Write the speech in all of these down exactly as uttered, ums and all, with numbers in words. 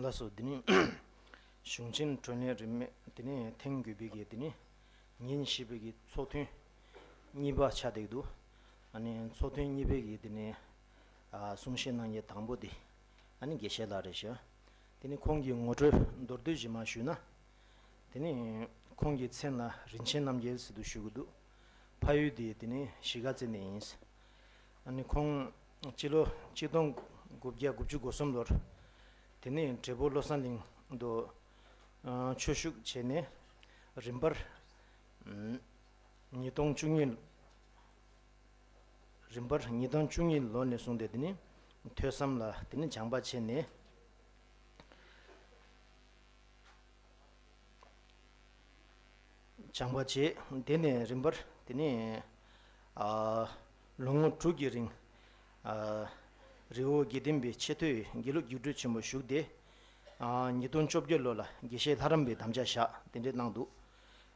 ལགས་སོ། དེ་ནི་གཞུང་ཆེན་གྲོས་གླེང་རིན་མེད་དེ་ནི་ཐེངས་དགུ་པའི་གི་དེ་ནི་ཉིན་བཞི་པའི་གི་ཚོགས་ཐུན་གཉིས་པ་ཆགས་བསྡད་འདུག་ཨ་ནི་ཚོགས་ཐུན་གཉིས་པའི་གི་དེ་ནི་ཨ་གསུང་བཤད་གནང་མཁན་དང་པོ་དེ་ཨ་ནི་དགེ་བཤེས་ལགས་རེད་ཤག་དེ་ནི་ཁོང་གི་ངོ་སྤྲོད་མདོར་བསྡུས་ཤིག་མར་ཞུས་ན། དེ་ནི་ཁོང་གི་མཚན་ལ་རིན་ཆེན་རྣམ་རྒྱལ་ཟེར་དུ་ཞུ་གི་འདུག་ཕ་ཡུལ་དེ་དེ་ནི་གཞིས་ཀ་རྩེ་ནས་ཡིན། ཨ་ནི་ཁོང་སྤྱི་ལོ་གཅིག་སྟོང་དགུ་བརྒྱ་དགུ་བཅུ་གོ་གསུམ་ལོར་དེ་ནི་བགྲེས་པོ་བློ་བཟང་གླིང་དུ་ཆོས་ཞུགས་བྱས་ནས། རིམ་པར་ཉིས་སྟོང་བཅུ་གཉིས། རིམ་པར་ཉིས་སྟོང་བཅུ་གཉིས་ལོ་ནས་བཟུང་སྟེ་དེ་ནི་ཐོས་བསམ་ལ་དེ་ནི་སྦྱངས་པ་བྱས་ནས། སྦྱངས་པ་བྱས། དེ་ནས་རིམ་པར་དེ་ནས་ཨ་ལོ་ངོ་དྲུག་གི་རིང་ཨ་རི་བོ་དགེ་ལྡན་པའི་ཆེས་མཐོའི་དགེ་ལུགས་རྒྱུགས་སྤྲོད་ཆེན་པོ་ཞུགས་ཏེ། ཨ་ཉིས་སྟོང་བཅོ་བརྒྱད་ལོ་ལ་དགེ་བཤེས་ལྷ་རམས་པའི་དམ་བཅའ་བཞག་དེ་འདྲས་གནང་འདུག་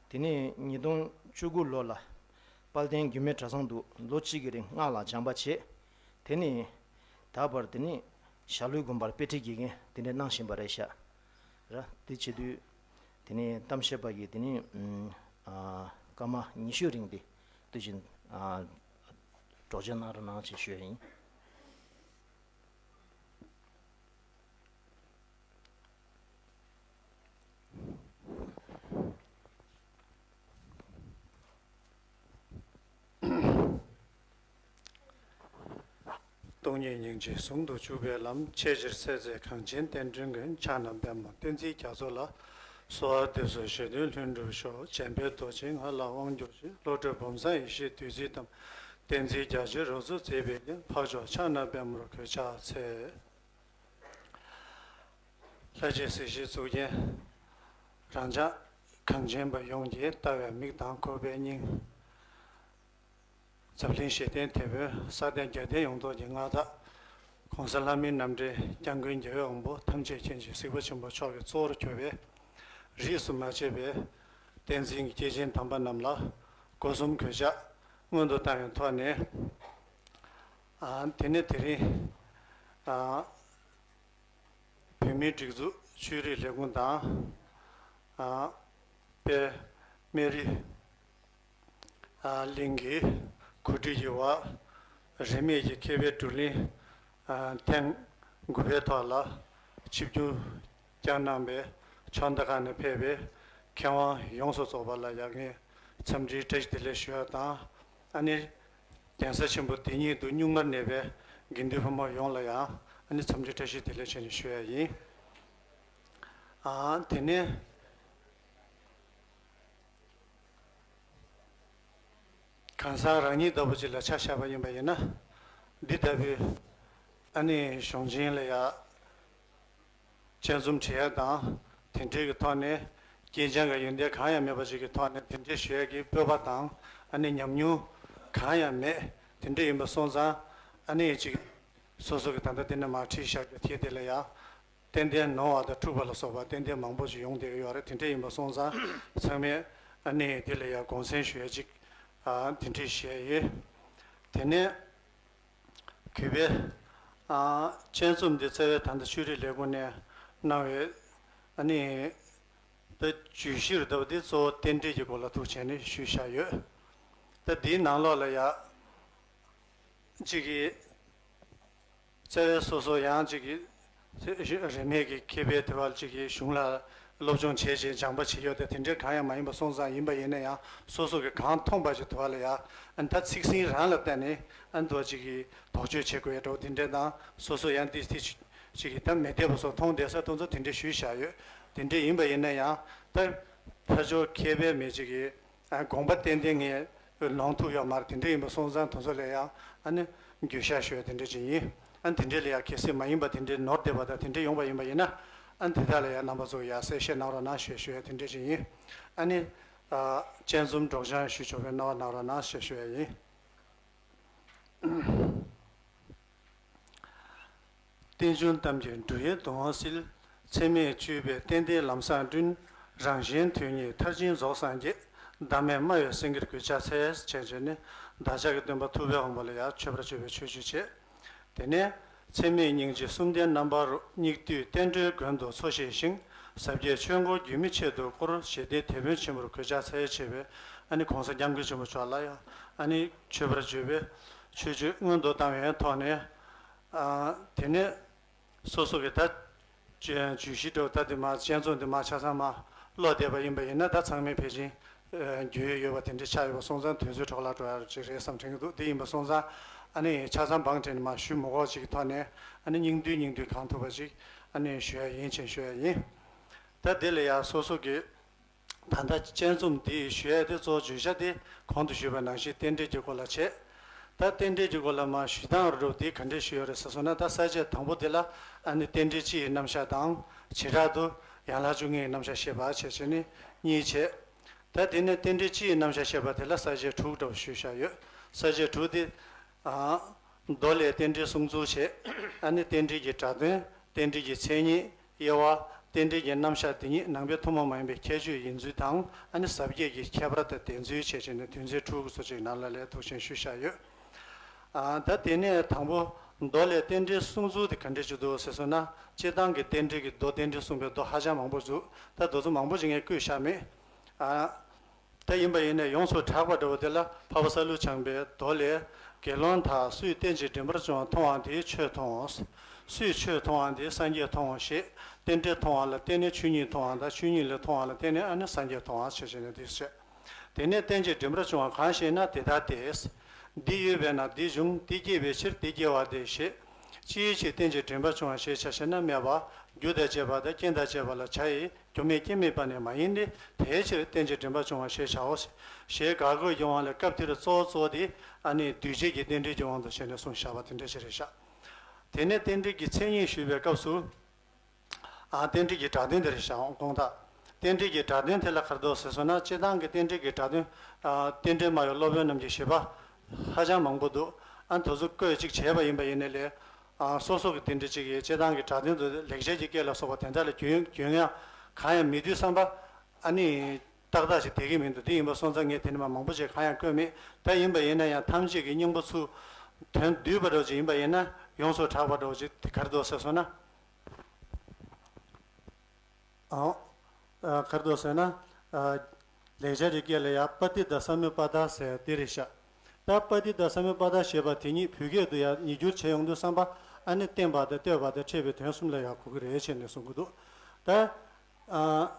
དེ་ནས་ཉིས་སྟོང་བཅུ་དགུ་ལོ་ལ་དཔལ་ལྡན་རྒྱུད་སྨད་གྲྭ་ཚང་དུ་ལོ་གཅིག་གི་རིང་སྔགས་ལ་སྦྱངས་པ་བྱས། དེ་ནས་ད་བར་དེ་ནས་ཞྭ་ལུའི་དགོན་པར་དཔེ་ཁྲིད་དགེ་རྒན་དེ་འདྲས་གནང་བཞིན་པ་རེད་ཤག་ར། དེ་བྱེད་དུས་དེ་ནས་གཏམ་བཤད་པ་ཡིས་དེ་ནས་ཨ་སྐར་མ་ཉི་ཤུ་རིང་དེ་དུས་ཆེན་ཨ་སྒྲོག་སྦྱང་གནང་རོགས་གནང་ཞེས་ཞུ་ཡ་ཡིན། སྟོང་ཉིད་སྙིང་རྗེ་ཟུང་དུ་འཇུག་པའི་ལམ། ཆེས་ཆེར་གསལ་མཛད་གངས་ཅན་བསྟན་འགྲོའི་མགོན། ཕྱག་ན་པདྨོ་བསྟན་འཛིན་རྒྱ་མཚོ་ལ། གསོལ་བ་འདེབས་སོ་གཞན་དོན་ལྷུན་གྲུབ་ཤོག་འཇམ་དཔལ་རྡོ་རྗེ་ང་ལ་དབང་བསྒྱུར་ཅིག་བློ་གྲོས་བུམ་བཟང་ཡེ་ཤེས་བདུད་རྩིའི་གཏམས། བསྟན་འཛིན་རྒྱ་ཆེར་རོལ་མཚོ་མཛེས་པའི་རྒྱན། འཕགས་མཆོག་ཕྱག་ན་པདྨོར་གུས་ཕྱག་འཚལ། ལྷ་རྗེ་སྲིད་ཞིའི་གཙུག་རྒྱན། རང་ཅག་གངས་ཅན་པ་ཡོངས་ཀྱིས་ལྟ་བའི་མིག་དང་གོ་བའི་སྙིང་། འཛམ་གླིང་ཞི་བདེའི་དེད་དཔོན་ས་སྟེང་རྒྱལ་བསྟན་ཡོངས་རྫོགས་ཀྱི་མངའ་བདག ༸གོང་ས་ལྷ་མིའི་རྣམ་འདྲེན་སྐྱབས་མགོན་རྒྱལ་བའི་དབང་པོ་ཐམས་ཅད་མཁྱེན་ཅིང་གཟིགས་པ་ཆེན་པོ་མཆོག་གི་གཙོ་བོར་གྱུར་པའི་རིས་སུ་མ་ཆད་པའི་བསྟན་འཛིན་གྱི་སྐྱེས་ཆེན་དམ་པ་རྣམས་ལ་སྒོ་གསུམ་གུས་ཕྱག་སྔོན་དུ་བཏང་བའི་ཐོག་ནས། ཨ་དེ་ནས་དེ་རིང་ཨ་བོད་མིའི་སྒྲིག་འཛུགས་ཆོས་རིག་ལས་ཁུངས་དང་། ཨ་དཔལ་སྨན་རི་ཨ་གླིང་གི་གོ་སྒྲིག་གི་འོག་རིས་མེད་ཀྱི་མཁས་པའི་བགྲོ་གླེང་ཨ་ཐེངས་དགུ་པའི་ཐོག་ལ་ཆིབས་བསྒྱུར་བསྐྱངས་གནང་བའི་ཕྱོགས་མཐའ་ཁག་ནས་ཕེབས་པའི་མཁས་དབང་ཡོངས་སུ་རྫོགས་པ་ལ་ཡང་ངས་འཚམས་འདྲིའི་བཀྲ་ཤིས་བདེ་ལེགས་ཞུ་ཡ་དང་། ཨ་ནི། གདན་ས་ཆེན་པོ་འདི་ཉིད་དུ་གཉུག་མར་གནས་པའི་དགེ་འདུན་ཕོ་མོ་ཡོངས་ལ་ཡང་ཨ་ནི་འཚམས་འདྲི་བཀྲ་ཤིས་བདེ་ལེགས་བྱས་ནས་ཞུ་ཡ་ཡིན། ཨ་དེ་ནས་གང་ཟག་རང་ཉིད་ལྟ་བུ་ཅིག་ལ་ཆ་བཞག་པ་ཡིན་པ་ཡིན་ན། འདི་ལྟ་བུའི་ཨ་ནི་གཞུང་ཆེན་ལ་ཡང་། དཔྱད་རྩོམ་བྲིས་ཡ་དང་། དེ་འདྲའི་གི་ཐོག་ནས་སྐྱེས་ཆེན་གྱི་ཡོན་ཏན་གང་ཡང་མེད་པ་ཞིག་གི་ཐོག་ནས་དེ་འདྲའི་ཞུ་ཡ་གི་སྤོབས་པ་དང་ཨ་ནི་ཉམས་མྱོང་གང་ཡང་མེད། དེ་འདྲ་ཡིན་པ་སོང་ཙང་ཨ་ནི་ཅིག་སོ་སོ་གི་ད་ལྟ་དེ་ནས་མར་བྲིས་བཞག་རྒྱུ་དེ་དེ་ལ་ཡང་ཏན་ཏན་ནོར་བ་དང་འཁྲུག་པ་ལ་སོགས་པ་ཏན་ཏན་མང་པོ་ཞིག་ཡོང་བསྡད་ཀྱི་ཡོད་རེད། དེ་འདྲ་ཡིན་པ་སོང་ཙང་ཚང་མས་ཨ་ནི་དེ་ལ་ཡང་དགོངས་སེལ་ཞུ་ཡ་ཅིག་ཨ་དེ་འདྲ་བཤད་ཡོད། དེ་ནས། གུས་པས། ཨ་དཔྱད་རྩོམ་འདི་རྩ་བའི་ད་ལྟ་ཆོས་རིག་ལས་ཁུངས་ནས་གནང་བའི་ཨ་ནི་ད་བརྗོད་གཞིར་ལྟ་བུ་འདི་གཙོ་བོ་རྟེན་འབྲེལ་གྱི་སྐོར་ལ་ཐུགས་བྱས་ནས་ཞུས་བཞག་ཡོད། ད་འདིའི་ནང་ལོགས་ལ་ཡ་གཅིག་གིས་རྩ་བའི་སོ་སོ་ཡང་གཅིག་གིས་རིས་མེད་ཀྱི་མཁས་པའི་དེ་བ་གཅིག་གིས་གཞུང་ལ། སློབ་སྦྱོང་བྱས་རྗེས་སྦྱངས་པ་བྱེད་ཡོད་དེ་དེ་འདྲའི་གང་ཡང་མ་ཡིན་པ་སོང་ཙང་ཡིན་པ་ཡིན་ན་ཡང་སོ་སོ་གི་གང་མཐོང་པ་ཞིག་དུ་བ་ལ་ཡ་ཨ་ནི་ད་ཚིག་ཟིན་རང་ལ་བལྟས་ནས་ཨ་ནི་དུ་བ་ཅིག་གིས་དོགས་གཅོད་བྱེད་དགོས་ཡ་འདྲ་བོ་དེ་འདྲའི་དང་སོ་སོ་ཡང་ཏིས་ཏིས་ཅིག་གིས་ད་མི་བདེ་བ་སོགས་མཐོང་བསྡད་ས་དེ་ཚོ་དེ་འདྲའི་ཞུས་བཞག་ཡོད། དེ་འདྲའི་ཡིན་པ་ཡིན་ན་ཡང་ད་ཕར་ཕྱོགས་མཁས་པའི་མི་ཅིག་གིས་ཨ་དགོངས་པ་ཏན་ཏན་ངས་ལོང་ཐུབ་ཡོད་མ་རེད། དེ་འདྲ་ཡིན་པ་སོང་ཙང་དེ་ཚོ་ལ་ཡང་ཨ་ནི་འགྱོད་བཤགས་ཞུ་ཡ་དེ་འདྲ་ཅིག་ཡིན། ཨ་ནི་དེ་འདྲ་ལ་ཡང་གལ་སྲིད་མ་ཡིན་པ་དེ་འདྲ་ནོར་བསྡད་པ་དང་དེ་འདྲ་ཡོང་པ་ཡིན་པ་ཡིན་ན་ཨ་ནི་དེ་དག་ལ་ཡང་རྣམ་པ་ཚོ་ཡང་གསལ་བཤད་གནང་རོགས་གནང་ཞེས་ཞུ་ཡ་དེ་འདྲ་ཅིག་ཡིན། ཨ་ནི་ཨ་དཔྱད་རྩོམ་སྒྲོག་སྦྱང་ཞུ་ཆོག་པའི་གནང་བ་གནང་རོགས་གནང་ཞེས་ཞུ་ཡ་ཡིན། རྟེན་འབྱུང་གཏམ་གྱི་འབྲུ་ཡི་གདུང་བ་སེལ། ཚད་མེད་སྤྱོད་པའི་གཏན་བདེའི་ལམ་བཟང་བསྐྲུན། རང་གཞན་དོན་གཉིས་མཐར་ཕྱིན་རྫོགས་སངས་རྒྱས། བདག་མེད་སྨྲ་བའི་སེང་གེར་གུས་ཕྱག་འཚལ། བྱས་བྱས་ནས་བདག་ཅག་གི་སྟོན་པ་ཐུབ་པའི་དབང་པོ་ལ་ཡང་མཆོད་པར་བརྗོད་པའི་ཆོས་སྤྱོད་བྱེད། དེ་ནས་ ཚད་མེད་སྙིང་རྗེ་གསུམ་ལྡན་རྣམ་པ་རུ། སྙིགས་དུས་རྟེན་འབྲེལ་མགོན་དུ་འཚོ་ཞེས་ཤིང་། ཟབ་རྒྱས་ཆོས་འཁོར་རྒྱུད་སྨིན་ཆེད་དུ་བསྐོར། ཞེས་ཏེ་དེད་དཔོན་ཆེན་པོར་གུས་ཕྱག་འཚལ་བྱས་པའི་ཨ་ནི་གོང་ས་སྐྱབས་མགོན་ཆེན་པོ་མཆོག་ལ་ཡང་ཨ་ནི་མཆོད་པར་བརྗོད་པའི་མཆོད་བརྗོད་སྔོན་དུ་བཏང་བའི་ཐོག་ནས། ཨ་དེ་ནས་སོ་སོ་གི་ད་བརྗོད་གཞི་འདྲ་བོ་ད་དེ་མ་དཔྱད་རྩོམ་དེ་མ་ཆ་ཚང་མ་ཀློག་བསྡད་པ་ཡིན་པ་ཡིན་ན། ད་ཚང་མས་ཕལ་ཆེར་ཨ་རྒྱུས་ཡོད་པ་དེ་འདྲ་ཆགས་ཡོད་པ་སོང་ཙང་དུས་ཚོད་འཕྲོ་བརླག་འགྲོ་ཡ་ཅིག་རེད་བསམ་དྲན་གྱི་འདུག་དེ་ཡིན་པ་སོང་ཙང་ཨ་ནི་ཆ་ཚང་བང་བསྒྲིགས་ནས་མ་ཞུ་མི་དགོས་ཅིག་གི་ཐོག་ནས་ཨ་ནི་སྙིང་བསྡུས་སྙིང་བསྡུས་གང་ཐུབ་པ་ཅིག་ཨ་ནི་ཞུ་ཡ་ཡིན་ཅེས་ཞུ་ཡ་ཡིན། ད་དེ་ལ་ཡང་སོ་སོ་གི་ད་ལྟ་དཔྱད་རྩོམ་འདི་ཞུ་ཡ་དེ་གཙོ་བོ་བརྗོད་བྱ་དེ་གོང་དུ་ཞུས་པ་ནང་བཞིན་རྟེན་འབྲེལ་གྱི་སྐོར་ལ་བྱས། ད་རྟེན་འབྲེལ་གྱི་སྐོར་ལ་མ་ཞུས་སྟངས་རུ་དེ་ག་འདྲས་ཞུས་ཡོད་རེད་ཟེར་སོང་ན། ད་ས་བཅད་དང་པོ་དེ་ལ་ཨ་ནི་རྟེན་འབྲེལ་སྤྱི་ཡི་རྣམ་གཞག་དང་། བྱེ་བྲག་ཏུ་ཡན་ལག་བཅུ་གཉིས་ཀྱི་རྣམ་གཞག་བཤད་པ་བྱས་བྱས་ནས་གཉིས་བྱས། ད་དེ་ནས་རྟེན་འབྲེལ་སྤྱི་ཡི་རྣམ་གཞག་བཤད་པ་དེ་ལ་ས་བཅད་དྲུག་འདྲ་བོ་ཞུས་བཞག་ཡོད། ས་བཅད་དྲུག་དེ། ཨ། མདོ་ལས་རྟེན་འབྲེལ་གསུང་ཚུལ་བྱས། ཨ་ནི་རྟེན་འབྲེལ་གྱི་སྒྲ་དོན། རྟེན་འབྲེལ་གྱི་མཚན་ཉིད། དབྱེ་བ། རྟེན་འབྲེལ་གྱི་རྣམ་གཞག་འདི་ཉིད་ནང་པའི་ཐུན་མོང་མ་ཡིན་པའི་ཁྱད་ཆོས་ཡིན་ཚུལ་དང་། ཨ་ནི་ཟབ་རྒྱས་ཀྱི་ཁྱད་པར་དང་ལྡན་ཚུལ་བྱས་བྱས་ནས་དོན་ཚན་དྲུག་གི་སོ་ཅིག་ནང་ལ་ལས་ཐུགས་ཆེན་ཞུས་བཞག་ཡོད། ཨ། ད་དེ་ནས་དང་པོ་མདོ་ལས་རྟེན་འབྲེལ་གསུང་ཚུལ་དེ་ག་འདྲས་ཅིག་འདུག་ཟེར་སོང་ན། སྤྱིར་བཏང་གི་རྟེན་འབྲེལ་གྱི་མདོ། རྟེན་འབྲེལ་གསུངས་པའི་མདོ་ཧ་ཅང་མང་པོ་འདུག་ད་དེ་ཚོ་མང་པོ་ཅིག་ངས་བཀོད་བཞག་མེད། ཨ། ད་ཡིན་པ་ཡིན་ན་ཡོངས་སུ་གྲགས་པ་འདྲ་བོ་དེ་ལ་འཕགས་པ་ས་ལུ་བྱང་པའི་མདོ་ལས། དགེ་སློང་དག་སུས་རྟེན་ཅིང་འབྲེལ་པར་འབྱུང་བ་མཐོང་བ་དེས་ཆོས་མཐོང་ངོ་། སུས་ཆོས་མཐོང་བ་དེས་སངས་རྒྱས་མཐོང་ངོ་ཞེས། རྟེན་འབྲེལ་མཐོང་བ་ལ་བརྟེན་ནས་ཆོས་ཉིད་མཐོང་བ་དང་། ཆོས་ཉིད་ལས་མཐོང་བ་ལ་བརྟེན་ནས་ཨ་ནི་སངས་རྒྱས་མཐོང་བ་ཞེས་བྱས་ནས་འདི་བཤད། དེ་ནས་རྟེན་ཅིང་འབྲེལ་པར་འབྱུང་བ་གང་ཞེ་ན། དེ་ལྟ་སྟེ། འདི་ཡོད་པས་ན་འདི་འབྱུང་། འདི་སྐྱེས་པའི་ཕྱིར་འདི་སྐྱེ་བ་སྟེ་ཞེས། ཅིའི་ཕྱིར་རྟེན་ཅིང་འབྲེལ་པར་འབྱུང་བ་ཞེས་བྱ་ཞེ་ན། སྨྲས་པ། རྒྱུ་དང་བཅས་པ་དང་། རྐྱེན་དང་བཅས་པ་ལ་བྱ་ཡི། རྒྱུ་མེད་རྐྱེན་མེད་པ་ནི་མ་ཡིན་ཏེ། དེའི་ཕྱིར་རྟེན་ཅིང་འབྲེལ་པར་འབྱུང་བ་ཞེས་བྱའོ། ཞེས་དགག་དགོས་ཀྱི་དབང་ལས། སྐབས་འདིར་གཙོ་བོ་གཙོ་བོ་དེ་ཨ་ནི་འདུས་བྱས་ཀྱི་རྟེན་འབྲེལ་གྱི་དབང་དུ་བྱས་ནས་གསུངས་བཞག་པ་དེ་འདྲ་ཞིག་རེད་བཞག་དེ་ནས་རྟེན་འབྲེལ་གྱི་མཚན་ཉིད་ཞུས་པའི་སྐབས་སུ། ཨ། རྟེན་འབྲེལ་གྱི་སྒྲ་དོན་དེ་རེད་བཞག་དགོངས་དག་རྟེན་འབྲེལ་གྱི་སྒྲ་དོན་དེ་ལ་ག་རེ་འདུག་ཟེར་སོང་ན། སྤྱིར་བཏང་གི་རྟེན་འབྲེལ་གྱི་སྒྲ་དོན། ཨ། རྟེན་འབྲེལ་སྨྲ་བའི་སློབ་དཔོན་རྣམས་ཀྱི་བཞེད་པ་ཧ་ཅང་མང་པོ་འདུག་ཨ། དེ་ཚོ་བཀོད་ཅིག་བྱས་པ་ཡིན་པ་ཡིན་ནའི་ལས། ཨ། སོ་སོ་གི་རྟེན་འབྲེལ་གཅིག་གི་སྤྱིར་བཏང་གི་སྒྲ་དོན་དུ་ལེགས་སྦྱར་གྱི་སྐད་ལ་སོགས་པ་དེ་འདྲ་ལ་རྒྱུན་རྒྱུན་ཡང་གང་ཡང་མི་འདུག་བསམ་པ། ཨ་ནི་ཏག་ཏག་ཞིག་བསྡད་ཀྱི་མི་འདུག་དེ་ཡིན་པ་སོང་ཙང་ངས་དེ་ནས་མ་མང་པོ་ཞིག་གང་ཡང་བཀོད་མེད། ད་ཡིན་པ་ཡིན་ན་ཡང་ཐམས་ཅད་ཀྱི་སྙིང་པོ་ཚུར་དོན་བསྡུས་པ་འདྲ་ཅིག་ཡིན་པ་ཡིན་ན། ཡོངས་སུ་གྲགས་པ་འདྲ་ཅིག་དེ་ག་རེ་འདུག་ཟེར་སོང་ན། ཨོ། ཨ། ག་རེ་འདུག་ཟེར་ན། ཨ། ལེགས་སྦྱར་གྱི་སྐད་ལ་ཡང་པ་ཏི་ཏ་སམ་ཡུག་པ་ཏ་ཟེར་དེ་རེད་བཞག་ད་པ་ཏི་ཏ་སམ་ཡུག་པ་ཏ་ཞེས་པ་དེ་ཉིད་བོད་སྐད་དུ་ཡང་ཉིས་འགྱུར་བྱས་ཡོང་དུས་ཙམ་པ། ཨ་ནི་བརྟེན་པ་དང་ལྟོས་པ་དང་འཕྲད་པའི་དོན་གསུམ་ལ་ཡང་གོ་གི་རེད་ཅེས་ནས་གསུང་གི་འདུག་ད། ཨ།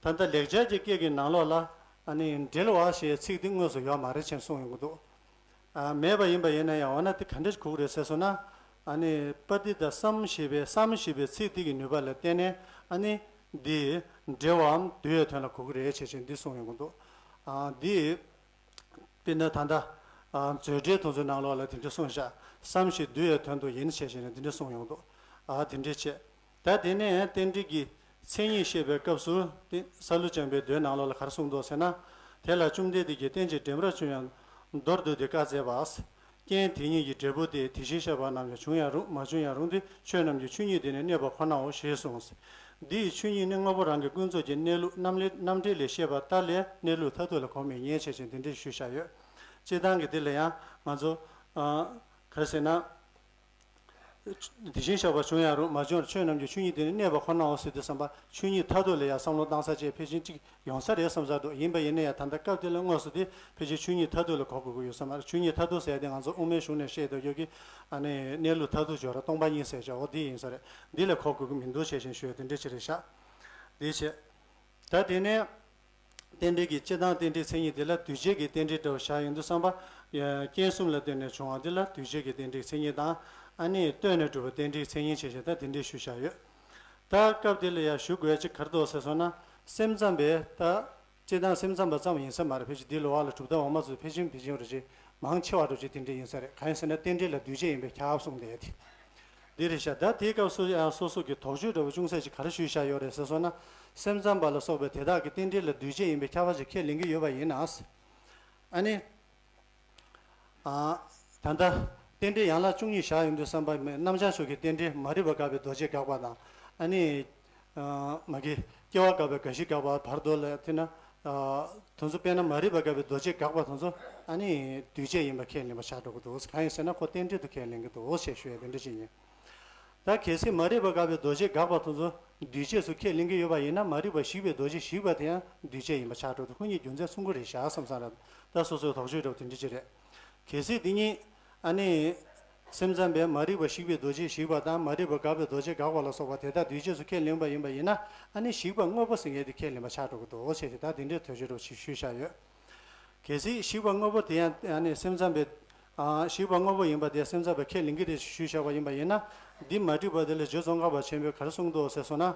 ད་ལྟ་ལེགས་སྦྱར་གྱི་སྐད་ཀྱི་ནང་ལོགས་ལ་ཨ་ནི་འབྲེལ་བ་ཞེས་ཚིག་འདི་དངོས་སུ་ཡོད་མ་རེད་ཅེས་གསུངས་ཡོང་གི་འདུག་ཨ། མེད་པ་ཡིན་པ་ཡིན་ན་ཡང་འོ་ན་དེ་ག་འདྲ་ཞིག་གོ་གི་རེད་ཟེར་སོང་ན། ཨ་ནི་པ་ཏི་ཏ་སམ་ཞེས་པའི་སམ་ཞེས་པའི་ཚིག་འདི་གི་ནུས་པ་ལ་བརྟེན་ནས། ཨ་ནི་འདི་འབྲེལ་བའམ་འདུལ་བའི་དོན་ལ་གོ་གི་རེད་ཅེས་བྱས་འདི་གསུངས་ཡོང་གི་འདུག་ཨ། འདི་དཔེར་ན་ད་ལྟ། ཨ། མཛོད་འགྲེལ་དེ་ཚོའི་ནང་ལོགས་ལ་དེ་འདྲ་གསུངས་བཞག་སམ་ཞེས་འདུལ་བའི་དོན་དུ་ཡིན་ཞེས་བྱས་ནས་དེ་འདྲ་གསུངས་ཡོང་གི་འདུག་ཨ། དེ་འདྲ་བྱས། ད་དེ་ནས་རྟེན་འབྲེལ་གྱི་མཚན་ཉིད་བཤད་པའི་སྐབས་སུ་དེ་ས་ལུ་ལྗང་པའི་མདོའི་ནང་ལོགས་ལ་ག་རེ་གསུངས་འདུག་ཟེར་ན། དེ་ལ་བཅོམ་ལྡན་འདས་ཀྱིས་རྟེན་ཅིང་འབྲེལ་པར་འབྱུང་ཡང་མདོར་བསྡུས་ཏེ་བཀའ་སྩལ་པ། རྐྱེན་དེ་ཉིད་ཀྱི་འབྲས་བུ་སྟེ། དེ་བཞིན་གཤེགས་པ་རྣམས་ཀྱང་འབྱུང་ཡང་རུང་མ་བྱུང་ཡང་རུང་སྟེ། ཆོས་རྣམས་ཀྱི་ཆོས་ཉིད་དེ་ནི་གནས་པ་ཁོ་ནའོ་ཞེས་གསུངས། འདི་ཡི་ཆོས་ཉིད་ནི་དངོས་པོ་རང་གི་ཀུན་རྫོབ་ཀྱི་གནས་ལུགས་རྣམ་ལས་རྣམ་འགྲེལ་ལས་བཤད་པ་ལྟར་ལས་གནས་ལུགས་མཐར་ཐུག་ལ་གོ་མི་ཉན་ཞེས་བྱས་འདི་འདྲ་ཞུས་བཞག་ཡོད། སྤྱིར་བཏང་གི་འདི་ལ་ཡང་ང་ཚོ། ཨ། ག་རེ་ཟེར་ན། དེ་བཞིན་གཤེགས་པ་བྱུང་ཡང་རུང་མ་བྱུང་ཡང་ཆོས་རྣམས་ཀྱི་ཆོས་ཉིད་དེ་ནི་གནས་པ་ཁོ་ནའོ་ཟེར་དུས་ཙམ་པ། ཆོས་ཉིད་མཐར་ཐུག་ལ་ཡང་བསམ་བློ་བཏང་ས་བཅས་ཕལ་ཆེར་གཅིག་ཡོང་ས་རེད་བསམ་ས་འདུག་ཡིན་པ་ཡིན་ན་ཡང་ད་ལྟ་སྐབས་དེ་ལ་དངོས་སུ་དེ་ཕལ་ཆེར་ཆོས་ཉིད་མཐར་ཐུག་ལ་གོ་དགོས་ཀྱི་ཡོད་ས་མ་རེད། ཆོས་ཉིད་མཐར་ཐུག་ཟེར་ཡ་དེ་ང་ཚོ་དབུ་མའི་གཞུང་ནས་བཤད་ཡོད་ཀྱི། ཨ་ནི་གནས་ལུགས་མཐར་ཐུག་སྦྱོར་བ་སྟོང་པ་ཉིད་ཟེར་བྱ་བ་འོ་དེ་ཡིན་ས་རེད། འདི་ལ་གོ་དགོས་ཀྱི་མི་འདུག་ཞེས་བཞིན་ཞུ་ཡ་དེ་འདྲ་ཅིག་རེད་ཤག་འདི་བྱས། ད་དེ་ནས། རྟེན་འབྲེལ་གྱི་སྤྱིར་བཏང་རྟེན་འབྲེལ་མཚན་ཉིད་དེ་ལ་འདུས་བྱས་ཀྱི་རྟེན་འབྲེལ་འདྲ་བོ་བཞག་ཡོང་དུས་ཙམ་པ། རྐྱེན་གསུམ་ལ་བརྟེན་ནས་བྱུང་བ་འདི་ལ་འདུས་བྱས་ཀྱི་རྟེན་འབྲེལ་མཚན་ཉིད་དང་། ཨ་ནི་ལྟོས་ནས་གྲུབ་པའི་རྟེན་འབྲེལ་མཚན་ཉིད་ཅེས་བྱ་ད་དེ་འདྲའི་ཞུ་བཞག་ཡོད། ད་སྐབས་དེ་ལ་ཡང་ཞུ་དགོས་ཅིག་ག་རེ་འདུག་ཟེར་སོང་ན། སེམས་ཙམ་པས་ད། སྤྱིར་བཏང་སེམས་ཙམ་པ་ཙམ་ཡིན་ས་མ་རེད། ཕལ་ཆེར་འདི་ལོ་བ་ལ་གྲུབ་མཐའ་འོག་མ་ཚོས་ཕལ་ཆེར་ཕལ་ཆེར་རུ་ཅིག་མང་ཆེ་བ་རུ་ཅིག་དེ་འདྲ་ཡིན་ས་རེད། གང་ཡིན་ཟེར་ན་རྟེན་འབྲེལ་ལ་འདུས་བྱས་ཡིན་པས་ཁྱབ་གསུངས་བསྡད་དེ། འདི་རེད་ཤག་ད་དེའི་སྐབས་སུ་ཡང་སོ་སོ་གི་དོགས་གཅོད་འདྲ་བོ་ཅུང་ཟད་ཅིག་ག་རེ་ཞུས་བཞག་ཡོད་རེད་ཟེར་སོང་ན། སེམས་ཙམ་པ་ལ་སོགས་པའི་དེ་དག་གིས་རྟེན་འབྲེལ་ལ་འདུས་བྱས་ཡིན་པའི་ཁྱབ་པ་ཅིག་ཁས་ལེན་གྱི་ཡོད་པ་ཡིན་ན། ཨ་ནི། ཨ། ད་ལྟ་རྟེན་འབྲེལ་ཡན་ལག་བཅུ་གཉིས་བཞག་ཡོང་དུས་ཙམ་པ་རྣམ་བྱང་ཕྱོགས་ཀྱི་རྟེན་འབྲེལ་མ་རིག་པ་དགག་པའི་རྡོ་རྗེ་དགག་པ་དང་། ཨ་ནི། ཨ། མ་གི་སྐྱེ་བ་དགག་པའི་རྒ་ཤི་དགག་པ་བར་དོ་ལ་དེ་ན། ཨ། དེ་ཚོ་དཔེར་ན་མ་རིག་པ་དགག་པའི་རྡོ་རྗེ་དགག་པ་དེ་ཚོ་ཨ་ནི་འདུས་བྱས་ཡིན་པ་ཁས་ལེན་པ་ཆགས་འགྲོ་གི་འདུག་གང་ཡིན་ཟེར་ན་ཁོ་རྟེན་འབྲེལ་དུ་ཁས་ལེན་གྱི་འདུག་ཞེས་ཞུ་ཡ་དེ་འདྲ་ཅིག་ཡིན། ད་གལ་སྲིད་མ་རིག་པ་དགག་པའི་རྡོ་རྗེ་དགག་པ་དེ་ཚོ་འདུས་བྱས་སུ་ཁས་ལེན་གྱི་ཡོད་པ་ཡིན་ན། མ་རིག་པ་ཞིག་པའི་རྡོ་རྗེ་ཞིག་པ་དེ་ཡང་འདུས་བྱས་ཡིན་པ་ཆགས་འགྲོ་འདུག་ཁོ་གཉིས་རྒྱུ་མཚན་མཚུངས་ཀྱི་རེད་བཞག་བསམ་བསམ་ར། ད་སོ་སོའི་དོགས་གཅོད་འདྲ་བོ་དེ་འདྲ་ཅིག་རེད། གལ་སྲིད་དེ་གཉིས་ཨ་ནི་སེམས་ཙམ་པས་མ་རིག་པ་ཞིག་པའི་རྡོ་རྗེ་ཞིག་པ་དང་མ་རིག་པ་དགག་པའི་རྡོ་རྗེ་དགག་པ་ལ་སོགས་པ་དེ་དག་འདུས་བྱས་སུ་ཁས་ལེན་པ་ཡིན་པ་ཡིན་ན། ཨ་ནི་ཞིག་པ་དངོས་པོ་ཟེར་མཁན་དེ་ཁས་ལེན་པ་ཆགས་འགྲོ་གི་འདུག་ཟེར་ཏེ། ད་དེ་འདྲའི་དོགས་གཅོད་འདྲ་བོ་ཞིག་ཞུས་བཞག་ཡོད། གལ་སྲིད་ཞིག་པ་དངོས་པོ་དེ་ཡང་ཨ་ནི་སེམས་ཙམ་པས། ཨ་ཞིག་པ་དངོས་པོ་ཡིན་པ་དེ་སེམས་ཙམ་པས་ཁས་ལེན་གྱི་རེད་ཞུས་བཞག་པ་ཡིན་པ་ཡིན་ན། འདི་མ་འགྲིག་པ་དེ་ལ་རྗེ་ཙོང་ཁ་པ་ཆེན་པོས་ག་རེ་གསུངས་འདུག་ཟེར་སོང་ན།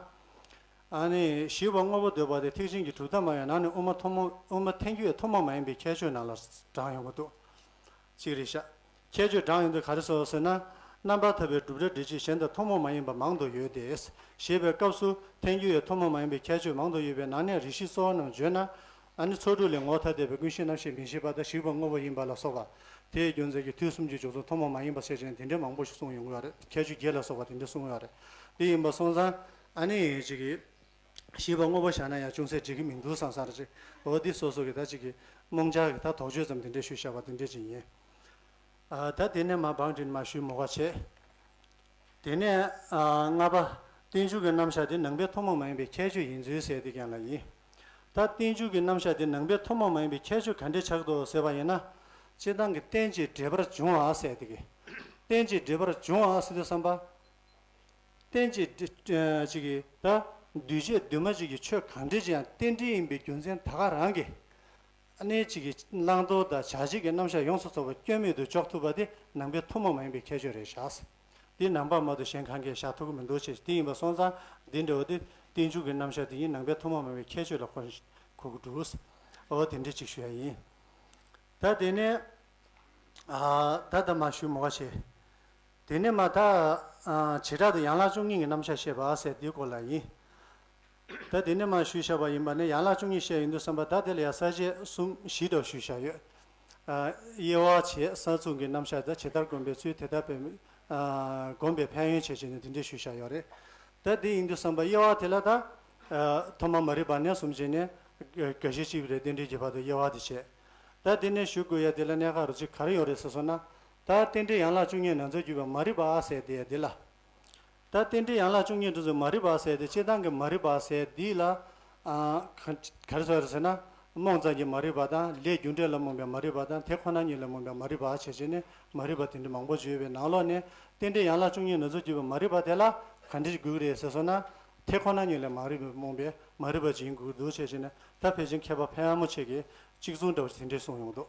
ཨ་ནི་ཞིག་པ་དངོས་པོ་འདོད་པ་དེ་ཐེག་ཆེན་གྱི་གྲུབ་མཐའ་མ་ཡིན་ནང་ནས་དབུ་མ་ཐུན་མོང་དབུ་མ་ཐལ་འགྱུར་བའི་ཐུན་མོང་མ་ཡིན་པའི་ཁྱད་ཆོས་ནང་ལ་བགྲངས་ཡོང་གི་འདུག་གཅིག་རེད་ཤག་ཁྱད་ཆོས་བགྲངས་ཡོང་དུས་ག་རེ་ཟེར་ཟེར་ན། རྣམ་པར་ཐར་པའི་གྲུབ་མཐའ་འགྲེལ་བྱེད་གཞན་དང་ཐུན་མོང་མ་ཡིན་པ་མང་དུ་ཡོད་དེ། ཞེས་པའི་སྐབས་སུ་ཐལ་འགྱུར་བའི་ཐུན་མོང་མ་ཡིན་པའི་ཁྱད་ཆོས་མང་དུ་ཡོད་པའི་ནང་ནས་རེ་ཞིག་གསོལ་བ་རྣམས་བརྗོད་ན། ཨ་ནི་ཚོགས་དྲུག་ལས་ངོ་ཐ་དད་པའི་ཀུན་ཤེས་རྣམ་ཤེས་མིན་ཞེས་པ་དང་ཞིག་པ་དངོས་པོ་ཡིན་པ་ལ་སོགས་པ། དེའི་རྒྱུ་མཚན་གྱིས་དུས་གསུམ་གྱི་འཇོག་ཚུལ་ཐུན་མོང་མ་ཡིན་པ་ཟེར་བྱས་ནས་དེ་འདྲའི་མང་པོ་ཞིག་གསུངས་ཡོང་གི་ཡོད་རེད། ཁྱད་ཆོས་བརྒྱད་ལ་སོགས་པ་དེ་འདྲ་གསུངས་ཡོད་རེད། དེ་ཡིན་པ་སོང་ཙང་ཨ་ནི་ཅིག་གིས། ཞིག་པ་དངོས་པོ་བཞག་ན་ཡང་ཅུང་ཟད་འགྲིག་གི་མི་འདུག་བསམ་བསམ་རེད། འོ་འདི་སོ་སོ་གི་ད་ཅིག་གི་རྨོངས་འཆར་གི་ད་དོགས་གཅོད་ཙམ་དེ་འདྲ་ཞུས་བཞག་པ་དེ་འདྲ་ཅིག་ཡིན། ཨ་ད་དེ་ནས་མ་བང་དྲིན་མ་ཞུས་མོ་ག་བྱེད། དེ་ནས་ཨ་ལྔ་པ། རྟེན་འབྱུང་གི་རྣམ་གཞག་དེ་ནང་པའི་ཐུན་མོང་མ་ཡིན་པའི་ཁྱད་ཆོས་ཡིན་ཚུལ་ཟེར་དེ་ཀྱང་ལ་ཡིན། ད་རྟེན་འབྱུང་གི་རྣམ་གཞག་དེ་ནང་པའི་ཐུན་མོང་མ་ཡིན་པའི་ཁྱད་ཆོས་ག་འདྲས་ཆགས་འདུག་ཟེར་བ་ཡིན་ན། སྤྱིར་བཏང་གི་རྟེན་ཅིང་འབྲེལ་པར་འབྱུང་བ་ཟེར་དེ་གི། རྟེན་ཅིང་འབྲེལ་པར་འབྱུང་བ་ཟེར་དུས་ཙམ་པ། རྟེན་ཅིང་འབྲེལ་ཅིག་གི་ད་འདུས་བྱས་འདུས་མ་བྱས་ཀྱི་ཆོས་གང་འདྲ་ཅིག་ཡང་རྟེན་འབྲེལ་ཡིན་པའི་རྒྱུ་མཚན་ད་ག་རང་གི། ཨ་ནི་ཅིག་གི་བླང་དོར་དང་བྱ་བྱེད་ཀྱི་རྣམ་གཞག་ཡོངས་སུ་རྫོགས་པ་སྐྱོན་མེད་དུ་འཇོག་ཐུབ་པ་དེ་ནང་པའི་ཐུན་མོང་མ་ཡིན་པའི་ཁྱད་ཆོས་རེད་བཞག་འདི་ནང་པ་མ་གཏོགས་གཞན་གང་གིས་བཞག་ཐུབ་ཀྱི་མི་འདུག་ཅེས། དེ་ཡིན་པ་སོང་ཙང་འདི་འདྲ་བོ་དེ་རྟེན་འབྱུང་གི་རྣམ་གཞག་དེ་ཉིད་ནང་པའི་ཐུན་མོང་མ་ཡིན་པའི་ཁྱད་ཆོས་ལ་གོ་གོ་གི་འདུག་འོ་དེ་འདྲ་ཅིག་ཞུ་ཡ་ཡིན། ད་དེ་ནས་ཨ་ད་ད་མ་ཞུ་མོ་ག་བྱེད། དེ་ནས་མ་ད་ཨ་བྱེ་བྲག་ཏུ་ཡན་ལག་བཅུ་གཉིས་ཀྱི་རྣམ་གཞག་བཤད་པ་ཟེར་འདིའི་སྐོར་ལ་ཡིན། ད་དེ་ནས་མ་ཞུས་བཞག་པ་ཡིན་པ་ནི་ཡན་ལག་བཅུ་གཉིས་བཤད་ཡོང་དུས་ཙམ་པ་ད་དེ་ལ་ཡང་ས་བཅད་གསུམ་བཞི་འདྲ་ཞུས་བཞག་ཡོད། ཨ་དབྱེ་བ་བྱས་ས་མཚུངས་ཀྱི་རྣམ་གཞག་དང་ཇི་ལྟར་བསྒོམ་པའི་ཚུལ་དེ་ལྟར་བསྒོམ་པའི་ཕན་ཡོན་བྱས་བྱས་ནས་དེ་འདྲ་ཞུས་བཞག་ཡོད་རེད། ད་དེ་ཡིན་དུས་ཙམ་པ་དབྱེ་བ་དེ་ལ་ད་ཨ་ཐོག་མ་མ་རིག་པ་ནས་བཟུང་བྱས་ནས་དགག་གཞི་གཅིག་པའི་རྟེན་འབྲེལ་གྱི་བར་དུ་དབྱེ་བ་དེ་བྱས། ད་དེ་ནས་ཞུ་དགོས་ཡ་དེ་ལ་གནད་འགག་རུ་གཅིག་ག་རེ་ཡོད་རེད་ཟེར་སོང་ན། ད་རྟེན་འབྲེལ་ཡན་ལག་བཅུ་གཉིས་ནང་ཚན་བརྒྱུད་པའི་མ་རིག་པ་ཟེར་དེ་ཡ་དེ་ལ། ད་རྟེན་འབྲེལ་ཡན་ལག་བཅུ་གཉིས་འདི་ཚོ་མ་རིག་པ་ཟེར་དེ་སྤྱིར་བཏང་གི་མ་རིག་པ་ཟེར་འདི་ལ། ཨ་ག་ག་རེ་ཟེར་རེད་ཟེར་ན། རྨོངས་ཙམ་གྱི་མ་རིག་པ་དང་ལས་རྒྱུ་འབྲས་ལ་རྨོངས་པའི་མ་རིག་པ་དང་དེ་ཁོ་ན་ཉིད་ལ་རྨོངས་པའི་མ་རིག་པ་བྱས་བྱས་ནས་མ་རིག་པ་དེ་འདྲ་མང་པོ་ཅིག་ཡོད་པའི་ནང་ལོགས་ནས་རྟེན་འབྲེལ་ཡན་ལག་བཅུ་གཉིས་ནང་ཚན་བརྒྱུད་པའི་མ་རིག་པ་དེ་ལ་ག་འདྲ་ཞིག་དགོས་ཀྱི་རེད་ཟེར་སོང་ན། དེ་ཁོ་ན་ཉིད་ལ་མ་རིག་པའི་རྨོངས་པའི་མ་རིག་པ་ཅིག་ཡིན་དགོས་ཀྱི་འདུག་བྱས་བྱས་ནས་ད་ཕལ་ཆེར་མཁས་པ་ཕལ་མོ་ཆེ་གིས་གཅིག་མཚུངས་འདྲ་བོ་ཞིག་དེ་འདྲས་གསུངས་ཡོང་འདུག་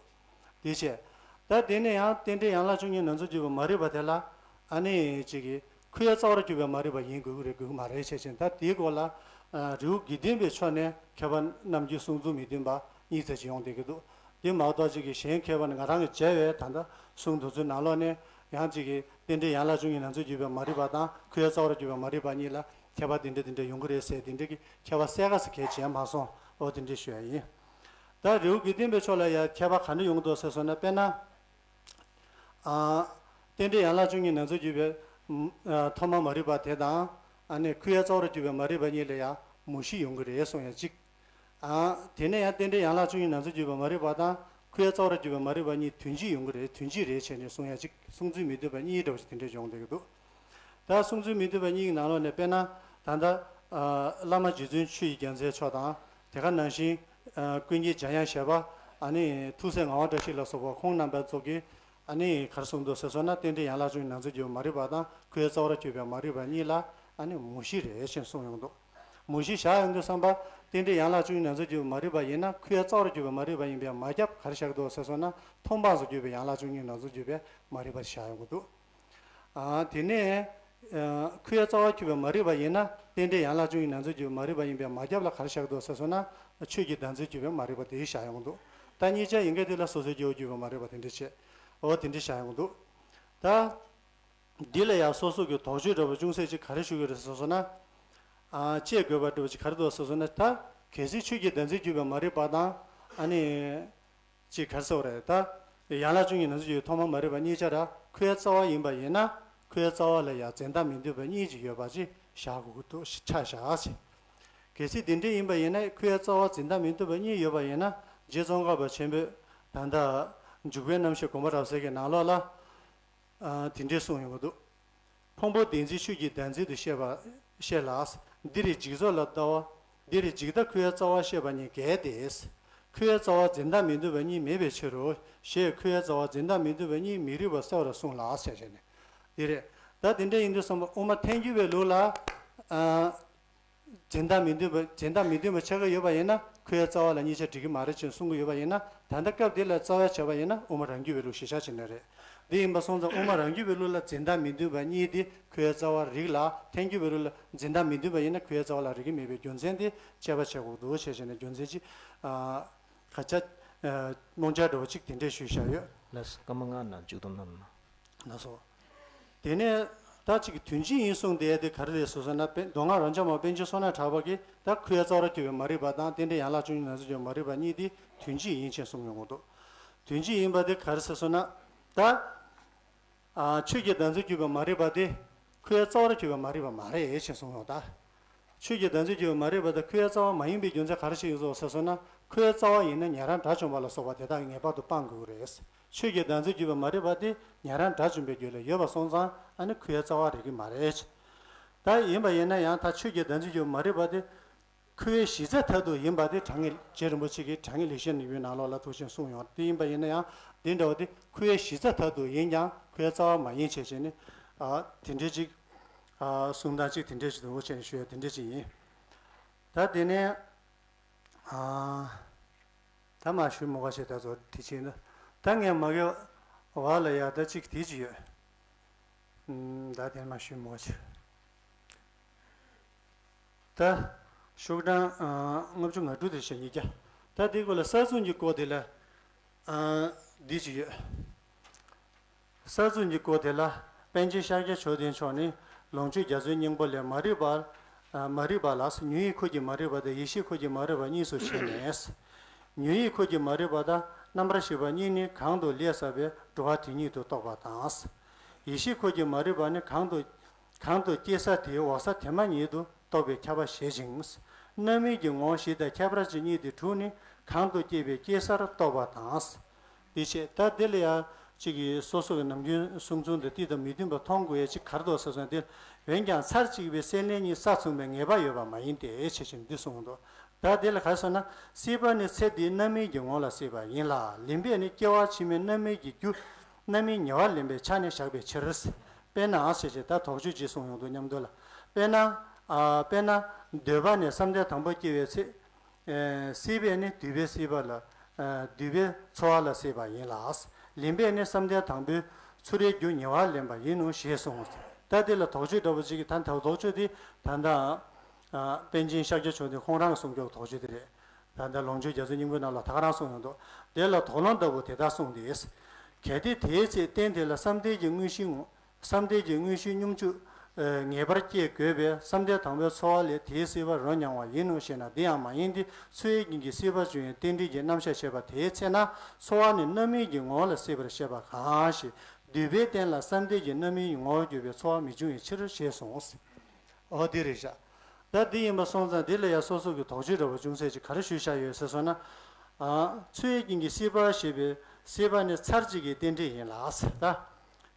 དེ་བྱས། ད་དེ་ནས་ཡང་རྟེན་འབྲེལ་ཡན་ལག་བཅུ་གཉིས་ནང་ཚན་བརྒྱུད་པའི་མ་རིག་པ་དེ་ལ་ཨ་ནི་ཅིག་གིས་ཁུ་ཡ་རྩ་བར་གྱུར་པའི་མ་རིག་པ་ཡིན་དགོས་ཀྱི་རེད་དགོས་ཀྱི་མ་རེད་བྱས་བྱས་ད་དེའི་སྐོར་ལ་ཨ་རི་བོ་དགེ་ལྡན་པའི་ཕྱོགས་ནས་མཁས་པ་རྣམས་ཀྱིས་གསུང་ཚུལ་མི་མཐུན་པ་གཉིས་ཙམ་ཅིག་ཡོང་བསྡད་ཀྱི་འདུག་དེ་མ་གཏོགས་ཅིག་གིས་གཞན་མཁས་པ་ནི་ང་རང་གིས་མཇལ་བའི་ད་ལྟ་གསུང་དེ་ཚོའི་ནང་ལོགས་ནས་ཡང་ཅིག་གིས་རྟེན་འབྲེལ་ཡན་ལག་བཅུ་གཉིས་ནང་ཚན་བརྒྱུད་པའི་མ་རིག་པ་དང་ཁུ་ཡ་རྩ་བར་གྱུར་པའི་མ་རིག་པ་གཉིས་ལ་ཁྱད་པར་དེ་འདྲ་དེ་འདྲ་ཡོང་གི་རེད་ཟེར་དེ་འདྲ་གི་ཁྱད་པར་གསལ་ཁ་ཟིག་གས་མཇལ་མ་སོང་། འོ་དེ་འདྲ་ཞུ་ཡ་ཡིན། ད་རི་བོ་དགེ་ལྡན་པའི་ཕྱོགས་ལ་ཡང་ཁྱད་པར་ག་འདྲ་ཡོང་གི་འདུག་ཟེར་སོང་ན། དཔེར་ན། ཨ་རྟེན་འབྲེལ་ཡན་ལག་བཅུ་གཉིས་ནང་ཚན་བརྒྱུད་པའི་ཨ་ཐོག་མ་མ་རིག་པ་དེ་དང་ཨ་ནི་ཁུ་ཡ་རྩ་བར་གྱུར་པའི་མ་རིག་པ་གཉིས་ལ་ཡང་མུ་བཞི་ཡོང་གི་རེད་གསུང་ཡ་གཅིག་ཨ་དེ་ནས་ཡང་རྟེན་འབྲེལ་ཡན་ལག་བཅུ་གཉིས་ནང་ཚན་བརྒྱུད་པའི་མ་རིག་པ་དང་ཁུ་ཡ་རྩ་བར་གྱུར་པའི་མ་རིག་པ་གཉིས་དོན་གཅིག་ཡོང་གི་རེད། དོན་གཅིག་རེད་བྱས་ནས་གསུང་ཡ་གཅིག་གསུང་ཚུལ་མི་མཐུན་པ་གཉིས་འདྲ་བོ་ཞིག་དེ་འདྲས་ཡོང་བསྡད་ཀྱི་འདུག་ད་གསུང་ཚུལ་མི་མཐུན་པ་གཉིས་ཀྱི་ནང་ལོགས་ནས་དཔེར་ན་ད་ལྟ་ཨ་བླ་མ་རྗེ་བཙུན་ཆོས་ཀྱི་རྒྱལ་མཚན་མཆོག་དང་དེ་ག་ནང་བཞིན་ཨ་ཀུན་མཁྱེན་འཇམ་དབྱངས་བཞད་པ། ཨ་ནི་ཐུགས་སྲས་ངག་དབང་བཀྲ་ཤིས་ལ་སོགས་པ་ཁོང་རྣམ་པ་ཚོ་གིས་ཨ་ནི་ག་རེ་གསུངས་འདུག་ཟེར་སོང་ན། རྟེན་འབྲེལ་ཡན་ལག་བཅུ་གཉིས་ནང་ཚན་བརྒྱུད་པའི་མ་རིག་པ་དང་ཁུ་ཡ་རྩ་བར་གྱུར་པའི་མ་རིག་པ་གཉིས་ལ་ཨ་ནི་མུ་བཞི་རེད་ཅེས་གསུངས་ཡོང་འདུག་མུ་བཞི་བཞག་ཡོང་དུས་ཙམ་པ་རྟེན་འབྲེལ་ཡན་ལག་བཅུ་གཉིས་ནང་ཚན་བརྒྱུད་པའི་མ་རིག་པ་ཡིན་ན་ཁུ་ཡ་རྩ་བར་གྱུར་པའི་མ་རིག་པ་ཡིན་པའི་མ་ཁྱབ་ག་རེ་བཞག་འདུག་ཟེར་སོང་ན། མཐོང་སྤང་སོགས་བརྒྱུད་པའི་ཡན་ལག་བཅུ་གཉིས་ནང་ཚན་བརྒྱུད་པའི་མ་རིག་པ་བཞག་ཡོང་གི་འདུག་ཨ་དེ་ནས་ཨ་ཁུ་ཡ་རྩ་བར་གྱུར་པའི་མ་རིག་པ་ཡིན་ན་རྟེན་འབྲེལ་ཡན་ལག་བཅུ་གཉིས་ནང་ཚན་བརྒྱུད་པའི་མ་རིག་པ་ཡིན་པའི་མ་ཁྱབ་ལ་ག་རེ་བཞག་འདུག་ཟེར་སོང་ན། ཆོས་ཀྱི་བདག་འཛིན་བརྒྱུད་པའི་མ་རིག་པ་དེ་བཞག་ཡོང་གི་འདུག་ད་གཉིས་ཆ་ཡིན་གྱི་དེ་ལ་སོ་སོའི་སྐྱེ་བོ་བརྒྱུད་པའི་མ་རིག་པ་དེ་འདྲ་བྱས། འོ་དེ་འདྲ་བཞག་ཡོང་གི་འདུག་ད་འདི་ལ་ཡང་སོ་སོ་གི་དོགས་གཅོད་འདྲ་བོ་ཅུང་ཟད་ཅིག་ག་རེ་ཞུ་གི་རེད་ཟེར་སོང་ན། ཨ་དཔྱད་དགོས་པ་འདྲ་བོ་ཅིག་ག་རེ་འདུག་ཟེར་སོང་ན། ད་གལ་སྲིད་ཆོས་ཀྱི་བདག་འཛིན་བརྒྱུད་པའི་མ་རིག་པ་དང་ཨ་ནི། ཅིག་ག་རེ་ཟེར་བ་རེད། ད་ཡན་ལག་བཅུ་གཉིས་ནང་ཚན་བརྒྱུད་ཐོག་མ་མ་རིག་པ་གཉིས་ཆ་ར་ཁུ་ཡ་རྩ་བ་ཡིན་པ་ཡིན་ན། ཁུ་ཡ་རྩ་བ་ལ་ཡང་འཛིན་སྟངས་མི་མཐུན་པ་གཉིས་ཅིག་ཡོད་པ་ཅིག་བཞག་དགོས་ཀྱི་འདུག་ཆ་བཞག་ཅིག་གལ་སྲིད་དེ་འདྲ་ཡིན་པ་ཡིན་ན། ཁུ་ཡ་རྩ་བ་འཛིན་སྟངས་མི་མཐུན་པ་གཉིས་ཡོད་པ་ཡིན་ན། རྗེ་ཙོང་ཁ་པ་ཆེན་པོས་ད་ལྟ་འཇུག་པའི་རྣམ་བཤད་དགོངས་པ་རབ་གསལ་གྱི་ནང་ལོགས་ལ། ཨ་དེ་འདྲས་གསུངས་ཡོང་གི་འདུག་ཕུང་པོ་བདེན་འཛིན་ཆོས་ཀྱི་བདག་འཛིན་དུ་བཤད་པ་བཤད་ལ། འདིར་འཇིག་ཚོགས་ལ་ལྟ་བ། འདིར་འཇིག་ལྟ་ཁུ་བའི་རྩ་བ་བཤད་པ་གཉིས་འགལ་ཏེ། ཁུ་བའི་རྩ་བ་འཛིན་སྟངས་མི་མཐུན་པ་གཉིས་མེད་པའི་ཕྱིར་རོ། ཞེས་ཁུ་བའི་རྩ་བ་འཛིན་སྟངས་མི་མཐུན་པ་གཉིས་མི་རིགས་པར་གསལ་བར་གསུངས་ལ་ཞེས་བྱས་ནས། འདི་རེད། ད་དེ་འདྲ་ཡིན་དུས་ཙམ་པ་དབུ་མ་ཐལ་འགྱུར་བའི་ལུགས་ལ། ཨ། འཛིན་སྟངས་མི་མཐུན་པ་འཛིན་སྟངས་མི་མཐུན་པ་ཆགས་ཀྱི་ཡོད་པ་ཡིན་ན་ཁུ་བའི་རྩ་བ་ལ་གཉིས་ཆ་འགྲིག་གི་མ་རེད་ཅེས་གསུང་གི་ཡོད་པ་ཡིན་ན། ད་ལྟ་སྐབས་འདི་ལ་རྩ་བའི་བྱ་བ་ཡིན་ན་དབུ་མ་རང་རྒྱུད་པའི་ལུགས་གཞིར་བཞག་བྱས་ནས་རེད། འདི་ཡིན་པ་སོང་ཙང་དབུ་མ་རང་རྒྱུད་པའི་ལུགས་ལ་འཛིན་སྟངས་མི་མཐུན་པ་གཉིས་དེ་ཁུ་བའི་རྩ་བར་རིགས་ལ། ཐལ་འགྱུར་བའི་ལུགས་ལ་འཛིན་སྟངས་མི་མཐུན་པ་ཡིན་ན་ཁུ་བའི་རྩ་བ་ལ་རིགས་ཀྱི་མེད་པའི་རྒྱུ་མཚན་དེ་དཔྱད་པ་བྱེད་དགོས་འདུག་བྱས་བྱས་ནས་རྒྱུ་མཚན་ཅིག་ཨ། ཁ་ཆ། ཨ། རྨོངས་འཆར་འདྲ་བོ་ཅིག་དེ་འདྲས་ཞུས་བཞག་ཡོད། ལགས་སོ། སྐར་མ་ལྔ་ནང་མཇུག་བསྡོམས་གནང་། ལགས་སོ། དེ་ནས་ད་ཅིག་དོན་སྤྱི་ཡིན་གསུངས་དེ་དེ་ག་རེ་རེད་ཟེར་སོང་ན། དཔེ་མདོ་སྔགས་རབ་འབྱམས་པ་པཎ་ཆེན་བསོད་ནམས་གྲགས་པ་གིས་ད་ཁུ་བའི་རྩ་བ་ར་གྱུར་པའི་མ་རིག་པ་དང་རྟེན་འབྲེལ་ཡན་ལག་བཅུ་གཉིས་ནང་ཚུད་ཀྱི་མ་རིག་པ་གཉིས་དེ་དོན་སྤྱི་ཡིན་ཅེས་གསུངས་ཡོང་གི་འདུག་དོན་སྤྱི་ཡིན་པ་དེ་ག་རེ་ཟེར་སོང་ན། ད། ཨ། ཆོས་ཀྱི་བདག་འཛིན་གྱུར་པའི་མ་རིག་པ་དེ་ཁུ་བའི་རྩ་བ་ར་གྱུར་པའི་མ་རིག་པ་མ་རེད་ཅེས་གསུངས་ཡོང་ད། ཆོས་ཀྱི་བདག་འཛིན་གྱུར་པའི་མ་རིག་པ་དེ་ཁུ་བའི་རྩ་བ་མ་ཡིན་པའི་རྒྱུ་མཚན་ག་རེ་ཞིག་ཡིན་ཟེར་སོང་ན། ཁུ་བའི་རྩ་བ་ཡིན་ན་ཉན་རང་དགྲ་བཅོམ་པ་ལ་སོགས་པ་དེ་དག་གིས་ངེས་པར་དུ་སྤང་དགོས་ཀྱི་རེད། ཆོས་ཀྱི་བདག་འཛིན་གྱུར་པའི་མ་རིག་པ་དེ་ཉན་རང་དགྲ་བཅོམ་པའི་རྒྱུད་ལ་ཡོད་པ་སོང་ཙང་ཨ་ནི་ཁུ་བའི་རྩ་བ་རིག་གི་མ་རེད། ད་ཡིན་པ་ཡིན་ན་ཡང་ད་ཆོས་ཀྱི་བདག་འཛིན་གྱུར་པའི་མ་རིག་པ་དེ། ཁུ་བའི་གཞི་རྩ་མཐར་ཐུག་ཡིན་པ་དེ་དྲང་ངེས། རྗེ་རིན་པོ་ཆེ་གིས་དྲང་ངེས་ལེགས་བཤད་ནུས་པའི་ནང་ལོགས་ལ་ཐུགས་ཆེན་གསུངས་ཡོད། དེ་ཡིན་པ་ཡིན་ན་ཡང་འདི་འདྲ་བ་དེ་ཁུ་བའི་གཞི་རྩ་མཐར་ཐུག་ཡིན་ཀྱང་ཁུ་བའི་རྩ་བ་མ་ཡིན་བྱས་བྱས་ནས། ཨ། དེ་འདྲའི་ཅིག་ཨ། གསུང་སྟངས་ཅིག་དེ་འདྲའི་ཅིག་འདུག་བྱས་ནས་ཞུ་ཡ་དེ་འདྲའི་ཅིག་ཡིན། ད་དེ་ནས། ཨ། ད་མ་ཞུ་མོ་ག་ཞེས་ད་ཚོ་དེ་ཕྱིན་ན། ད་ངས་མ་གི་བ་ལ་ཡ་ད་ཅིག་དེ་ཅིག་ཡོད། ཨུམ། ད་དེ་མ་ཞུ་མོ་ག་ཞེས། ད་ཤོག་གྲངས། ཨ། ལྔ་བཅུ་ང་དྲུག་དེ་བྱས་ཉིས་བརྒྱ། ད་དེ་སྐོར་ལ་གསར་རྩོམ་གྱི་སྐོར་དེ་ལ། ཨ། འདི་ཅིག་ཡོད། གསར་རྩོམ་གྱི་སྐོར་དེ་ལ་པཎ་ཆེན་ཤཱཀྱ་མཆོག་ལྡན་མཆོག་ནི་ལོངས་སྤྱོད་རྒྱ་མཚོའི་སྙིང་པོ་ལས་མ་རིག་པ། ཨ། མ་རིག་པ་ལ་ཉོན་ཡིད་འཁོར་གྱི་མ་རིག་པ་དང་ཡིད་ཤེས་འཁོར་གྱི་མ་རིག་པ་གཉིས་སུ་ཕྱེ་ནས། ཉོན་ཡིད་འཁོར་གྱི་མ་རིག་པ་དང་རྣམ་པར་ཤེས་པ་གཉིས་ནི་གང་དུ་ལས་བསགས་པའི་འགྲོ་བ་དེ་ཉིད་དུ་རྟོགས་པ་དང་། ཡིད་ཤེས་འཁོར་གྱི་མ་རིག་པ་ནི་གང་དུ་གང་དུ་སྐྱེ་ས་དེའི་འོག་ས་དེ་མ་ཉིད་དུ་རྟོགས་པའི་ཁྱབ་པ་བཞེད་ཅིང་། རྣམ་སྨིན་གྱི་ངོ་བོ་བཞི་དང་ཁྱད་པར་གྱི་གཉིས་ཏེ་དྲུག་ནི་གང་དུ་སྐྱེས་པའི་སྐྱེ་སར་རྟོགས་པ་དང་། འདི་བྱས། ད་འདི་ལ་ཡང་གཅིག་གིས་སོ་སོ་གི་ནམ་རྒྱུན་གསུང་ཚུལ་འདི་ཏིག་ཏུ་མི་མཐུན་པ་མཐོང་དགོས་ཡ་གཅིག་ག་རེ་འདུག་ཟེར་སོང་དེ། འོན་ཀྱང་ཚར་གཅིག་པའི་སྲེད་ལེན་གཉིས་ས་མཚུངས་པའི་ངེས་པ་ཡོད་པ་མ་ཡིན་ཏེ་ཞེས་བྱས་འདི་གསུངས་འདུག་ད་འདི་ལ་ག་རེ་ཟེར་ན། སྲེད་པ་ནི་ཚེ་འདིའི་རྣམ་སྨིན་གྱི་ངོ་ལ་སྲེད་པ་ཡིན་ལ། ལེན་པས་ནི་སྐྱེ་བ་ཕྱི་མའི་རྣམ་སྨིན་གྱི་རྒྱུ། རྣམ་སྨིན་ཉེ་བར་ལེན་པའི་ཆ་ནས་བཞག་པའི་ཕྱིར། དཔེར་ན་ཞེས་བྱས་ད་དོགས་གཅོད་ཅིག་གསུངས་ཡོང་འདུག་མཉམ་དུ་ལ། དཔེར་ན། ཨ། དཔེར་ན། འདོད་པ་ནི་བསམ་གཏན་དང་པོ་སྐྱེ་བའི་ཚེ། ཨེ། སྲེད་པས་ནི་འདོད་པའི་སྲེད་པ་ལ། ཨ། འདོད་པའི་ཚོར་བ་ལ་སྲེད་པ་ཡིན་ལ། ལེན་པས་ནི་བསམ་གཏན་དང་པོའི་ཚོར་བའི་རྒྱུ་ཉེ་བར་ལེན་པ་ཡིན་ནོ་ཞེས་གསུངས། ད་དེ་ལ་དོགས་གཅོད་འདྲ་པོ་ཅིག་གིས་ད་ལྟ་དོགས་གཅོད་དེ་ད་ལྟ། ཨ། པཎ་ཆེན་ཤཱཀྱ་མཆོག་དེ་ཁོང་རང་གི་གསུང་རྒྱུ་དོགས་གཅོད་དེ་རེད། ད་ལྟ་ལོངས་སྤྱོད་རྒྱ་མཚོའི་སྙིང་པོའི་ནང་ལ་ད་ག་རང་གསུངས་ཡོང་འདུག་དེ་ལ་དོགས་སློང་ལྟ་བུ་དེ་ལྟར་གསུངས་ཏེ། གལ་ཏེ་དེའི་ཚེ་རྟེན་དེ་ལ་བསམ་གཏན་གྱི་དངོས་གཞི་ངོ་། བསམ་གཏན་གྱི་དངོས་གཞི་སྙོམས་འཇུག་ངེས་པར་སྐྱེ་དགོས་པས་བསམ་གཏན་དང་པོའི་ཚོར་བ་ལས་དེའི་སྲེད་པ་རོ་མྱང་བ་ཡིན་ནོ་ཞེ་ན། དེ་ཡང་མ་ཡིན་ཏེ། ཚོར་བའི་རྐྱེན་གྱིས་སྲེད་པ་བྱུང་བའི་རྟེན་འབྲེལ་གྱི་རྣམ་གཞག་བྱས་པ་དེའི་ཚེ་ན་ཚོར་བ་ནི་རྣམ་སྨིན་གྱི་ངོ་བོ་ལ་སྲེད་པར་བཤད་པ་གང་ཞིག་འདོད་པའི་རྟེན་ལ་བསམ་གཏན་གྱི་རྣམ་སྨིན་ངོ་བོར་གྱུར་པའི་ཚོར་བ་མི་འབྱུང་བའི་ཕྱིར་ཞེས་གསུངས། འོ་དེ་རེད་བཞག་ད་དེ་ཡིན་པ་སོང་ཙང་དེ་ལ་ཡང་སོ་སོ་གི་དོགས་གཅོད་འདྲ་བོ་ཅུང་ཟད་ཅིག་ག་རེ་ཞུས་བཞག་ཡོད་ཟེར་སོང་ན། ཨ། ཚོར་བའི་རྐྱེན་གྱིས་སྲེད་པ་ཞེས་པའི་སྲེད་པ་ནི་ཚར་གཅིག་གི་རྟེན་འབྲེལ་ཡིན་ལ་ཟེར་ད།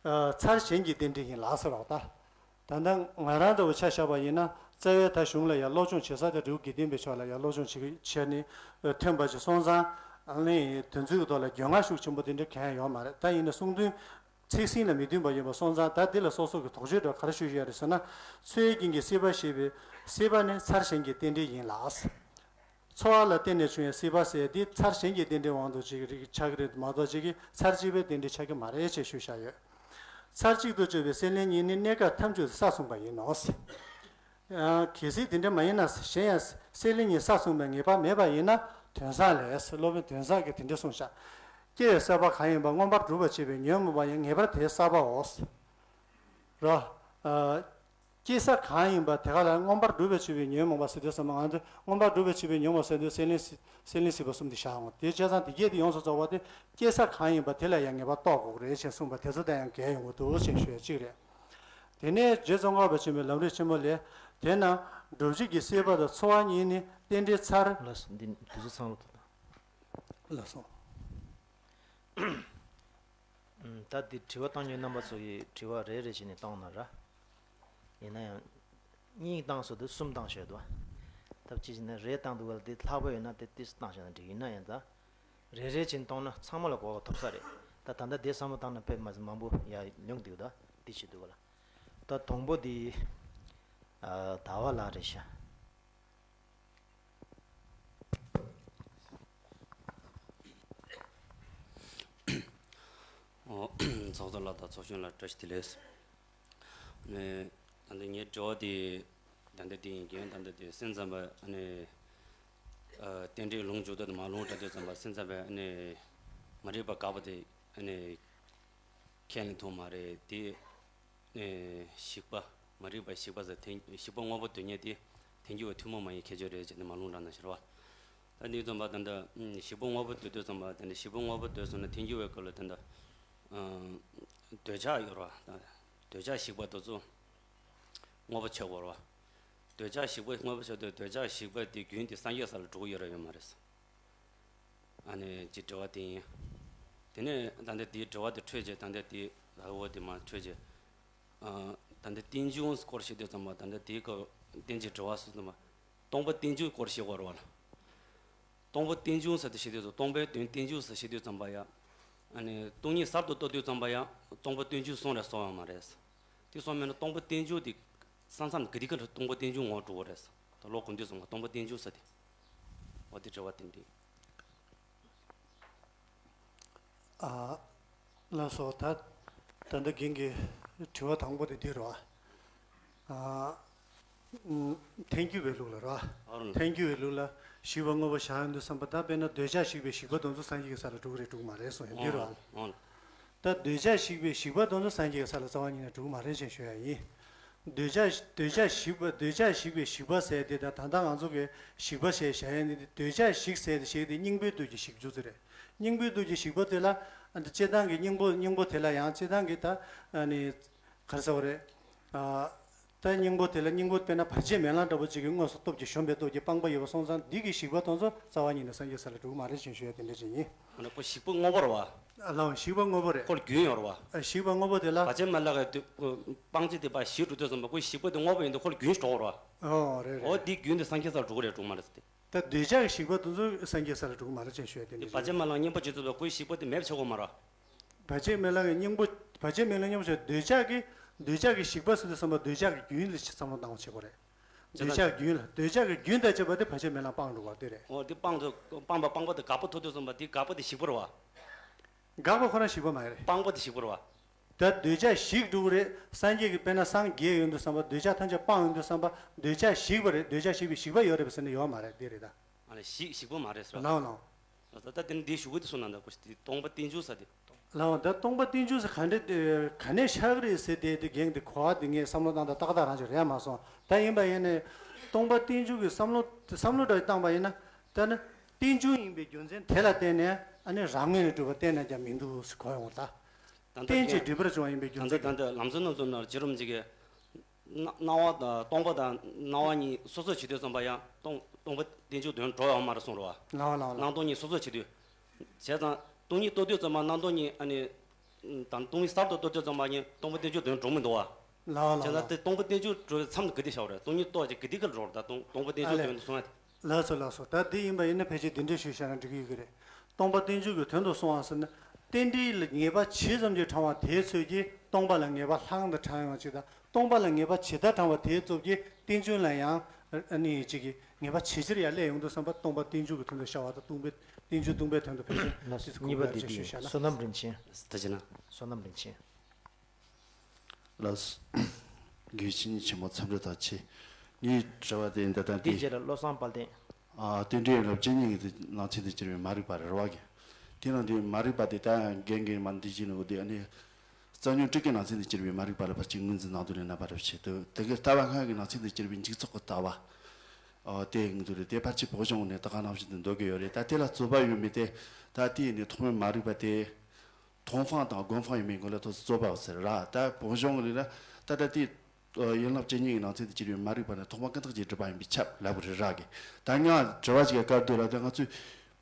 ཨ། ཚར་གཞན་གྱི་རྟེན་འབྲེལ་ཡིན་ལ་ཟེར་བ་ད། ད་ལྟ་ང་རང་འདྲ་བོ་ཆ་བཞག་པ་ཡིན་ན་རྩ་བའི་ད་གཞུང་ལ་ཡང་སློབ་སྦྱོང་བྱེད་ས་དེ་འབྲས་བུ་དགེ་ལྡན་པའི་ཕྱོགས་ལ་ཡང་སློབ་སྦྱོང་བྱེད་ཀྱི་བྱས་ནས་ཐོན་པ་ཅིག་སོང་ཙང་། ཨ་ནི་དོན་ཚུལ་གྱི་ཐོག་ལ་འགྱོད་ངག་ཤུགས་ཆེན་པོ་དེ་འདྲ་གང་ཡང་ཡོད་མ་རེད། ད་ཡིན་ན་གསུང་དོན། ཚིག་ཟིན་ལ་མི་མཐུན་པ་ཡིན་པ་སོང་ཙང་ད་འདི་ལ་སོ་སོ་གི་དོགས་གཅོད་འདྲ་ག་རེ་ཞུ་ཡ་རེད་ཟེར་ན། ཚོར་བའི་རྐྱེན་གྱིས་སྲེད་པ་ཞེས་པའི་སྲེད་པ་ནི་ཚར་གཞན་གྱི་རྟེན་འབྲེལ་ཡིན་ལ། ཚོར་བ་ལ་བརྟེན་ནས་བྱུང་བའི་སྲེད་པ་ཟེར་འདི་ཚར་གཞན་གྱི་རྟེན་འབྲེལ་དབང་དུ་ཅིག་རིགས་ཆགས་ཀྱི་རེད་མ་གཏོགས་ཅིག་གིས་ཚར་གཅིག་པའི་རྟེན་འབྲེལ་ཆགས་ཀྱི་མ་རེད་ཅེས་ཞུས་བཞག་ཡོད། ཚར་གཅིག་ཏུ་གཅོད་པའི་སྲེད་ལེན་གཉིས་ནི་གནས་སྐབས་ཐམས་ཅད་དུ་ས་མཚུངས་པ་ཡིན་ནོ། ཡང་གལ་སྲིད་དེ་འདྲ་མ་ཡིན་ན་གཞན་ཡང་སྲེད་ལེན་གཉིས་ས་མཚུངས་པའི་ངེས་པ་མེད་པ་ཡིན་ན་དོན་བཟང་ལས། སློབ་དཔོན་དོན་བཟང་གིས་དེ་འདྲ་གསུངས་ཤག་སྐྱེ་བའི་སྲེད་པ་གང་ཡིན་པ་མངོན་པར་སྒྲུབ་པར་བྱེད་པའི་ཉོན་མོངས་པ་ཡང་ངེས་པར་དེའི་ས་པའོ། རོ། ཨ། སྐྱེ་ས་གང་ཡིན་པ་དེ་ག་ལ་མངོན་པར་སྒྲུབ་པར་བྱེད་པའི་ཉོན་མོངས་པ་ཟེར་དུས་ཙམ་པ་ང་ཚོས་མངོན་པར་སྒྲུབ་པར་བྱེད་པའི་ཉོན་མོངས་ཟེར་དུས་སྲེད་ལེན་སྲེད་ལེན་སྲིད་པ་གསུམ་དེ་བཞག་འོང་། དེ་བྱས་ཙང་དེ་སྐད་དེ་ཡོངས་སུ་རྫོགས་པ་དེ་སྐྱེ་ས་གང་ཡིན་པ་དེ་ལ་ཡང་ངེས་པ་རྟོགས་དགོས་རེད་ཅེས་གསུངས་པ་དེ་ཚོ་དང་ཡང་འགལ་ཡོང་གི་འདུག་ཅེས་ཞུ་ཡ་གཅིག་རེད། དེ་ནས་རྗེ་ཙོང་ཁ་པ་ཆེན་པོའི་ལམ་རིམ་ཆེན་མོ་ལས། དེས་ན་སྒྲུབ་བྱེད་ཀྱི་སྲེད་པ་དང་ཚོར་བ་གཉིས་ནི་རྟེན་འབྲེལ་ཚར། ལགས་སོ། འདི་དུས་ཚོད་ཚང་ལོ་ད། ལགས་སོ། ད་འདི་དྲི་བ་བཏང་མཁན་རྣམ་པ་ཚོ་ཡི་དྲི་བ་རེ་རེ་བྱས་ནས་བཏང་ན་ར། ཡིན་ན་ཡང་གཉིས་བཏང་སྲོལ་དུ་གསུམ་བཏང་བཞག་འདུག་བ། ཐབས་ཅི་ཞིག་ན་རེ་བཏང་འདུག་བ་ལ་དེ་ལྷག་པ་ཡོད་ན་དེ་ཏིས་བཏང་བཞག་ན་འགྲིག་ཡིན་ན་ཡང་ད། རེ་རེ་བཞིན་གཏོང་ན་ཚང་མ་ལ་གོ་བ་ཐོབ་ས་རེད། ད་ད་ལྟ་དེ་བསམ་བློ་བཏང་ན་དཔེ་མ་མང་པོ་ཡ་ལོན་འདུག་ད་དེ་བྱེད་འདུག་བ་ལ། ད་དང་པོ་དེ་ཨ་ཟླ་བ་ལགས་རེད་ཤག་ཨོ། ཚོགས་གཙོ་ལགས་དང་ཚོགས་གཞོན་ལགས་བཀྲ་ཤིས་བདེ་ལེགས། ནས་ད་ལྟ་ངའི་དྲི་བ་དེ་ད་ལྟ་དེ་ཡིན་རྒྱུན་ད་ལྟ་དེ་སེམས་ཙམ་པ་ཨ་ནི་ཨ་རྟེན་འབྲེལ་ལུང་འཇུག་སྟངས་དང་མ་ལུང་དྲ་དུས་ཙམ་པ་སེམས་ཙམ་པ་ཨ་ནི་མ་རིག་པ་དགག་པ་དེ་ཨ་ནི་ཁས་ལེན་ཐུབ་མ་རེད་དེ། ཨེ་ཞིག་པ། མ་རིག་པ་ཞིག་པ་ཟེར་ཐལ། ཞིག་པ་དངོས་པོ་འདོད་མཁན་དེ་ཐལ་འགྱུར་བའི་ཐུན་མོང་མ་ཡིན་ཁྱད་ཆོས་རེད་ཅེས་ནས་མ་ལུང་དྲངས་ན་ཤར་བ། ད་འདི་ཙམ་པ་ད་ལྟ་ཞིག་པ་དངོས་པོ་འདོད་དུས་ཙམ་པ་ད་ལྟ་ཞིག་པ་དངོས་པོ་འདོད་སོང་ན་ཐལ་འགྱུར་བའི་སྐོར་ལ་ད་ལྟ་འདོད་ཆགས་ཡོད་རེད་བ། འདོད་ཆགས་ཞིག་པ་དེ་ཚོ་དངོས་པོ་ཆགས་དགོས་རེད་བ། འདོད་ཆགས་ཞིག་པ་དངོས་པོ་ཆགས་དུས་འདོད་ཆགས་ཞིག་པ་དེ་རྒྱུན་དེ་སངས་རྒྱས་ས་ལ་འགྲོ་གི་ཡོད་རེད་ཡོད་མ་རེད། ཨ་ནི་ཅི་དྲི་བ་དེ་ཡིན། དེ་ནས་ད་ལྟ་དེའི་དྲི་བ་དེ་འཕྲོས་རྗེས་ད་ལྟ་དེ་ལ་འོ་དེ་མ་འཕྲོས་རྗེས། ཨ་ད་ལྟ་རྟེན་འབྱུང་སྐོར་བཤད་དུས་ཙམ་པ་ད་ལྟ་དེའི་སྐོར་རྟེན་གྱི་དྲི་བ་སུ་ཙམ་པ། སྟོང་པ་རྟེན་འབྱུང་སྐོར་བཤད་དགོས་རེད་བ་ལ། སྟོང་པ་རྟེན་འབྱུང་ཟེར་དེ་བཤད་དུས་ཙམ་སྟོང་པའི་དོན་རྟེན་འབྱུང་ཟེར་བཤད་དུས་ཙམ་པ་ཡ། ཨ་ནི་སྟོང་ཉིད་གསར་དུ་རྟོགས་དུས་ཙམ་པ་ཡ་སྟོང་པ་རྟེན་འབྱུང་གསུམ་རེ་སོང་ཡོད་མ་རེད། དེ་སོང་མེད་ན་སྟོང་པ་རྟེན་འབྱུང་དེ་ས་མཚམས་ག་དེ་ག་ལ་སྟོང་པ་རྟེན་འབྱུང་ངོ་སྤྲོད་དགོས་རེད། ད་ལོ་གོམས་དུས་ཙམ་པ་སྟོང་པ་རྟེན་འབྱུང་ཟེར་དེ། འོ་དེ་དྲི་བ་དེ་འདྲ། ཨ། ལགས་སོ། ད་ད་ལྟ་རྒན་གྱི་དྲི་བ་དང་པོ་དེ་འདི་རེད་བ། ཨ། ཨུམ། ཐལ་འགྱུར་བའི་ལུགས་ལ་རེད་བ། ཨ་རོ། ཐལ་འགྱུར་བའི་ལུགས་ལ་ཞིག་པ་དངོས་པོ་བཞག་ཡོང་དུས་ཙམ་པ་ད་དཔེར་ན་འདོད་ཆགས་ཞིག་པའི་ཞིག་པ་དེ་ཚོ་སངས་རྒྱས་ཀྱི་ས་ལ་འགྲོ་གི་རེད་འགྲོ་གི་མ་རེད་གསུངས་ཡོང་འདི་རེད་བ། ཨ་རོ། ད་འདོད་ཆགས་ཞིག་པའི་ཞིག་པ་དེ་ཚོ་སངས་རྒྱས་ཀྱི་ས་ལ་རྩ་བ་ཉིད་ནས་འགྲོ་གི་མ་རེད་ཅེས་ཞུ་ཡ་ཡིན། འདོད་ཆགས་འདོད་ཆགས་ཞིག་པ་འདོད་ཆགས་ཞིག་པའི་ཞིག་པ་ཟེར་དེ་དང་ད་ལྟ་ང་ཚོ་གི་ཞིག་པ་ཞེས་བྱ་ཡ་ནི་འདོད་ཆགས་ཞིག་ཟེར་དེ་ཞིག་དེ་སྙིང་པོའི་དུས་ཀྱི་ཞིག་རྒྱུ་ཚོད་རེད། སྙིང་པོའི་དུས་ཀྱི་ཞིག་པ་དེ་ལ་ཨ་འདི་སྤྱིར་བཏང་གི་སྙིང་པོ་སྙིང་པོ་དེ་ལ་ཡང་སྤྱིར་བཏང་གི་ད་ཨ་ནི་ག་རེ་ཟེར་བ་རེད། ཨ། ད་སྙིང་པོ་དེ་ལ་སྙིང་པོ་དཔེར་ན་བར་ཆད་མེད་ལམ་འདྲ་པོ་ཅིག་གི་དངོས་སུ་སྟོབས་ཀྱིས་གཞོམ་པའི་སྟོབས་ཀྱིས་སྤངས་པ་ཡོད་པ་སོང་ཙང་འདི་གི་ཞིག་པ་དེ་ཚོ་རྩ་བ་ཉིད་ནས་སངས་རྒྱས་ས་ལ་འགྲོ་གི་མ་རེད་ཅེས་ཞུ་ཡ་དེ་འདྲ་ཅིག་ཡིན། ཨ་ནི་ཁོ་ཞིག་པ་དངོས་པོ་རེད་བ། ཨ་ལའང་ཞིག་པ་དངོས་པོ་རེད། ཁོ་ལ་རྒྱུན་ཡོད་རེད་བ། ཨ་ཞིག་པ་དངོས་པོ་དེ་ལ། བར་ཆད་མེད་ལམ་གྱི་སྤང་བྱ་དེ་ཕར་ཞིག་འགྲོ་དུས་ཙམ་པ་ཁོའི་ཞིག་པ་དེ་དངོས་པོ་ཡིན་དུས་ཁོ་ལ་རྒྱུན་ཞིག་འགྲོ་གི་རེད་བ། ཨོ་རེད་རེད། འོ་འདི་རྒྱུན་དེ་སངས་རྒྱས་ས་ལ་འགྲོ་གི་རེད་འགྲོ་གི་མ་རེད་ཟེར་ཏེ། ད་འདོད་ཆགས་ཀྱི་ཞིག་པ་དེ་ཚོ་སངས་རྒྱས་ས་ལ་འགྲོ་གི་མ་རེད་ཅེས་ཞུ་ཡ་དེ་འདྲ་བར་ཆད་མེད་ལམ་སྙིང་པོ་བྱེད་ཚུལ་ལ་ཁོའི་ཞིག་པ་དེ་མེད་པ་བྱེད་དགོས་མ་རེད། བར་ཆད་མེད་ལམ་གྱི་སྙིང་པོ། བར་ཆད་མེད་ལམ་སྙིང་པོ་བྱེད་འདོད་ཆགས་ཀྱི། འདོད་ཆགས་ཀྱི་ཞིག་པ་ཟེར་དུས་ཙམ་པ་འདོད་ཆགས་ཀྱི་རྒྱུན་ལ་བསམ་བློ་བཏང་བ་བྱེད་དགོས་རེད། འདོད་ཆགས་ཀྱི་རྒྱུན་ལ་འདོད་ཆགས་ཀྱི་རྒྱུན་དང་བཅས་པ་དེ་བར་ཆད་མེད་ལམ་སྤངས་འགྲོ་བ་དེ་རེད། འོ་དེ་སྤངས་དུས་སྤངས་པ་སྤངས་པ་དེ་དགག་པ་ཐོབ་དུས་ཙམ་པ་དེ་དགག་པ་དེ་ཞིག་པ་རེད་བ། དགག་པ་ཁོ་རང་ཞིག་པ་མ་རེད། སྤངས་པ་དེ་ཞིག་པ་རེད་བ། ད་འདོད་ཆགས་ཞིག་འགྲོ་གི་རེད། སངས་རྒྱས་ཀྱི་དཔེར་ན་སངས་རྒྱས་ཡོང་དུས་ཙམ་པ་འདོད་ཆགས་ཐམས་ཅད་སྤངས་ཡོང་དུས་ཙམ་པ་འདོད་ཆགས་ཞིག་པ་རེད། འདོད་ཆགས་ཞིག་པའི་ཞིག་པ་ཡོད་རེད་པས་ཟེར་ན་ཡོད་མ་རེད་འདི་རེད་ད། ཨ་ནི་ཞིག་ཞིག་པ་མ་རེད་ཟེར་བ། ལའོ་ལའོ། ད་ལྟ་དེ་ནི་འདི་ཞུ་གི་འདི་སོང་ན་ད་ཁོ་ཞིག་སྟོང་པ་རྟེན་འབྱུང་ས་དེ། ལའོ་ད་སྟོང་པ་རྟེན་འབྱུང་ས་ག་འདྲ་ག་ནས་ཆགས་ཀྱི་རེད་ཟེར་དེ་དེ་རྒན་དེ་གོ་བ་དེ་ངས་བསམ་བློ་བཏང་ད་ཏག་ཏག་རང་ཅིག་རེད་མ་སོང་ད་ཡིན་པ་ཡིན་ནས་སྟོང་པ་རྟེན་འབྱུང་གི་བསམ་བློ་བསམ་བློ་འདྲ་བཏང་པ་ཡིན་ན་ད་ནི་རྟེན་འབྱུང་ཡིན་པའི་རྒྱུ་མཚན་དེ་ལ་བརྟེན་ནས་ཨ་ནི་རང་ངོས་ནས་གྲུབ་པ་གཏན་ནས་ཀྱང་མི་འདུག་ཟེར་གོ་ཡོང་བ་ད། ད་ལྟ་རྟེན་ཅིང་འབྲེལ་པར་བྱུང་བ་ཡིན་པའི་རྒྱུ་ད་ལྟ་མཚན་ད་ལྟ་ལམ་སང་ནང་ཚོ་ནར་བྱེད་རུམ་གཅིག་གི་སྣང་བ་དང་སྟོང་པ་དང་སྣང་བ་གཉིས་སོ་སོར་བྱེད་དུས་ཙམ་པ་ཡང་སྟོང་སྟོང་པ་རྟེན་འབྱུང་དོན་གྲུབ་ཡོད་མ་རེད་གསུངས་རེད་བ། ལའོ་ལའོ་ལའོ། སྣང་སྟོང་གཉིས་སོ་སོར་བྱེད་དུས། བྱས་ཙང་སྟོང་ཉིད་རྟོགས་དུས་ཙམ་པ་སྣང་སྟོང་གཉིས་ཨ་ནི། དང་སྟོང་ཉིད་གསར་དུ་རྟོགས་དུས་ཙམ་པ་གཉིས་སྟོང་པ་རྟེན་འབྱུང་དོན་གྲུབ་མི་འདུག་བ། ལའོ་ལའོ་བྱས་ཙང་ལའོ། དེ་སྟོང་པ་རྟེན་འབྱུང་གྲུབ་པའི་མཚམས་དེ་ག་དེ་བཞག་པ་རེད། སྟོང་ཉིད་རྟོགས་ཀྱི་ག་དེ་ག་ལ་འགྲོ་རེད་ད་སྟོང་སྟོང་པ་རྟེན་འབྱུང་དོན་དུ་སོང་ཡ་དེ། ལགས་སོ་ལགས་སོ། ད་འདི་ཡིན་པ་ཡིན་ན་ཕལ་ཆེར་འདི་འདྲ་ཞུས་བཞག་ན་འགྲིག་གི་ཡོད་ཀྱི་རེད། སྟོང་པ་རྟེན་འབྱུང་གི་དོན་དུ་སོང་བ་ཟེར་ན། རྟེན་འབྲེལ་ལ་ངེས་པ་ཇི་ཙམ་གྱིས་དྲངས་པ་དེའི་ཚོད་ཀྱིས་སྟོང་པ་ལ་ངེས་པ་ལྷག་ཏུ་དྲངས་ཡོང་ཅིག་དང་སྟོང་པ་ལ་ངེས་པ་ཇི་ལྟར་དྲངས་པ་དེའི་སྟོབས་ཀྱིས་རྟེན་འབྱུང་ལ་ཡང་ཨ་ནི་ཅིག་གིས་ངེས་པ་ཇེ་ཆེར་ཡར་སླེབས་ཡོང་དུས་ཙམ་པ་སྟོང་པ་རྟེན་འབྱུང་གི་དོན་དུ་ཤར་བ་དང་སྟོང་པའི་རྟེན་འབྱུང་སྟོང་པའི་དོན་དུ་ཕལ་ཆེར་ལགས་སོ། ཅིག་གོ་གཉིས་པ་དགོས་དེ་ཡ་ཅིག་དེ་ཞུས་བཞག་ན། བསོད་ནམས་རིན་ཆེན། ད་ཅི་ན། བསོད་ནམས་རིན་ཆེན། ལགས་སོ། དགེ་བཤེས་ཆེན་མོ་འཚམས་འདྲི་དང་ཆེ། ངའི་དྲི་བ་དེ་འདི་དང་དེའི་དེ། རྗེས་ལ་བློ་བཟང་དཔལ་ལྡན། ཨ། རྟེན་འབྲེལ་ཡན་ལག་བཅུ་གཉིས་ཀྱི་ནང་ཚན་དུ་གྱུར་པའི་མ་རིག་པ་རེད་བ་གི། དེ་ནང་དུ་མ་རིག་པ་དེ་ད་རྒན་རྒན་མ་འདི་བྱས་ནས་འོ་དེ་ཨ་ནི། རྩ་ཉོན་དྲུག་གི་ནང་ཚན་དུ་གྱུར་པའི་མ་རིག་པ་ལ་ཕར་ཅིག་ངོས་འཛིན་གནང་དོན་ལ་རྣམ་པ་རབ་བྱེད་དུ་དེ་གི་ལྟ་བ་ལྔ་གི་ནང་ཚན་དུ་གྱུར་པའི་འཇིག་ཚོགས་ཀྱི་ལྟ་བ། ཨ། དེ་ངོས་འཛིན་རེད་དེ་ཕར་ཅིག་བོགས་གཞུང་ནས་ད་ག་ནང་བཞིན་དུ་འདོད་ཀྱི་ཡོད་རེད། ད་དེ་ལ་རྩོད་པ་ཡོད་མེད་དེ། ད་དེ་ནི་ཐོག་མའི་མ་རིག་པ་དེ། ཐོང་ཧྥང་དང་གོན་ཧྥང་ཡོད་མེད་སྐོར་ལ་ཐོག་རྩོད་པ་ཟེར་ར། ད་བོགས་གཞུང་ལ་ད་ལྟ་དེ་ཡན་ལག་བཅུ་གཉིས་ཀྱི་ནང་ཚན་དུ་གྱུར་པའི་མ་རིག་པ་ནི་ཐོག་མ་ཀུན་བཏགས་ཀྱི་སྒྲིབ་པ་ཡིན་པས་ཁྱབ་ལབ་པ་རེད་ར་གི། ད་ང་དྲི་བ་ཞིག་བཀར་དུས་ལ་ད་ང་ཚོས་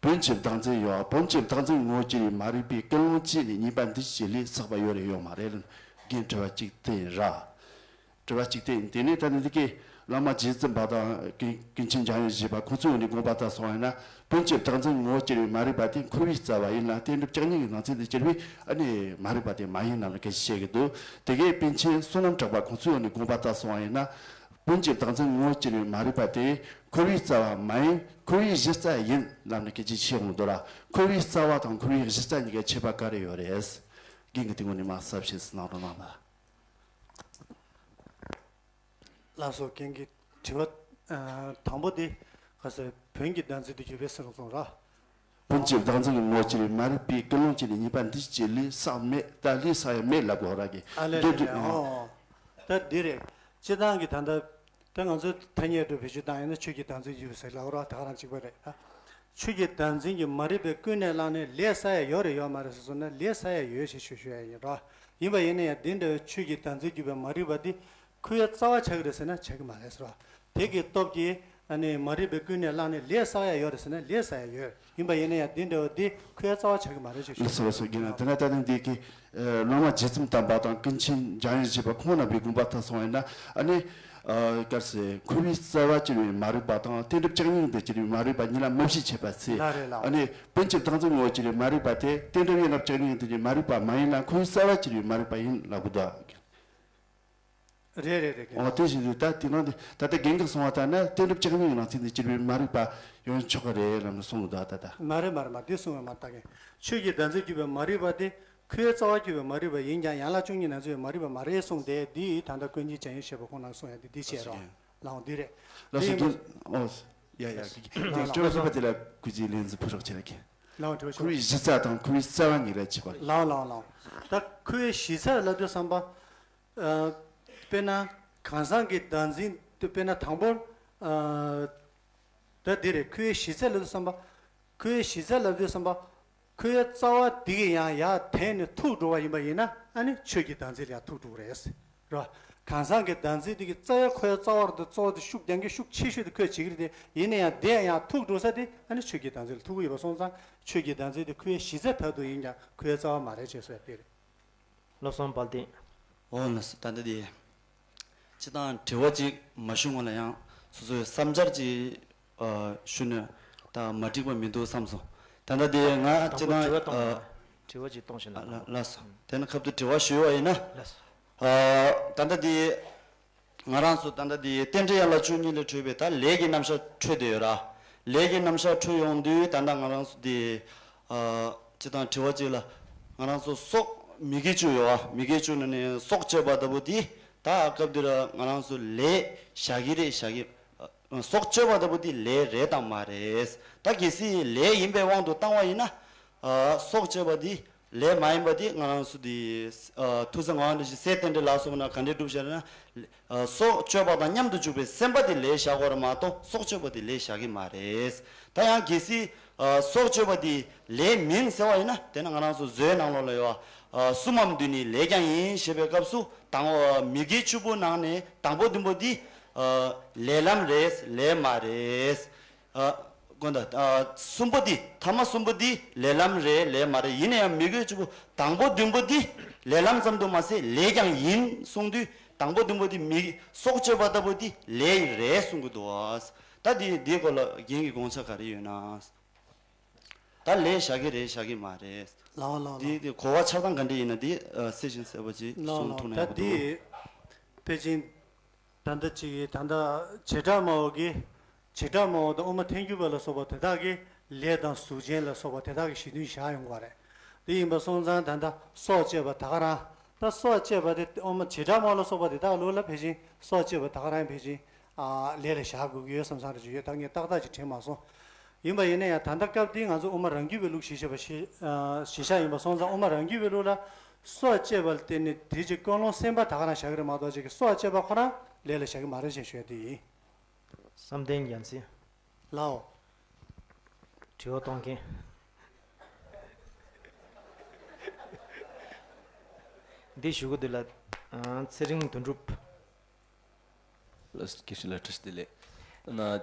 བུམ་གྱི་བདག་འཛིན་ཡོད། བུམ་གྱི་བདག་འཛིན་ངོ་བོ་གྱུར་པའི་མ་རིག་པའི་ཀུན་སློང་བཅས་ནི་ཉེས་པ་འདི་ཕྱིའི་ལས་བསགས་པ་ཡོད་རེད་ཡོད་མ་རེད་ལ་རྒན་དྲི་བ་གཅིག་དེ་ཡིན་ར། དྲི་བ་གཅིག་དེ་ཡིན། དེ་ནས་ད་ནི་འདི་གའི་བླ་མ་རྗེ་བཙུན་པ་དང་ཀུན་ཀུན་མཁྱེན་འཇམ་དབྱངས་བཞི་པ་ཁོང་ཚོའི་ངོས་ནས་དགོངས་པ་ལྟར་སོང་བ་ཡིན་ན། དཔོན་གྱི་བདག་འཛིན་ངོ་བོར་གྱུར་པའི་མ་རིག་པ་དེ་འཁོར་བའི་རྩ་བ་ཡིན་ལ། རྟེན་འབྲེལ་བཅུ་གཉིས་ཀྱི་ནང་ཚན་དུ་གྱུར་པའི་ཨ་ནི་མ་རིག་པ་དེ་མ་ཡིན་ལབ་ནས་སྐད་ཆ་བཤད་ཀྱི་འདུག། དེ་གའི་པཎ་ཆེན་བསོད་ནམས་གྲགས་པ་ཁོང་ཚོའི་ངོས་ནས་དགོངས་པ་ལྟར་སོང་བ་ཡིན་ན། དཔོན་གྱི་བདག་འཛིན་ངོ་བོར་གྱུར་པའི་མ་རིག་པ་དེ་འཁོར་བའི་རྩ་བ་མ་ཡིན། འཁོར་བའི་གཞི་རྩ་ཡིན་ལབ་ནས་སྐད་ཆ་བཤད་ཡོང་གི་འདུག་ལ། འཁོར་བའི་རྩ་བ་དང་འཁོར་བའི་གཞི་རྩ་གཉིས་ཀའི་ཁྱད་པར་ག་རེ་ཡོད་རེད། རྒན་གྱིས་དེ་ངོས་ནས་མར་གསལ་བཤད་གནང་རོགས་གནང་ལ། ལགས་སོ། རྒན་གྱི་དྲི་བ་ཨ་དང་པོ་དེ་ག་ཟེར། བོན་གྱི་བདག་འཛིན་དུ་གྱུར་པའི་ཟེར་སོང་ར། དཔོན་གྱི་བདག་འཛིན་གྱི་ངོ་བོར་གྱུར་པའི་མ་རིག་པའི་ཀུན་སློང་གཅིག་ནས་གཉིས་པ་འདི་གཅིག་ལས་བསགས་མེད། ད་ལས་བསགས་ཡ་མེད་ལབ་དགོས་ར་གི། ཨ་ལས་མདོར་ལས་བསྡུས། ལས། ཨོ། ད་འདི་རེད། སྤྱིར་བཏང་གི་ད་ལྟ་ད་ང་ཚོ་ཐ་སྙད་སྒྲོ་བེད་སྤྱོད་བཏང་ཡིན་ན་ཆོས་ཀྱི་བདག་འཛིན་གྱི་ཟེར་ལབ་ར། ད་ག་རང་གཅིག་པ་རེད་ད། ཆོས་ཀྱི་བདག་འཛིན་གྱི་མ་རིག་པས་ཀུན་ནས་བསླངས་ནས་ལས་བསགས་ཡ་ཡོད་རེད་ཡོད་མ་རེད་ཟེར་སོང་ན། ལས་བསགས་ཡ་ཡོད་ཞེས་ཞུ་ཞུ་ཡ་ཡིན་ར། ཡིན་པ་ཡིན་ན་ཡང་འདི་འདྲ་བའི་ཆོས་ཀྱི་བདག་འཛིན་གྱུར་པའི་མ་རིག་པ་འདི་འཁོར་བའི་རྩ་བ་ཆགས་ཀྱི་རེད་ཟེར་ན་ཆགས་ཀྱི་མ་རེད་ཟེར་བ། དེ་གི་སྟོབས་ཀྱིས་ཨ་ནི་མ་རིག་པས་ཀུན་ནས་བསླངས་ནས་ལས་བསགས་ཡ་ཡོད་རེད་ཟེར་ན་ལས་བསགས་ཡ་ཡོད། ཡིན་པ་ཡིན་ན་ཡང་འདི་འདྲ་བ་འདི་འཁོར་བའི་རྩ་བ་ཆགས་ཀྱི་མ་རེད་ཅེས་ཞུ། ལགས་སོ་ལགས་སོ། རྒན་ལགས། དེ་ན་ད་ནི་འདི་གི་ཨ་བླ་མ་རྗེ་བཙུན་དམ་པ་དང་ཀུན་མཁྱེན་འཇམ་དབྱངས་བཞི་པ་ཁོང་རྣམ་པའི་དགོངས་པ་ལྟར་སོང་བ་ཡིན་ན། ཨ་ནི་ཨ་ག་རེ་ཟེར། འཁོར་བའི་རྩ་བར་གྱུར་པའི་མ་རིག་པ་དང་རྟེན་འབྲེལ་བཅུ་གཉིས་དུ་གྱུར་པའི་མ་རིག་པ་གཉིས་ལ་མི་ཕྱེད་འཆད་པའི་ཚེ། ལགས་རེད་ལགས། ཨ་ནི་དཔོན་གྱི་བདག་འཛིན་ངོ་བོར་གྱུར་པའི་མ་རིག་པ་དེ་རྟེན་འབྲེལ་ཡན་ལག་བཅུ་གཉིས་དུ་གྱུར་པའི་མ་རིག་པ་མ་ཡིན་ལ། འཁོར་བའི་རྩ་བར་གྱུར་པའི་མ་རིག་པ་ཡིན་ལབ་དགོས་འདུག། རེད་རེད་རེད། རྒན། འོ་དེ་བཞིན་དུ་ད་དེ་ནང་དུ་ད་ལྟ་རྒན་གྱིས་གསུངས་པ་ལྟར་ན་རྟེན་འབྲེལ་བཅུ་གཉིས་ཀྱི་ནང་ཚན་དུ་གྱུར་པའི་མ་རིག་པ་ཡོང་ཆོག་གི་རེད་ལབ་ནས་གསུངས་འདུག། ད་ད། མ་རེད་མ་རེད་མ་རེད། འདི་གསུངས་པ་མ་རེད་ད། རྒན། ཆོས་ཀྱི་བདག་འཛིན་གྱུར་པའི་མ་རིག་པ་དེ་འཁོར་བའི་རྩ་བར་གྱུར་པའི་མ་རིག་པ་ཡིན་ཀྱང་ཡན་ལག་བཅུ་གཉིས་ནང་ཚུད་པའི་མ་རིག་པ་མ་རེད་གསུངས་ཏེ། འདི་ད་ལྟ་ཀུན་མཁྱེན་འཇམ་དབྱངས་བཞི་པ་ཁོང་རྣམས་གསུངས་ཡ་འདི་འདི་བྱས་རོགས། ལགས་འོང་། འདི་རེད། ལགས་སོ། འདི་ཡིན་པ། རྒན། ཨོ། ཡ་ཡ། ལགས་འོང་། དྲི་བ་བཞི་པ་དེ་ལ་གུས་ཀྱིས་ལན་ཟིག་ཕུལ་རོགས་བྱེད་ལ་གི། ལགས་འོང་། དྲི་བ་བཞི་པ། འཁོར་བའི་གཞི་རྩ་དང་འཁོར་བའི་རྩ་བ་གཉིས་ལ་ཁྱད་པར། ལགས་ལགས་ལགས། ད་འཁོར་བའི་གཞི་རྩ་ལབ་དུས་ཙམ་པ། ཨ། དཔེར་ན་གང་ཟག་གི་བདག་འཛིན་དུ་དཔེར་ན་དང་པོར། ཨ། ད་འདི་རེད། འཁོར་བའི་གཞི་རྩ་ལབ་དུས་ཙམ་པ། འཁོར་བའི་གཞི་རྩ་ལབ་དུས་ཙམ་པ། འཁོར་བའི་རྩ་བ་འདི་གི་ཡང་ཡར་དེད་ནས་ཐུག་འགྲོ་བ་ཡིན་པ་ཡིན་ན། ཨ་ནི་ཆོས་ཀྱི་བདག་འཛིན་ལ་ཡང་ཐུག་འགྲོ་གི་རེད། རེད་བ། གང་ཟག་གི་བདག་འཛིན་འདི་གི་རྩ་བའི་འཁོར་བའི་རྩ་བ་རུ་དུ་གཙོ་བོ་དེ་ཤུགས་རྒྱང་གི་ཤུགས་ཆེ་ཤོས་དེ་ཁོས་བྱེད་ཀྱི་རེད་དེ། ཡིན་ན་ཡང་དེ་ཡང་ཐུག་འགྲོ་ས་དེ་ཨ་ནི་ཆོས་ཀྱི་བདག་འཛིན་ལ་ཐུག་གི་ཡོད་པ་སོང་ཙང་། ཆོས་ཀྱི་བདག་འཛིན་དེ་འཁོར་བའི་གཞི་རྩ་ལྟར་དུ་ཡིན་ཀྱང་འཁོར་བའི་རྩ་བ་མ་རེད་ཅེས་ཟེར་དེ་རེད། བློ་བཟང་དཔལ་ལྡན། འོ་ལགས་སོ། ད་ལྟ་དེ། སྤྱིར་བཏང་དྲི་བ་ཅིག་མ་ཞུ་སྔོན་ལ་ཡང་སོ་སོའི་བསམ་འཆར་ཅིག་ཨ་ཞུ་ན་ད་མ་འགྲིག་པ་མི་འདུག་བསམ་སོང་། ད་ལྟ་དེ་ང་དང་པོ་སྤྱིར་བཏང་དྲི་བ་གཏོང་ཨ་དང་། དྲི་བ་ཅིག་གཏོང་ཞིག་ཨ་གནང་། ལགས་ལགས་སོ། དེ་ན་ཁ་ཐུག་དྲི་བ་ཞུས་པ་ཡིན་ན། ལགས་སོ། ཨ་ད་ལྟ་དེ། ང་རང་ཚོ་ད་ལྟ་འདི་རྟེན་འབྲེལ་ཡན་ལག་བཅུ་གཉིས་ལས་འཕྲོས་པའི་ད་ལས་ཀྱི་རྣམ་གཞག་འཕྲོས་བསྡད་ཡོད་ར། ལས་ཀྱི་རྣམ་གཞག་འཕྲོས་ཡོང་དུས་ད་ལྟ་ང་རང་ཚོ་འདི་ཨ་སྤྱིར་བཏང་དྲི་བ་གཅིག་ལ། ང་རང་ཚོ་སྲོག་མི་དགེ་བཅུ་ཡོད་ཨ། མི་དགེ་བཅུ་ནང་ནས་སྲོག་གཅོད་པ་ལྟ་བུ་འདི་ད་སྐབས་འདི་ལ་ང་རང་ཚོ་ལས་བཞག་གི་རེད་བཞག་གི། སྲོག་གཅོད་པ་ལྟ་བུ་འདི་ལས་རེད་དང་མ་རེད། ད་གལ་སྲིད་ལས་ཡིན་པའི་དབང་དུ་བཏང་བ་ཡིན་ན། ཨ་སྲོག་གཅོད་པ་འདི་ལས་མ་ཡིན་པ་འདི་ང་རང་ཚོ་འདི་ཨ་ཐུགས་བསམ་ངང་ལ་ཞིག་སའི་རྟེན་འབྲེལ་ལ་སོགས་པ་ན་ག་འདྲས་སྒྲུབ་བྱ་ན། ཨ་སྲོག་གཅོད་པ་དང་མཉམ་དུ་འཇུག་པའི་སེམས་པ་དེ་ལས་བཞག་དགོས་རེད་མ་གཏོགས་སྲོག་གཅོད་པ་དེ་ལས་བཞག་གི་མ་རེད། ད་ཡང་གལ་སྲིད་ཨ་སྲོག་གཅོད་པ་དེ་ལས་མིན་ཟེར་བ་ཡིན་ན། དེ་ནི་ང་རང་ཚོ་བཟོའི་ནང་ལོགས་ལ་ཡོད་ཨ། སུམ་མམ་བདུན་ནི་ལས་ཀྱང་ཡིན་ཞེས་པའི་སྐབས་སུ་དང་པོ་མི་དགེ་བཅུ་པོ་ནང་ནས་དང་པོ་བདུན་པོ་དེ་ཨ་ལས་ལམ་རེད་ལས་མ་རེད། ཨ་དགོངས་དག་ཨ་གསུམ་པོ་འདི་ཐ་མ་གསུམ་པོ་འདི་ལས་ལམ་རེད་ལས་མ་རེད། ཡིན་ན་ཡང་མི་དགེ་བཅུ་པོ་དང་པོ་བདུན་པོ་འདི་ལས་ལམ་ཙམ་དུ་མ་ཟད་ལས་ཀྱང་ཡིན་གསུངས་དུས། དང་པོ་བདུན་པོ་འདི་མི་སྲོག་གཅོད་པ་ལྟ་བུ་འདི་ལས་རེད་གསུང་གི་འདུག་བ། ད་འདི་འདིའི་སྐོར་ལ་རྒན་གྱི་དགོངས་འཆར་ག་རེ་ཡོད་ན། ད་ལས་བཞག་གི་རེད་བཞག་གི་མ་རེད། ལའོ་ལའོ་འདི་ལའོ། འདི་གོ་བ་ཆགས་སྟངས་ག་འདྲ་ཡིན་ན་འདི་ཨ་གསལ་ཞིང་གསལ་པོ་ཅིག་ལའོ་གསུང་ལའོ། ཐུབ་ན་ད་ཡག་པོ་འདུག། འདི་ཕལ་ཆེར་ད་ལྟ་ཅིག་ད་ལྟ་བྱེ་བྲག་སྨྲ་བ་གི་བྱེ་བྲག་སྨྲ་བ་དང་དབུ་མ་ཐལ་འགྱུར་བ་ལ་སོགས་པ་དེ་དག་གིས་ལས་དང་གཟུགས་ཅན་ལ་སོགས་པ་དེ་དག་གི་གཞི་མཐུན་བཞག་ཡོང་བ་རེད། དེ་ཡིན་པ་སོང་ཙང་ད་ལྟ་སྲོག་གཅོད་པ་ད་ག་རང་། ད་སྲོག་གཅོད་པ་དེ་དབུ་མ་བྱེ་བྲག་སྨྲ་བ་ལ་སོགས་པ་དེ་དག་ལུགས་ལ་ཕལ་ཆེར་སྲོག་གཅོད་པ་ད་ག་རང་ཕལ་ཆེར་ཨ་ལས་ལ་བཞག་དགོས་ཀྱི་ཡོད་བསམ་བསམ་རེ་ཅིག་ཡོད། ད་ངས་ཏག་ཏག་ཅིག་དྲན་མ་སོང་། ཡིན་པ་ཡིན་ན་ཡང་ད་ལྟ་སྐབས་འདིའི་ང་ཚོ་དབུ་མ་རང་རྒྱུད་པའི་ལུགས་གཞི་བྱས་པ་གཞི་ཨ་གཞི་བཞག་ཡིན་པ་སོང་ཙང་། དབུ་མ་རང་རྒྱུད་པའི་ལུགས་ལ་སྲོག་གཅོད་པ་ལ་བརྟེན་ནས་དེ་ཅིག་ཀུན་སློང་སེམས་པ་ད་ག་རང་བཞག་གི་རེད་མ་གཏོགས་ཅིག་གི་སྲོག་གཅོད་པ་ཁོ་རང་ལས་ལ་བཞག་གི་མ་རེད་ཅེས་ཞུ་ཡ་དེ་ཡིན། བསམ་གཏན་རྒྱལ་མཚན། ལའོ། དྲི་བ་གཏོང་མཁན། འདི་ཞུ་གི་འདུག་ལ། ཨ་ཚེ་རིང་དོན་གྲུབ། ལགས་སོ། དགེ་བཤེས་ལགས་བཀྲ་ཤིས་བདེ་ལེགས། ན་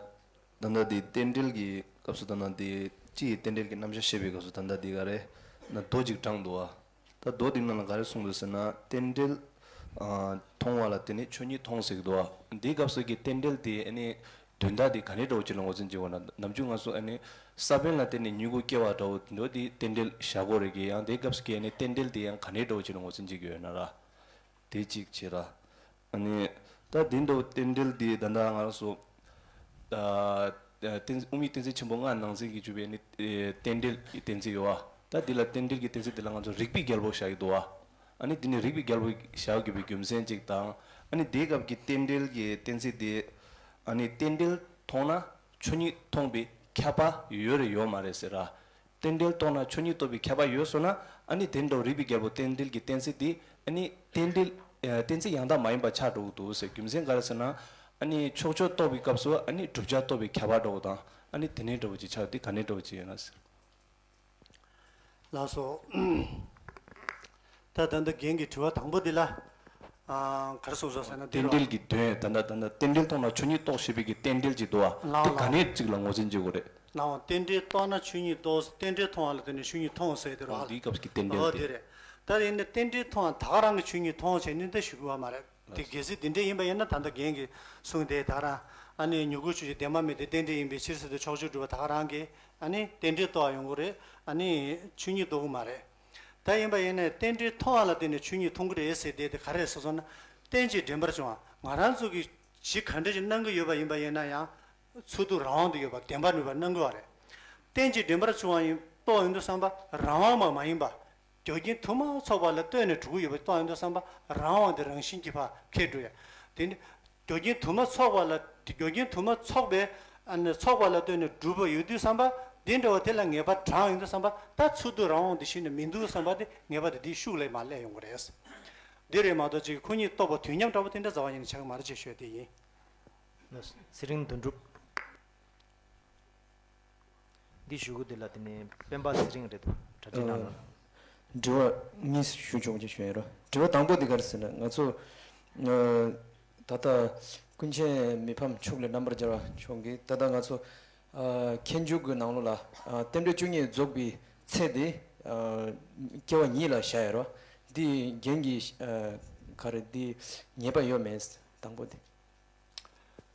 ད་ལྟ་འདི་རྟེན་འབྲེལ་གྱི་སྐབས་སུ་ད་ལྟ་འདི་སྤྱི་ཡི་རྟེན་འབྲེལ་གྱི་རྣམ་གཞག་བཤད་པའི་སྐབས་སུ་ད་ལྟ་འདི་ག་རེ་ན་མདོ་ཅིག་དྲངས་འདུག་བ། ད་མདོ་འདི་ནང་ལ་ག་རེ་གསུངས་འདུག་ཟེར་ན། རྟེན་འབྲེལ་ ཨ། མཐོང་བ་ལ་བརྟེན་ནས་ཆོས་ཉིད་མཐོང་ཟེར་གྱི་འདུག་བ། འདིའི་སྐབས་སུ་གི་རྟེན་འབྲེལ་དེ་ཨ་ནི་དོན་དག་དེ་ག་ནས་འདྲ་བོ་ཅིག་ལ་ངོས་འཛིན་བྱེད་དགོས་ན། ནམ་རྒྱུན་ང་ཚོ་ཨ་ནི་ས་བོན་ལ་བརྟེན་ནས་མྱུ་གུ་སྐྱེ་བ་འདྲ་བོ་འདྲ་བོ་དེ་རྟེན་འབྲེལ་བཞག་དགོས་རེད་གི། ཡང་དེའི་སྐབས་སུ་གི་ཨ་ནི་རྟེན་འབྲེལ་དེ་ཡང་ག་ནས་འདྲ་བོ་ཅིག་ལ་ངོས་འཛིན་བྱེད་ཀྱི་ཡོད་ན་ར། དེ་གཅིག་བྱས་ར། ཨ་ནི་ད་དེ་འདྲ་བོ་རྟེན་འབྲེལ་དེ་ད་ལྟ་ང་རང་ཚོ། ཨ། གཏན་དབུ་མའི་གཏན་ཚིགས་ཆེན་པོ་ལྔ་ནང་ཚན་གྱིས་བརྗོད་པའི་ནི། ཨེ། རྟེན་འབྲེལ་གྱི་གཏན་ཚིགས་ཡོད་བ། ད་འདི་ལ་རྟེན་འབྲེལ་གྱི་གཏན་ཚིགས་འདི་ལ་ང་ཚོ་རིགས་པའི་རྒྱལ་པོ་བཞག་གི་འདུག་བ། ཨ་ནི་འདི་ནི་རིགས་པའི་རྒྱལ་པོ་བཞག་དགོས་པའི་རྒྱུ་མཚན་གཅིག་དང་། ཨ་ནི་དེའི་སྐབས་ཀྱི་རྟེན་འབྲེལ་གྱི་གཏན་ཚིགས་འདི། ཨ་ནི་རྟེན་འབྲེལ་མཐོང་ན་ཆོས་ཉིད་མཐོང་བའི་ཁྱབ་པ་ཡོད་རེད་ཡོད་མ་རེད་ཟེར་ར། རྟེན་འབྲེལ་རྟོགས་ན་ཆོས་ཉིད་རྟོགས་པའི་ཁྱབ་པ་ཡོད་སོང་ན། ཨ་ནི་དེ་འདྲ་བོ་རིགས་པའི་རྒྱལ་པོ་རྟེན་འབྲེལ་གྱི་གཏན་ཚིགས་འདི་ཨ་ནི་རྟེན་འབྲེལ། ཨ། གཏན་ཚིགས་ཡང་དག་མ་ཡིན་པ་ཆགས་འགྲོ་གི་འདུག་ཟེར། རྒྱུ་མཚན་ག་རེ་ཟེར་ན། ཨ་ནི་ཕྱོགས་ཆོས་རྟོགས་པའི་སྐབས་སུ་ཨ་ནི་བསྒྲུབ་བྱ་རྟོགས་པའི་ཁྱབ་པ་འདྲ་བོ་དང་། ཨ་ནི་དེ་ནས་འདྲ་བོ་ཅིག་ཆགས། དེ་ག་ནས་འདྲ་བོ་ཅིག་ཡོད་ན་ཟེར། ལགས་སོ། ད་ད་ལྟ་རྒན་གྱི་དྲི་བ་དང་པོ་འདི་ལ། ཨ། ག་རེ་གསུངས་སོང་ཟེར་ན། འདི་རྟེན་འབྲེལ་གྱི་དོན། ད་ལྟ་ད་ལྟ་རྟེན་འབྲེལ་མཐོང་ན་ཆོས་ཉིད་རྟོགས་ཞེས་པའི་གི་རྟེན་འབྲེལ་ཅིག་འདུག་བ། ལགས། དེ་ག་ལགས། ནས་ཅིག་ལ་ངོས་འཛིན་བྱེད་དགོས་རེད། ལགས། རྟེན་འབྲེལ་རྟོགས་ན་ཆོས་ཉིད་རྟོགས། རྟེན་འབྲེལ་མཐོང་བ་ལ་བརྟེན་ནས་ཆོས་ཉིད་མཐོང་ཟེར་དེ་རེད་བ། འདིའི་སྐབས་ཀྱི་རྟེན་འབྲེལ་ཨོ་དེ། དེ་རེད། ད་ཡིན་ན་རྟེན་འབྲེལ་མཐོང་བ་ད་ག་རང་གི་ཆོས་ཉིད་མཐོང་བྱས་ནས་འདི་ཞུ་དགོས་བ་མ་རེད། དེ་གལ་སྲིད་དེ་འདྲ་ཡིན་པ་ཡིན་ན། ད་ལྟ་རྒན་གྱིས་གསུངས་དེ་ད་ག་རང་། ཨ་ནི་མྱུ་གུ་ཆོས་ཅན། བདེན་པ་མེད་དེ་རྟེན་འབྲེལ་ཡིན་པའི་ཕྱིར་ཟེར་དུས་ཕྱོགས་ཆོས་སྒྲུབ་པ་ད་ག་རང་གིས་ཨ་ནི་རྟེན་འབྲེལ་རྟོགས་ཡོང་གི་རེད། ཨ་ནི་ཆོས་ཉིད་རྟོགས་ཀྱི་མ་རེད། ད་ཡིན་པ་ཡིན་ན་རྟེན་འབྲེལ་མཐོང་བ་ལ་བརྟེན་ནས་ཆོས་ཉིད་མཐོང་གི་རེད་ཟེར་དེ་དེ་ག་རེ་རེད་ཟེར་སོང་ན། རྟེན་ཅིང་འབྲེལ་པར་བྱུང་བ། ང་རང་ཚོ་གིས་གཞི་ག་འདྲ་ཞིག་སྣང་གི་ཡོད་པ་ཡིན་པ་ཡིན་ན་ཡང་། ཚུལ་དུ་རང་དབང་དུ་ཡོད་པ། བདེན་པར་གནས་པ་སྣང་གི་ཡོད་རེད། རྟེན་ཅིང་འབྲེལ་པར་བྱུང་བ་ཡིན། རྟོགས་ཡོང་དུས་ཙམ་པ་རང་དབང་མ་མ་ཡིན་པ། རྒྱུ་རྐྱེན་དུ་མ་ཚོགས་པ་ལ་ལྟོས་ནས་གྲུབ་ཀྱི་ཡོད་པ་རྟོགས་ཡོང་དུས་ཙམ་པ་རང་དབང་དེ་རང་བཞིན་གྱིས་ཕར་འཁྱེར་འགྲོ་ཡ། དེ་ནི་རྒྱུ་རྐྱེན་དུ་མ་ཚོགས་པ་ལ། རྒྱུ་རྐྱེན་དུ་མ་ཚོགས་པའི། ཨ་ནི་ཚོགས་པ་ལ་ལྟོས་ནས་གྲུབ་པ་ཡོད་དུས་ཙམ་པ། དེ་འདྲ་བ་དེ་ལ་ངེས་པ་དྲངས་ཡོང་དུས་ཙམ་པ། ད་ཚུལ་དུ་རང་དབང་དེ་གཞི་ནས་མི་འདུག་བསམ་པ་དེ། ངེས་པ་དེ་དེའི་ཤུགས་ལས་མར་སླེབས་ཡོང་གི་རེད། འདི་རེད་མ་གཏོགས་ཅིག་ཁོ་གཉིས་རྟོགས་པ་དུས་མཉམ་འདྲ་བོ་དེ་འདྲ་རྩ་བ་ཉིད་ནས་ཆགས་ཀྱི་མ་རེད་ཅེས་ཞུ་ཡ་དེ་ཡིན། ཚེ་རིང་དོན་གྲུབ། འདི་ཞུ་གི་འདི་ལ་དེ་ནས་སྤེན་པ་ཚེ་རིང་རེད་དོ། གྲ་སྒྲིག་གནང་རོགས། དྲི་བ་གཉིས་ཞུ་ཆོག་ཅེས་ཞུ་ཡིན་རོ། དྲི་བ་དང་པོ་འདི་ག་རེ་ཟེར་ན། ང་ཚོ་ད་ལྟ་ཀུན་མཁྱེན་མི་ཕམ་ཕྱོགས་ལས་རྣམ་པར་རྒྱལ་བ་མཆོག་གིས་ད་ལྟ་ང་ཚོ་མཁས་འཇུག་གི་ནང་ལོགས་ལ་རྟེན་འབྲེལ་བཅུ་གཉིས་རྫོགས་པའི་ཚེ་དེ་སྐྱེ་བ་ཉིད་ལ་བཞག་ཡོད་རོ། འདི་རྒན་གྱིས་ག་རེ་འདི་ངེས་པ་ཡོད་མེད། དང་པོ་འདི།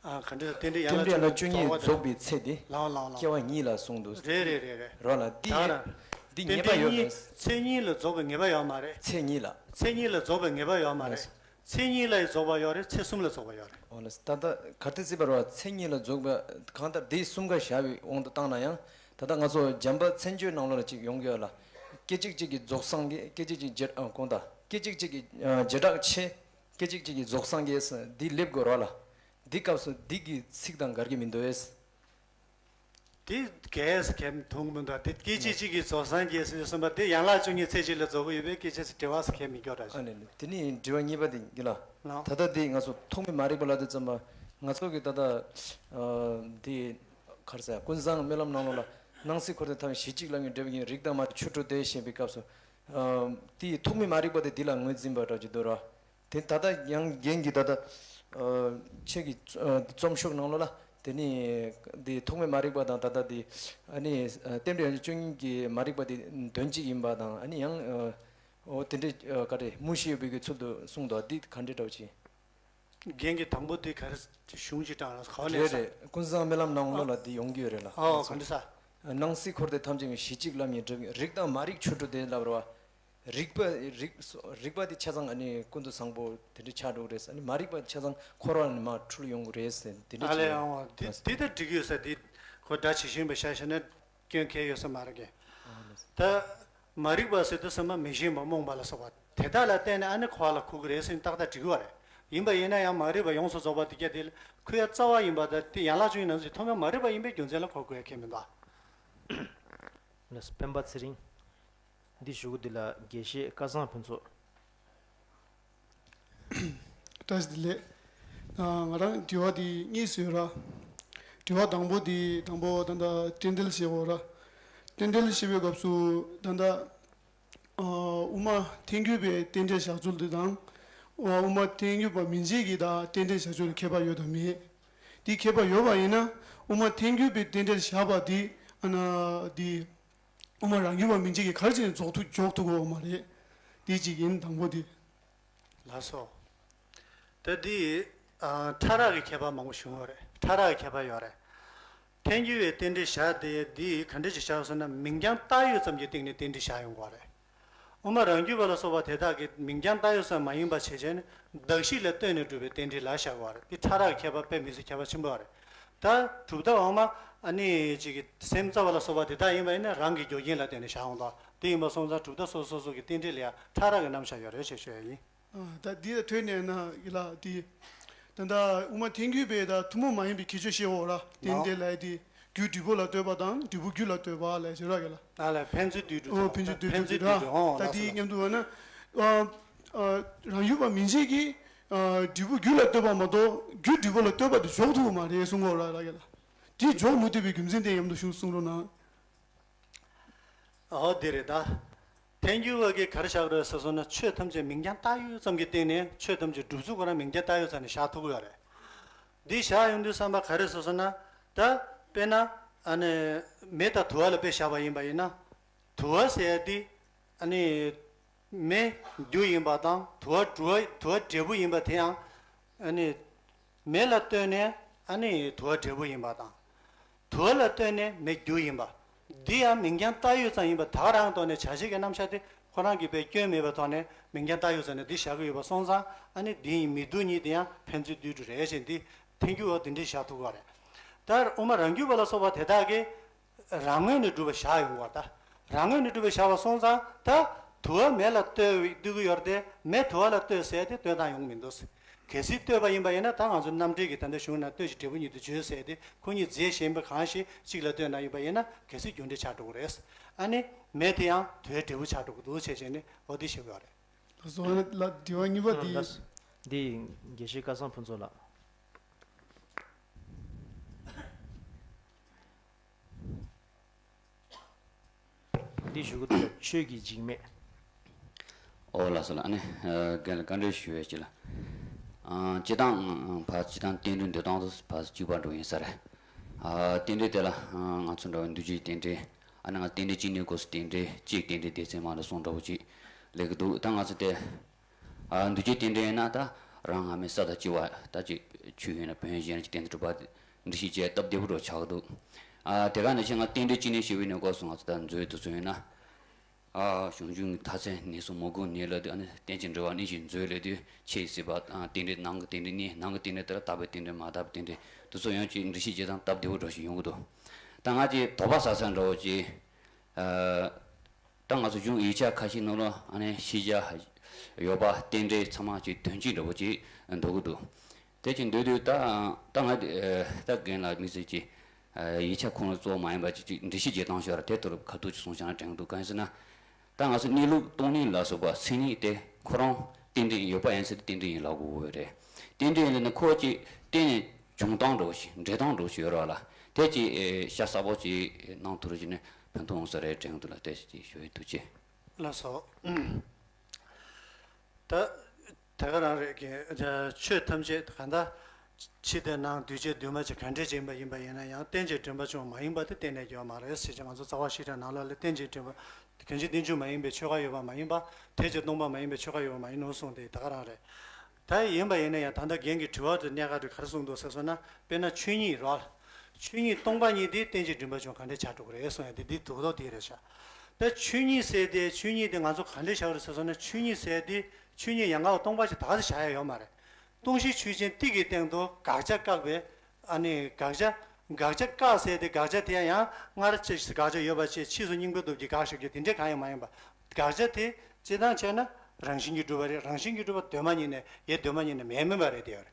ཨ། ག་འདྲ་རྟེན་འབྲེལ་ཡན་ལག་བཅུ་གཉིས་རྫོགས་པའི་ཚེ་དེ། ལའོ་ལའོ་ལའོ། སྐྱེ་བ་ཉིད་ལ་གསུངས་འདུག་རེད་རེད་རེད་རེད། རོ་ལ་འདི། ད་ར། འདི་རྟེན་ངེས་པ་འབྲེལ་ཡོད་གཉིས་མེད། ཚེ་གཉིས་ལ་རྫོགས་པའི་ངེས་པ་ཡོད་མ་རེད། ཚེ་གཉིས་ལ། ཚེ་གཉིས་ལ་རྫོགས་པའི་ངེས་པ་ཡོད་མ་རེད། ཚེ་གཉིས་ལ་ཡང་རྫོགས་པ་ཡོད་རེད། ཚེ་གསུམ་ལ་རྫོགས་པ་ཡོད་རེད། འོ་ན་ད་ལྟ་ག་དེ་སྲིད་པ་རོ། ཚེ་གཉིས་ལ་རྫོགས་པ་གང་ལྟར་དེ་གསུམ་ཀ་བཞག་པའི་དབང་དུ་བཏང་ན་ཡང་། ད་ལྟ་ང་ཚོ་བྱམས་པ་མཚན་བརྗོད་ནང་ལོགས་ལ་ཅིག་ཡོང་གི་ཡོད་ལ། སྐད་ཅིག་གཅིག་གིས་རྫོགས་སངས་རྒྱས། སྐད་ཅིག་གཅིག་བྱེ། ཨ། གོང་དང་། སྐད་ཅིག་གཅིག་གིས་བྱེ་བྲག་ཕྱེ། སྐད་ཅིག་གཅིག་གིས་རྫོགས་སངས་རྒྱས་ཟེར་འདི་སླེབས་དགོས་རོགས་ལ། འདི་སྐབས་སུ་འདི་གི་ཚིག་དང་འགལ་གྱི་མི་འདུག་ཨེ། དེ་གས་གས་མཐོང་མི་འདུག་དེ་སྐད་ཅིག་གཅིག་གིས་རྫོགས་སངས་རྒྱས་ཟེར་གསུངས་པ་དེ་ཡན་ལག་བཅུ་གཉིས་ཚེ་གཅིག་ལ་རྫོགས་ཀྱི་ཡོད་པའི་སྐད་ཆ་ཞིག་འབྲེལ་བ་ཟེར་མཁན་མི་འགྱོ་འདྲ་ཞིག་ཨ་ནི་ནི། དེ་ནི་དྲི་བ་གཉིས་པ་དེ་གི་ལ། ལགས། ད་ལྟ་དེ་ང་ཚོ་ཐོགས་མེད་མ་རིག་པ་ལབ་དུས་ཙམ་པ། ང་ཚོ་གི་ད་ལྟ་དེ་ག་རེ་ཟེར། ཀུན་བཟང་སྨོན་ལམ་ནང་ལོགས་ལ། སྣང་སྲིད་འཁོར་འདས་ཐམས་ཅད་གཞི་གཅིག་ལམ་ཉིད་འབྲས་བུ་ཡིན། རིགས་དང་མ་རིག་ཆོས་དྲུག་སྟེ་ཞེས་པའི་སྐབས་སུ། དེའི་ཐོགས་མེད་མ་རིག་པ་དེ་འདི་ལ་ངོས་འཛིན་པ་འདྲ་ཅིག་འདུག་ར། དེ་ད་ལྟ་ཡང་རྒན་གྱིས་ད་ལྟ་ཁྱེད་ཀྱི་རྩོམ་ཤོག་ནང་ལོགས་ལ་དེ་ནི་འདི་ཐོགས་མེད་མ་རིག་པ་དང་། ད་ལྟ་འདི་ཨ་ནི་རྟེན་འབྲེལ་ཡན་ཆད་བཅུ་གཉིས་ཀྱི་མ་རིག་པ་དེ་དོན་གཅིག་ཡིན་པ་དང་། ཨ་ནི་ཡང་འོ་དེ་འདྲའི་ག་རེ་མུ་བཞི་ཡོད་པའི་གི་ཚུལ་དུ་གསུངས་འདུག་འདི་ག་འདྲའི་འདྲ་བོ་ཅིག་རྒན་གྱིས་དང་པོ་དེ་ག་རེ་གཞུང་ཅིག་དྲངས་ལ་ག་ནས། རེད་རེད། ཀུན་བཟང་སྨོན་ལམ་ནང་ལོགས་ལ་འདི་ཡོང་གི་ཡོད་རེད་ལ། ཨོ་ག་འདྲ་ས། སྣང་སྲིད་འཁོར་འདས་ཐམས་ཅད་གཞི་གཅིག་ལམ་ཉིད་འབྲས་བུ་ཡིན། རིགས་དང་མ་རིག་ཆོས་དྲུག་སྟེ་ལབ་རེད་བ། རིག་པ་རིག་རིག་པ་དེ་ཆ་ཚང་ཨ་ནི་ཀུན་ཏུ་བཟང་པོ་དེ་འདྲ་ཆགས་འགྲོ་གི་རེད། ཨ་ནི་མ་རིག་པ་ཆ་ཚང་འཁོར་བ་ནས་མར་འཁྲུལ་ཡོང་གི་རེད་ཟེར་དེ་འདྲ་ཨ་ལས་ཅིག་ཨང་བ་དེ་དེ་ལྟར་འགྲིག་ཡོད་ས་དེ་ཁོ་སྒྲ་ཇི་བཞིན་པ་ཤ་ཤ་ནས། སྐྱོན་གལ་ཡོད་ས་མ་རེད་གི། ད་མ་རིག་པ་ཟེར་དུས་ཙམ་པ་མི་ཤེས་པ་རྨོངས་པ་ལ་སོགས་པ་དེ་དག་ལ་བརྟེན་ནས་ཨ་ནི་འཁོར་བ་ལ་ཁུག་གི་རེད་ཟེར་ན་ཏག་ཏག་འགྲིག་གི་བ་རེད། ཡིན་པ་ཡིན་ན་ཡང་མ་རིག་པ་ཡོངས་སུ་རྫོགས་པ་དེ་ག་དེ་ཁུག་ཡ་རྩ་བ་ཡིན་པ་དང་དེ་ཡན་ལག་བཅུ་གཉིས་ནང་ཚུད་ཐོག་མར་མ་རིག་པ་ཡིན་པའི་རྒྱུ་མཚན་ལ་འཁོར་དགོས་ཡ་གལ་མི་འདུག་ལགས་སོ། སྤེན་པ་ཚེ་རིང་། འདི་ཞུ་གི་འདི་ལ་དགེ་བཤེས་སྐལ་བཟང་ཕུན་ཚོགས། བཀྲ་ཤིས་བདེ་ལེགས། ང་རང་དྲི་བ་འདི་གཉིས་ཡོད་ར། དྲི་བ་དང་པོ་འདི་དང་པོ་ད་ལྟ་རྟེན་འབྲེལ་བཤད་པ་ར། རྟེན་འབྲེལ་བཤད་པའི་སྐབས་སུ་ད་ལྟ་དབུ་མ་ཐལ་འགྱུར་བའི་རྟེན་འབྲེལ་བཞག་ཚུལ་འདི་དང་། དབུ་མ་ཐལ་འགྱུར་བ་མིན་བྱེད་ཀྱི་ད་རྟེན་འབྲེལ་བཞག་ཚུལ་ཁྱད་པར་ཡོད་དམ་མེད། འདི་ཁྱད་པར་ཡོད་པ་ཡིན་ན་དབུ་མ་ཐལ་འགྱུར་བའི་རྟེན་འབྲེལ་བཞག་པ་འདི་ཨ་ན་འདི། དབུ་མ་རང་རྒྱུད་པ་མིན་བྱེད་ཀྱིས་ག་རེ་བྱས་ནས་འཇོག་ཐུབ་འཇོག་ཐུབ་ཀྱི་ཡོད་མ་རེད། དེ་གཅིག་ཡིན། དང་པོ་དེ། ལགས་སོ། ད་འདི་ཨ་ཕྲ་རགས་ཀྱི་ཁྱད་པར་མང་པོ་བྱུང་བ་རེད། ཕྲ་རགས་ཀྱི་ཁྱད་པར་ཡོད་རེད། ཐལ་འགྱུར་བའི་རྟེན་འབྲེལ་བཞག་དེ་འདི་ག་འདྲ་ཞིག་བཞག་ཟེར་ན། མིང་རྐྱང་བཏགས་ཡོད་ཙམ་གྱི་སྟེང་ནས་རྟེན་འབྲེལ་བཞག་ཡོང་གི་ཡོད་རེད། དབུ་མ་རང་རྒྱུད་པ་ལ་སོགས་པ་དེ་དག་གིས་མིང་རྐྱང་བཏགས་ཡོད་ཙམ་མ་ཡིན་པ་བྱས་བྱས་ནས། གདགས་གཞི་ལ་ལྟོས་ནས་གྲུབ་པའི་རྟེན་འབྲེལ་ལ་བཞག་གི་ཡོད་རེད། འདི་ཕྲ་རགས་ཀྱི་ཁྱད་པར་དཔེ་མི་སྲིད་ཁྱད་པར་ཆེན་པོ་རེད། ད་གྲུབ་མཐའ་འོག་མ་ཨ་ནི་ཅིག་གི་སེམས་རྩ་བ་ལ་སོགས་པ་དེ་དག་ཡིན་པ་ཡིན་ན། རང་གི་རྒྱུ་རྐྱེན་ལ་བརྟེན་ནས་བཞག་ཡོང་དང་། དེ་ཡིན་པ་སོང་ཙང་། གྲུབ་མཐའ་སོ་སོ་སོ་གི་རྟེན་འབྲེལ་ལ་ཡང་ཕྲ་རགས་ཀྱི་རྣམ་གཞག་ཡོད་རེད་ཅེས་ཞུ་ཡ་ཡིན། ཨ། ད་འདི་ལ་ཐོས་ནས་ན་ཡི་ལ་འདི། ད་ལྟ་དབུ་མ་ཐལ་འགྱུར་བས་ད་ཐུན་མོང་མ་ཡིན་པའི་ཁྱད་ཆོས་བཤད་འོ་ར། རྟེན་འབྲེལ་ལ་འདི་རྒྱུ་འབྲས་བུ་ལ་ལྟོས་པ་དང་འབྲས་བུ་རྒྱུ་ལ་ལྟོས་པ་ལ་ཞེས་ར་གི་ལ། ཨ་ལ། ཕན་ཚུན་འདུས་གྲུབ། ཨོ། ཕན་ཚུན་འདུས་ཕན་ཚུན་འདུས་གྲུབ། འདུས་གྲུབ། ཨོ། ད་ལགས་སོ། འདི་མཉམ་དུ་བ་ན། ཨ། ཨ། རང་རྒྱུད་པ་མིན་བྱེད་ཀྱི། ཨ། འབྲས་བུ་རྒྱུ་ལ་ལྟོས་པ་མ་གཏོགས་རྒྱུ་འབྲས་བུ་ལ་ལྟོས་པ་དེ་འཇོག་ཐུབ་པ་མ་རེད་གསུང་གོ་ར་ར་གི་ལ། དེ་འཇོག་མི་ཐུབ་པའི་རྒྱུ་མཚན་དེ་མཉམ་དུ་ཞུ་གསུང་རོགས་གནང་། ཨོ། དེ་རེད་ད། ཐལ་འགྱུར་བ་གིས་ག་རེ་བཞག་རེད་ཟེར་སོང་ན། ཆོས་ཐམས་ཅད་མིང་རྐྱང་བཏགས་ཡོད་ཙམ་གྱི་སྟེང་ནས་ཆོས་ཐམས་ཅད་སྒྲུབ་ཚུལ་ཁོ་རང་མིང་རྐྱང་བཏགས་ཡོད་ཙམ་ནས་བཞག་ཐུབ་ཀྱི་ཡོད་རེད། འདི་བཞག་ཡོང་དུས་ཙམ་པ་ག་རེ་ཟེར་སོང་ན། ད་དཔེར་ན་ཨ་ནི་མེ་དང་དུ་བ་ལ་དཔེ་བཞག་པ་ཡིན་པ་ཡིན་ན། དུ་བ་ཟེར་ཡ་དེ་ཨ་ནི་མེ་རྒྱུ་ཡིན་པ་དང་། དུ་བ་དུ་བ་དུ་བ་འབྲས་བུ་ཡིན་པ་དེ་ཡང་ཨ་ནི། མེ་ལ་ལྟོས་ནས་ཨ་ནི་དུ་བ་འབྲས་བུ་ཡིན་པ་དང་། དུ་བ་ལ་ལྟོས་ནས་མེ་རྒྱུ་ཡིན་པ། འདི་ཡང་མིང་རྐྱང་བཏགས་ཡོད་ཙམ་ཡིན་པ། ད་ག་རང་ཐོག་ནས་བྱ་བྱེད་ཀྱི་རྣམ་གཞག་དེ་ཁོ་རང་གི་དཔེ་སྐྱོན་མེད་པའི་ཐོག་ནས་མིང་རྐྱང་བཏགས་ཡོད་ཙམ་ནས་འདི་བཞག་གི་ཡོད་པ་སོང་ཙང་། ཨ་ནི་འདི་མི་སྡུག་གཉིས་དེ་ཡང་ཕན་ཚུན་འདུས་གྲུབ་རེད་ཅེས་འདི་ཐལ་འགྱུར་བ་འདི་འདྲས་བཞག་ཐུབ་པ་རེད། ད་དབུ་མ་རང་རྒྱུད་པ་ལ་སོགས་པ་དེ་དག་གིས། རང་ངོས་ནས་གྲུབ་པ་བཞག་ཡོང་བ་ད། རང་ངོས་ནས་གྲུབ་པ་བཞག་པ་སོང་ཙང་། ད་དུ་བ་མེ་ལ་ལྟོས་ལྟོས་ཀྱི་ཡོད་རེད་དེ། མེ་དུ་བ་ལ་ལྟོས་ཟེར་དེ་ལྟོས་སྟངས་ཡོང་མི་འདུག། གལ་སྲིད་ལྟོས་པ་ཡིན་པ་ཡིན་ན། ད་ང་ཚོ་རྣམ་འགྲེལ་གྱི་ད་ལྟ་གཞུང་ན་ལྟོས་ཤིང་འབྲས་བུ་ཉིད་དུ་བརྗོད་ཟེར་དེ། ཁོ་གཉིས་རྫས་གཞན་པ་གང་ཞིག་གཅིག་ལ་ལྟོས་ན་ཡིན་པ་ཡིན་ན། གལ་སྲིད་རྒྱུ་འབྲས་ཆགས་འགྲོ་གི་རེད། ཨ་ནི་མེ་དེ་ཡང་དུ་བའི་འབྲས་བུ་ཆགས་འགྲོ་གི་འདུག་བྱས་བྱས་ནས། འོ་དེ་ཞིག་ཡོད་རེད། ལགས་སོ། ལ་དྲི་བ་གཉིས་པ་འདི། ལགས་སོ། འདི་དགེ་བཤེས་སྐལ་བཟང་ཕུན་ཚོགས་ལགས། འདི་ཞུ་གི་འདུག། ཆོས་ཀྱི་འཇིགས་མེད། ཨོ་ལགས་སོ་ལགས། ཨ་ནི་རྒན་ལ་བཀའ་འདྲི་ཞུ་བའི་ཆེད་ལ། ཨ། སྤྱིར་བཏང་ཕར་སྤྱིར་བཏང་རྟེན་འབྲེལ་འདོན་སྟངས་དེ་ཕར་གཅིག་པ་འགྲོ་ཡིན་ས་རེད། ཨ། རྟེན་འབྲེལ་དེ་ལ་ང་ཚོ་འདྲ་བའི་འདུལ་བྱེད་རྟེན་འབྲེལ། ཨ་ནི་ང་རྟེན་འབྲེལ་གཅིག་གནས་སྐབས་སུ་རྟེན་འབྲེལ་གཅིག་རྟེན་འབྲེལ་སྡེ་ཚན་མ་ལ་གསུངས་འདྲ་བོ་ཅིག་སླེབས་ཀྱི་འདུག། ད་ང་ཚོ་དེ། ཨ། འདུལ་བྱེད་རྟེན་འབྲེལ་ཡིན་ན་ད་རང་སྔ་མའི་ས་དང་ལྕི་བ་ད་ཅིག་ཆོས་ཡིན་ན་བོན་གཞན་གྱི་རྟེན་དུ་གྲུབ་པ་འདི་ཤེས་བྱས་སྟབས་བདེ་པོ་འདྲ་ཆགས་འདུག། ཨ། དེ་ག་ནང་བཞིན་ང་རྟེན་འབྲེལ་གཅིག་གནས་ཞེས་པའི་གནས་སྐབས་སུ་ང་ཚོ་ད་མཛོད་དུ་ཚོད་ཡིན་ན། ཨ། གཞུང་འབྱུང་གི་མཐའ་ཚད་ནས་སུ་མོ་གུང་ནས་ལ་དུ། ཨ་ནི་རྟེན་ཅིང་འབྲེལ་བ་གནས་ཤིང་མཛོད་ལས་དུ་ཆེས་སྲིད་པ། ཨ། རྟེན་འབྲེལ་ནང་གི་རྟེན་འབྲེལ་གནས། ནང་གི་རྟེན་འབྲེལ་དེ་ལ་དག་པའི་རྟེན་འབྲེལ་མ་དག་པའི་རྟེན་འབྲེལ་དུ་ཚོད་ཡོང་ཅིག་འགྲེལ་བཤད་བྱེད་སྟངས་སྟབས་བདེ་པོ་འདྲ་ཞིག་ཡོང་གི་འདུག། ད་ང་ཅིག་དོགས་པ་ཟ་ས་འདྲ་བོ་ཅིག། ཨ། ད་ང་ཚོ་གཞུང་ཡིག་ཆ་ཁ་ཤས་ནང་ལ་ཨ་ནི་ཤེས་བྱ་ཡོད་པ་རྟེན་འབྲེལ་ཚང་མ་ཅིག་དོན་གཅིག་འདྲ་བོ་ཅིག་འདུག་གི་འདུག། དེ་ཅིག་འདུག་དུས་ད་ད་ང་ད་རྒན་ལགས་དམིགས་བསལ་གྱི་ཡིག་ཆ་ཁོ་ན་གཙོ་བོ་མ་ཡིན་པ་ཅིག་ཅིག་འགྲེལ་བཤད་བྱེད་སྟངས་ཤོར་བ་དེ་ལྟར་ཁ་ཐུག་ཅིག་གསུངས་བཞག་ན་དྲན་གི་འདུག། གང་ཡིན་ཟེར་ན། ད་ང་ཚོ་གནས་ལུགས་སྟོང་ཉིད་ལ་སོགས་པ་མཚན་ཉིད་དེ་ཁོ་རང་རྟེན་འབྲེལ་ཡོད་པ་ཡིན་ཚེ་རྟེན་འབྲེལ་ཡིན་ལབ་དགོས་ཀྱི་ཡོད་རེད། རྟེན་འབྲེལ་ཡིན་ལབ་ན་ཁོ་ཅིག་རྟེན་ནས་བྱུང་སྟངས་འདྲ་བོ་ཞིག་འབྲེལ་སྟངས་འདྲ་བོ་ཞིག་ཡོད་རེད་བ་ལ། དེ་ཅིག་ཤ་ཚ་པོ་ཅིག་གནང་ཐུབ་རེ་བྱས་ནས་ཕན་ཐོགས་ཡོང་ས་རེད་དྲན་གི་འདུག་ལ། དེ་ཅིག་ཞུ་ཡི། ཐུགས་རྗེ་ཆེ། ལགས་སོ། ད་དེ་ག་རང་རེད། ཆོས་ཐམས་ཅད་གང་ལྟར་ཕྱི་དང་ནང་འདུས་བྱས་འདུས་མ་བྱས་གང་འདྲ་ཅིག་ཡིན་པ་ཡིན་པ་ཡིན་ན་ཡང་། རྟེན་ཅིང་འབྲེལ་བར་འབྱུང་བ་མ་ཡིན་པ་དེ་གཏན་ནས་ཡོད་མ་རེད་ཟེར་གྱི། ང་ཚོ་རྩ་བ་ཤེས་རབ་ནང་ལོགས་ལ་རྟེན་ཅིང་འབྲེལ་བར། གང་ཕྱིར་རྟེན་འབྱུང་མ་ཡིན་པའི་ཆོས་འགའ་ཡོད་པ་མ་ཡིན་པ། དེ་ཅིག་སྟོང་པ་མ་ཡིན་པའི་ཆོས་འགའ་ཡོད་པ་མ་ཡིན་ནོ་གསུངས་ཏེ། དེ་ག་རང་རེད། ད་ཡིན་པ་ཡིན་ན་ཡང་ད་ལྟ་རྒན་གྱི་དྲི་བ་དེ་གནད་འགག་དེ་ག་རེ་གསུངས་འདུག་ཟེར་སོང་ན། དཔེར་ན་ཆོས་ཉིད་རོ། ཆོས་ཉིད་སྟོང་པ་ཉིད་དེ་རྟེན་ཅིང་འབྲེལ་བར་འབྱུང་གང་འདྲ་ཆགས་འགྲོ་གི་རེད་གསུངས་ཡ་དེ། འདི་རྡོག་རྡོག་དེ་རེད་ཤག། ད་ཆོས་ཉིད་ཟེར་དེ། ཆོས་ཉིད་དེ་ང་ཚོ་གང་འདྲ་བཞག་རེད་ཟེར་སོང་ན། ཆོས་ཉིད་ཟེར་དེ་ཆོས་ཉིད་ཡན་གར་བ་སྟོང་པ་ཞིག་ད་ག་ཚོད་བཞག་ཡ་ཡོད་མ་རེད། སྟོང་གཞི་ཆོས་ཅན་གཏིང་གི་སྟེང་དུ་དགག་བྱ་བཀག་པའི། ཨ་ནི་དགག་བྱ། དགག་བྱ་བཀག་ཟེར་དེ། དགག་བྱ་དེ་ཡང་སྔར་ཅི་ཞིག་དགག་བྱ་ཡོད་པ་བྱས། ཕྱིས་སུ་རྙིང་པའི་སྟོབས་ཀྱིས་དགག་བཞག་རྒྱུ་དེ་འདྲ་གང་ཡང་མ་ཡིན་པ། དགག་བྱ་དེ་སྤྱིར་བཏང་བྱས་ན་རང་བཞིན་གྱིས་གྲུབ་པ་རེད། རང་བཞིན་གྱིས་གྲུབ་པ་གདོད་མ་ཉིད་ནས་ཡེ་གདོད་མ་ཉིད་ནས་མེད་མིན་པ་རེད། དེ་ཡོད་རེད།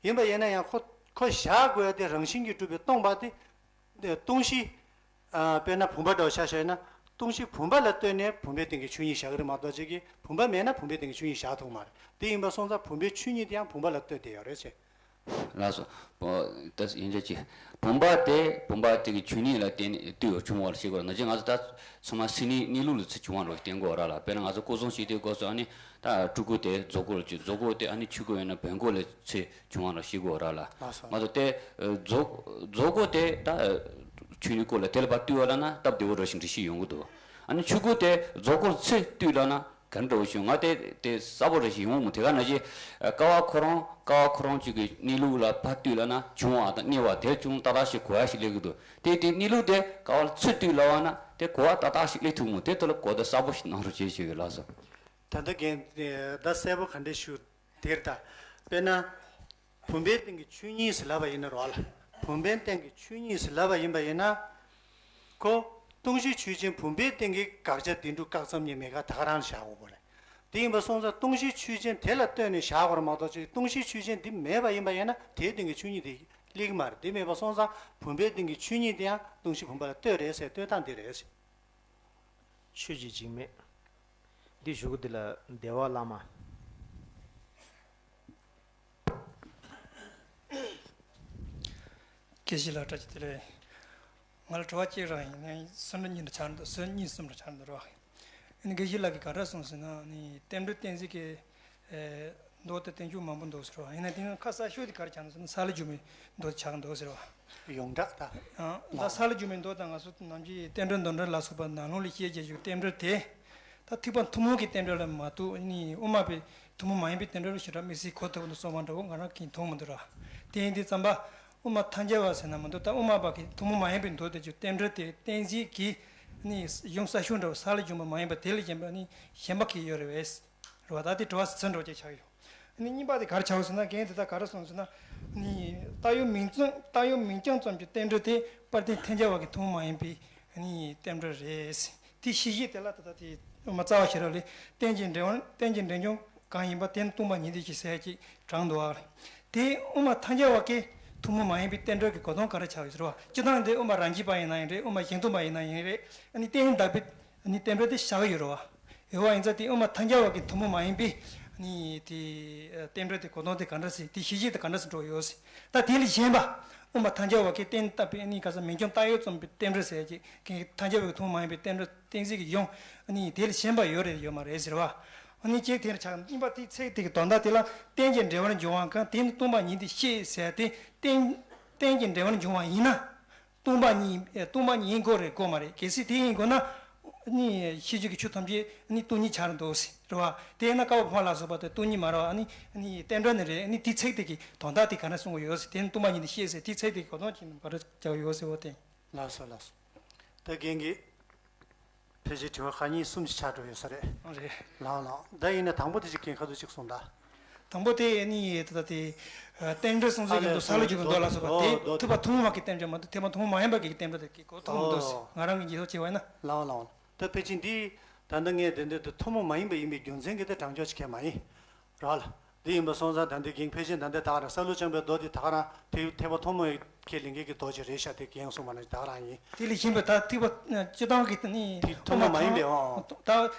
ཡིན་པ་ཡིན་ན་ཡང་ཁོ་ཁོ་བཞག་དགོས་ཡ་དེ། རང་བཞིན་གྱིས་གྲུབ་པའི་སྟོང་པ་དེ། དེ་སྟོང་གཞི། ཨ། དཔེར་ན་བུམ་པ་འདྲ་བོ་ཆ་བཞག་ན། སྟོང་གཞི་བུམ་པ་ལ་ལྟོས་ནས་བུམ་པའི་སྟེང་གི་ཆོས་ཉིད་བཞག་གི་རེད་མ་གཏོགས། ཅིག་གིས་བུམ་པ་མེད་ན་བུམ་པའི་སྟེང་གི་ཆོས་ཉིད་བཞག་ཐུབ་མ་རེད། དེ་ཡིན་པ་སོང་ཙང་བུམ་པའི་ཆོས་ཉིད་དེ་ཡང་བུམ་པ་ལ་ལྟོས་ཏེ་ཡོད་རེད་ཅེས། ལགས་སོ། ད་ཡིན་ཆ་ཅི། བུམ་པ་དེ་བུམ་པ་དེ་གི་ཆོས་ཉིད་ལ་བརྟེན་ནས་ལྟོས་ཡོད་བྱུང་བ་ལ་ཤེས་དགོས་རེད། ནང་བཞིན་ང་ཚོ་ད་ཚང་མ་སེམས་ཉིད་གནས་ལུགས་ལ་ཚུར་བྱུང་བ་ལ་བརྟེན་དགོས་ར་ལ། དཔེར་ན་ང་ཚོ་སྐུ་གསུང་ཐུགས་རྟེན་སྐབས་སུ། ཨ་ནི་ད་སྤྲུལ་སྐུ་དེ་རྫོགས་སྐུ་ལ་བརྩི། རྫོགས་སྐུ་དེ་ཨ་ནི་ཆོས་སྐུ་ཡིན་ན་བོན་སྐུ་ལ་ཚུར་བྱུང་བ་ལ་ཤེས་དགོས་ར་ལ། ལགས་སོ། ང་ཚོ་དེ་རྫོགས་རྫོགས་སྐུ་དེ་ད་ཆོས་ཉིད་སྐུ་ལ་དེ་ལ་ཕར་ལྟོས་པ་ལ་ན་སྟབས་བདེ་བོ་འདྲ་ཞིག་འགྲེལ་བཤད་ཡོང་གི་འདུག། ཨ་ནི་ཆོས་སྐུ་དེ་རྫོགས་སྐུ་ལ་ཚུར་ལྟོས་ལ་ན། དེ་འདྲ་བོ་བྱུང་། ང་དེ་དེ་གསལ་པོ་རེ་ཞིག་ཡོང་མོད། དེ་ག་ནང་བཞིན་ཀ་བ་ཁོ་རང་ཀ་བ་ཁོ་རང་གཅིག་གི་གནས་ལུགས་ལ་ཕར་བལྟས་ལབ་ན་བྱུང་བ་དང་གནས་པ་དེ་ཅུང་ཏག་ཏག་ཞིག་གོ་ཡ་ཞིག་སླེབས་ཀྱི་འདུག་དེ་དེ་གནས་ལུགས་དེ་ཀ་བ་ལ་ཚུར་བལྟས་ལབ་པ་ན་དེ་གོ་བ་ཏག་ཏག་ཞིག་སླེབས་ཐུབ་མོད། དེ་དེ་ལ་གོ་བརྡ་གསལ་པོ་ཞིག་གནང་རོགས་བྱེད་ཞུ་གི་ལགས་སོ། ད་ལྟ་རྒན་ད་གསལ་པོ་ག་འདྲས་ཞུ། དེར་ད། དཔེར་ན། བུམ་པའི་སྟེང་གི་ཆོས་ཉིད་ཟེར་ལབ་པ་ཡིན་ན་རོ་ལ། བུམ་པའི་སྟེང་གི་ཆོས་ཉིད་ཟེར་ལབ་པ་ཡིན་པ་ཡིན་ན། ཁོ། སྟོང་གཞི་ཆོས་ཅན་བུམ་པའི་སྟེང་གི་དགག་བྱ་བདེན་གྲུབ་བཀག་ཙམ་གཉིས་མེད་ཀ་ད་ག་རང་བཞག་དགོས་པ་རེད། དེ་ཡིན་པ་སོང་ཙང་སྟོང་གཞི་ཆོས་ཅན་དེ་ལ་ལྟོས་ནས་བཞག་དགོས་རེད་མ་གཏོགས་ཅིག་སྟོང་གཞི་ཆོས་ཅན་འདི་མེད་པ་ཡིན་པ་ཡིན་ན་དེའི་སྟེང་གི་ཆོས་ཉིད་དེ་སླེབས་ཀྱི་མ་རེད། དེ་མེད་པ་སོང་ཙང་བུམ་པའི་སྟེང་གི་ཆོས་ཉིད་དེ་ཡང་སྟོང་གཞི་བུམ་པ་ལ་ལྟོས་རེད་ཟེར་ལྟོས་སྟངས་འདི་རེད། ཆོས་ཀྱི་འཇིགས་མེད། འདི་ཞུ་གི་འདི་ལ་བདེ་བ་བླ་མ། དགེ་བཤེས་ལགས་བཀྲ་ཤིས་བདེ་ལེགས། ང་ལ་དྲི་བ་གཅིག་རང་ཡིན་ན་སུམ་འདྲ་གཉིས་འདྲ་ཆགས་འདུག་སུམ་གཉིས་གསུམ་འདྲ་ཆགས་འདུག་རོགས། ཨ་ནི་དགེ་བཤེས་ལགས་ཀྱིས་ག་འདྲ་གསུངས་ཟེར་ན་ཨ་ནི་རྟེན་འབྲེལ་གཏན་ཚིགས་ཀྱི་མདོ་དང་བསྟན་བཅོས་མང་པོ་འདུག་ཟེར་བ་ཡིན་ན་དེ་ནི་ཁ་གསལ་ཤོས་དེ་ག་རེ་ཆགས་འདུག་ཟེར་ན་ས་ལེ་སྒྱུ་མའི་མདོ་ཆགས་འདུག་ཟེར་བ། ཡོངས་གྲགས་ད། ཨ་ད་ས་ལེ་སྒྱུ་མའི་མདོ་དང་ང་ཚོ་ནམ་རྒྱུན་རྟེན་འབྲེལ་འདོད་འབྲེལ་ལ་སོགས་པ་ནང་ལོགས་ལ་བཤད་བྱ་ཞིག་རྟེན་འབྲེལ་དེ། ད་ཐེག་པ་ཐུན་མོང་གི་རྟེན་འབྲེལ་ལ་མ་གཏོགས་ནི་དབུ་མ་པའི་ཐུན་མོང་མ་ཡིན་པའི་རྟེན་འབྲེལ་ཞེ་དྲག་དམིགས་བསལ་གོ་ཐུབ་པ་འདུག་གསུངས་པ་འདྲ་བོ་ང་རང་གིས་མཐོང་མི་འདུག་ར། དེ་ཡིན་དུས་ཙམ་པ་དབུ་མ་ཐལ་འགྱུར་བ་ཟེར་ན་མི་འདུག་ད་དབུ་མ་པ་གི་ཐུན་མོང་མ་ཡིན་པའི་མདོ་དེ་ཚོའི་རྟེན་འབྲེལ་དེ་གཏན་ཚིགས་ཀྱི་ནི་གཞུང་གསལ་ཤོས་འདྲ་བོ་ས་ལེ་སྒྱུ་མ་མ་ཡིན་པ་དེ་ལས་གཞན་པ་ནི་གཞན་པ་གི་ཡོད་རེད་བས། རེད་བ། ད་དེ་དྲི་བ་ཚིག་འདྲ་བོ་ཅིག་ཆགས་ཡོད། ནི་གཉིས་པ་དེ་ག་རེ་ཆགས་ཟེར་ན་རྒན་དེ་ད་ག་རེ་གསུངས་ཟེར་ན། ནི་བཏགས་ཡོད་མིང་ཙམ་བཏགས་ཡོད་མིང་རྐྱང་ཙམ་གྱི་རྟེན་འབྲེལ་དེ་དཔལ་ལྡན་ཐལ་འགྱུར་བ་གི་ཐུན་མོང་མ་ཡིན་པའི་ནི་རྟེན་འབྲེལ་རེད། དེ་ཤེས་བྱེད་དེ་ལ་ད་ལྟ་དེ་དབུ་མ་རྩ་བ་ཤེས་རབ་ལས་རྟེན་ཅིང་འབྲེལ་བར་རྟེན་ཅིང་འབྲེལ་འབྱུང་གང་ཡིན་པ་དེ་ནི་སྟོང་པ་ཉིད་དེ་ཞེས་ཟེར་ཅིག་དྲངས་འདུག་ཨ། དེ་དབུ་མ་ཐལ་འགྱུར་བ་གི་ཐུན་མོང་མ་ཡིན་པའི་རྟེན་འབྲེལ་གྱི་གོ་དོན་ག་རེ་ཆགས་ཡོད་ཟེར་བ། སྤྱིར་བཏང་དེ་དབུ་མ་རང་རྒྱུད་པ་ཡིན་ན་ཡང་རེད། དབུ་མ་གཞན་སྟོང་པ་ཡིན་ན་ཡང་རེད། ཨ་ནི་རྟེན་དག་པའི་ཨ་ནི་རྟེན་འབྲེལ་དེ་བཞག་ཡོད་རེད་བ། ཡོད་བ་ཡིན་ཙང་དེ་དབུ་མ་ཐལ་འགྱུར་བ་གི་ཐུན་མོང་མ་ཡིན་པའི་ཨ་ནི་དེ་རྟེན་འབྲེལ་དེ་གོ་དོན་དེ་ག་འདྲ་ཟེར། དེ་ཤེས་བྱེད་དེ་ག་འདྲ་ཟེར་འགྲོ་ཡོད་ཟེར། ད་དེ་ལས་གཞན་པ་དབུ་མ་ཐལ་འགྱུར་བ་གི་རྟེན་བཏགས་པའི་ཨ་ནི་ག་ས་མིང་རྐྱང་བཏགས་ཡོད་ཙམ་པའི་རྟེན་འབྲེལ་ཟེར་གྱི་གི་ཐལ་འགྱུར་བའི་ཐུན་མོང་མ་ཡིན་པའི་རྟེན་འབྲེལ་གཏན་ཚིགས་ཀྱི་གཞུང་ཨ་ནི་དེ་ལས་གཞན་པ་ཡོད་རེད་ཡོད་མ་རེད་ཟེར་བ། ཨ་ནི་གཅིག་དེ་རེད་ཆགས། གཉིས་པ་དེའི་ཚིག་དེ་གི་དོན་དག་དེ་ལ་རྟེན་ཅིང་འབྲེལ་བར་འབྱུང་བ་གང་དེ་ནི་སྟོང་པ་ཉིད་དེ་ཤེས་ཟེར་ཏེ་རྟེན་རྟེན་ཅིང་འབྲེལ་བར་འབྱུང་བ་ཡིན་ན། སྟོང་པ་ཉིད་སྟོང་པ་ཉིད་ཡིན་དགོས་རེད་དགོས་མ་རེད། གལ་སྲིད་དེ་ཡིན་དགོས་ན། ནི་ཤེས་བྱེད་ཀྱི་ཆོས་ཐམས་ཅད་ནི་སྟོང་ཉིད་ཆགས་རེད་འདུག་ཟེར་བ། དེས་ན་ཀ་བ་བུམ་པ་ལ་སོགས་པ་དེ་སྟོང་ཉིད་མ་རེད་བ། ནི་ནི་རྟེན་འབྲེལ་ནི་རེད། ནི་དེའི་ཚིག་དེ་གི་དོན་དག་དེ་ག་འདྲ་གསུང་གི་ཡོད་ཟེར། དེ་ནི་སྟོང་པ་ཉིད་དེ་ཤེས་ཟེར་དེའི་ཚིག་དེ་གི་གོ་དོན་ཅིག་ག་འདྲ་རྒྱག་ཡོད་ཟེར་བ་དེ། ལགས་སོ་ལགས་སོ། ད་རྒན་གྱིས། ཕལ་ཆེར་དྲི་བ་ཁག་གཉིས་གསུམ་ཞིག་ཆགས་འགྲོ་ཡོད་ས་རེད། ཨ་རེད། ལགས་ལགས། ད་ཡིན་ན་དང་པོ་དེ་ཅིག་རྒན་ཁ་ཐུག་ཅིག་གསུངས་དང་། དང་པོ་དེ་ནི་ད་ལྟ་དེ་རྟེན་འབྲེལ་གསུང་ཚུལ་གྱི་མདོ་ས་ལེ་སྒྱུ་མའི་མདོ་ལ་སོགས་པ་དེ་ཐེག་པ་ཐུན་མོང་བ་གི་རྟེན་འབྲེལ་མ་གཏོགས་ཐེག་པ་ཐུན་མོང་མ་ཡིན་པ་གི་རྟེན་འབྲེལ་དེ་གི་གོ་ཐུབ་མི་འདུག་ཟེར། ང་རང་གི་ཉེས་སོགས་བྱས་པ་ཡིན་ན། ལགས་ལགས། ད་ཕལ་ཆེར་འདི་ད་ལྟ་ངས་དེ་འདྲ་དེ་ཐུན་མོང་མ་ཡིན་པ་ཡིན་པའི་རྒྱུ་མཚན་གྱིས་དེ་དྲང་ཕྱོགས་ཅིག་གས་མ་ཡིན། ར་ལ། འདི་ཡིན་པ་སོང་ཙང་ད་ལྟའི་རྒན་ཕལ་ཆེར་ད་ལྟའི་ད་ག་རང་ས་ལུ་ལྕང་པའི་མདོ་འདི་ད་ག་རང་ཐེག་ཐེག་པ་ཐུན་མོང་ཁས་ལེན་མཁན་གྱི་མདོ་ཅིག་རེད་ཤག་དེ་རྒན་གསུངས་པ་ནང་བཞིན་ད་ག་རང་ཡིན། དེ་ལས་གཞན་པའི་ད་ཐེག་པ་སྤྱིར་བཏང་གི་ནི་ཐེག་ཐུན་མོང་མ་ཡིན་པའི་ཨང་། ད་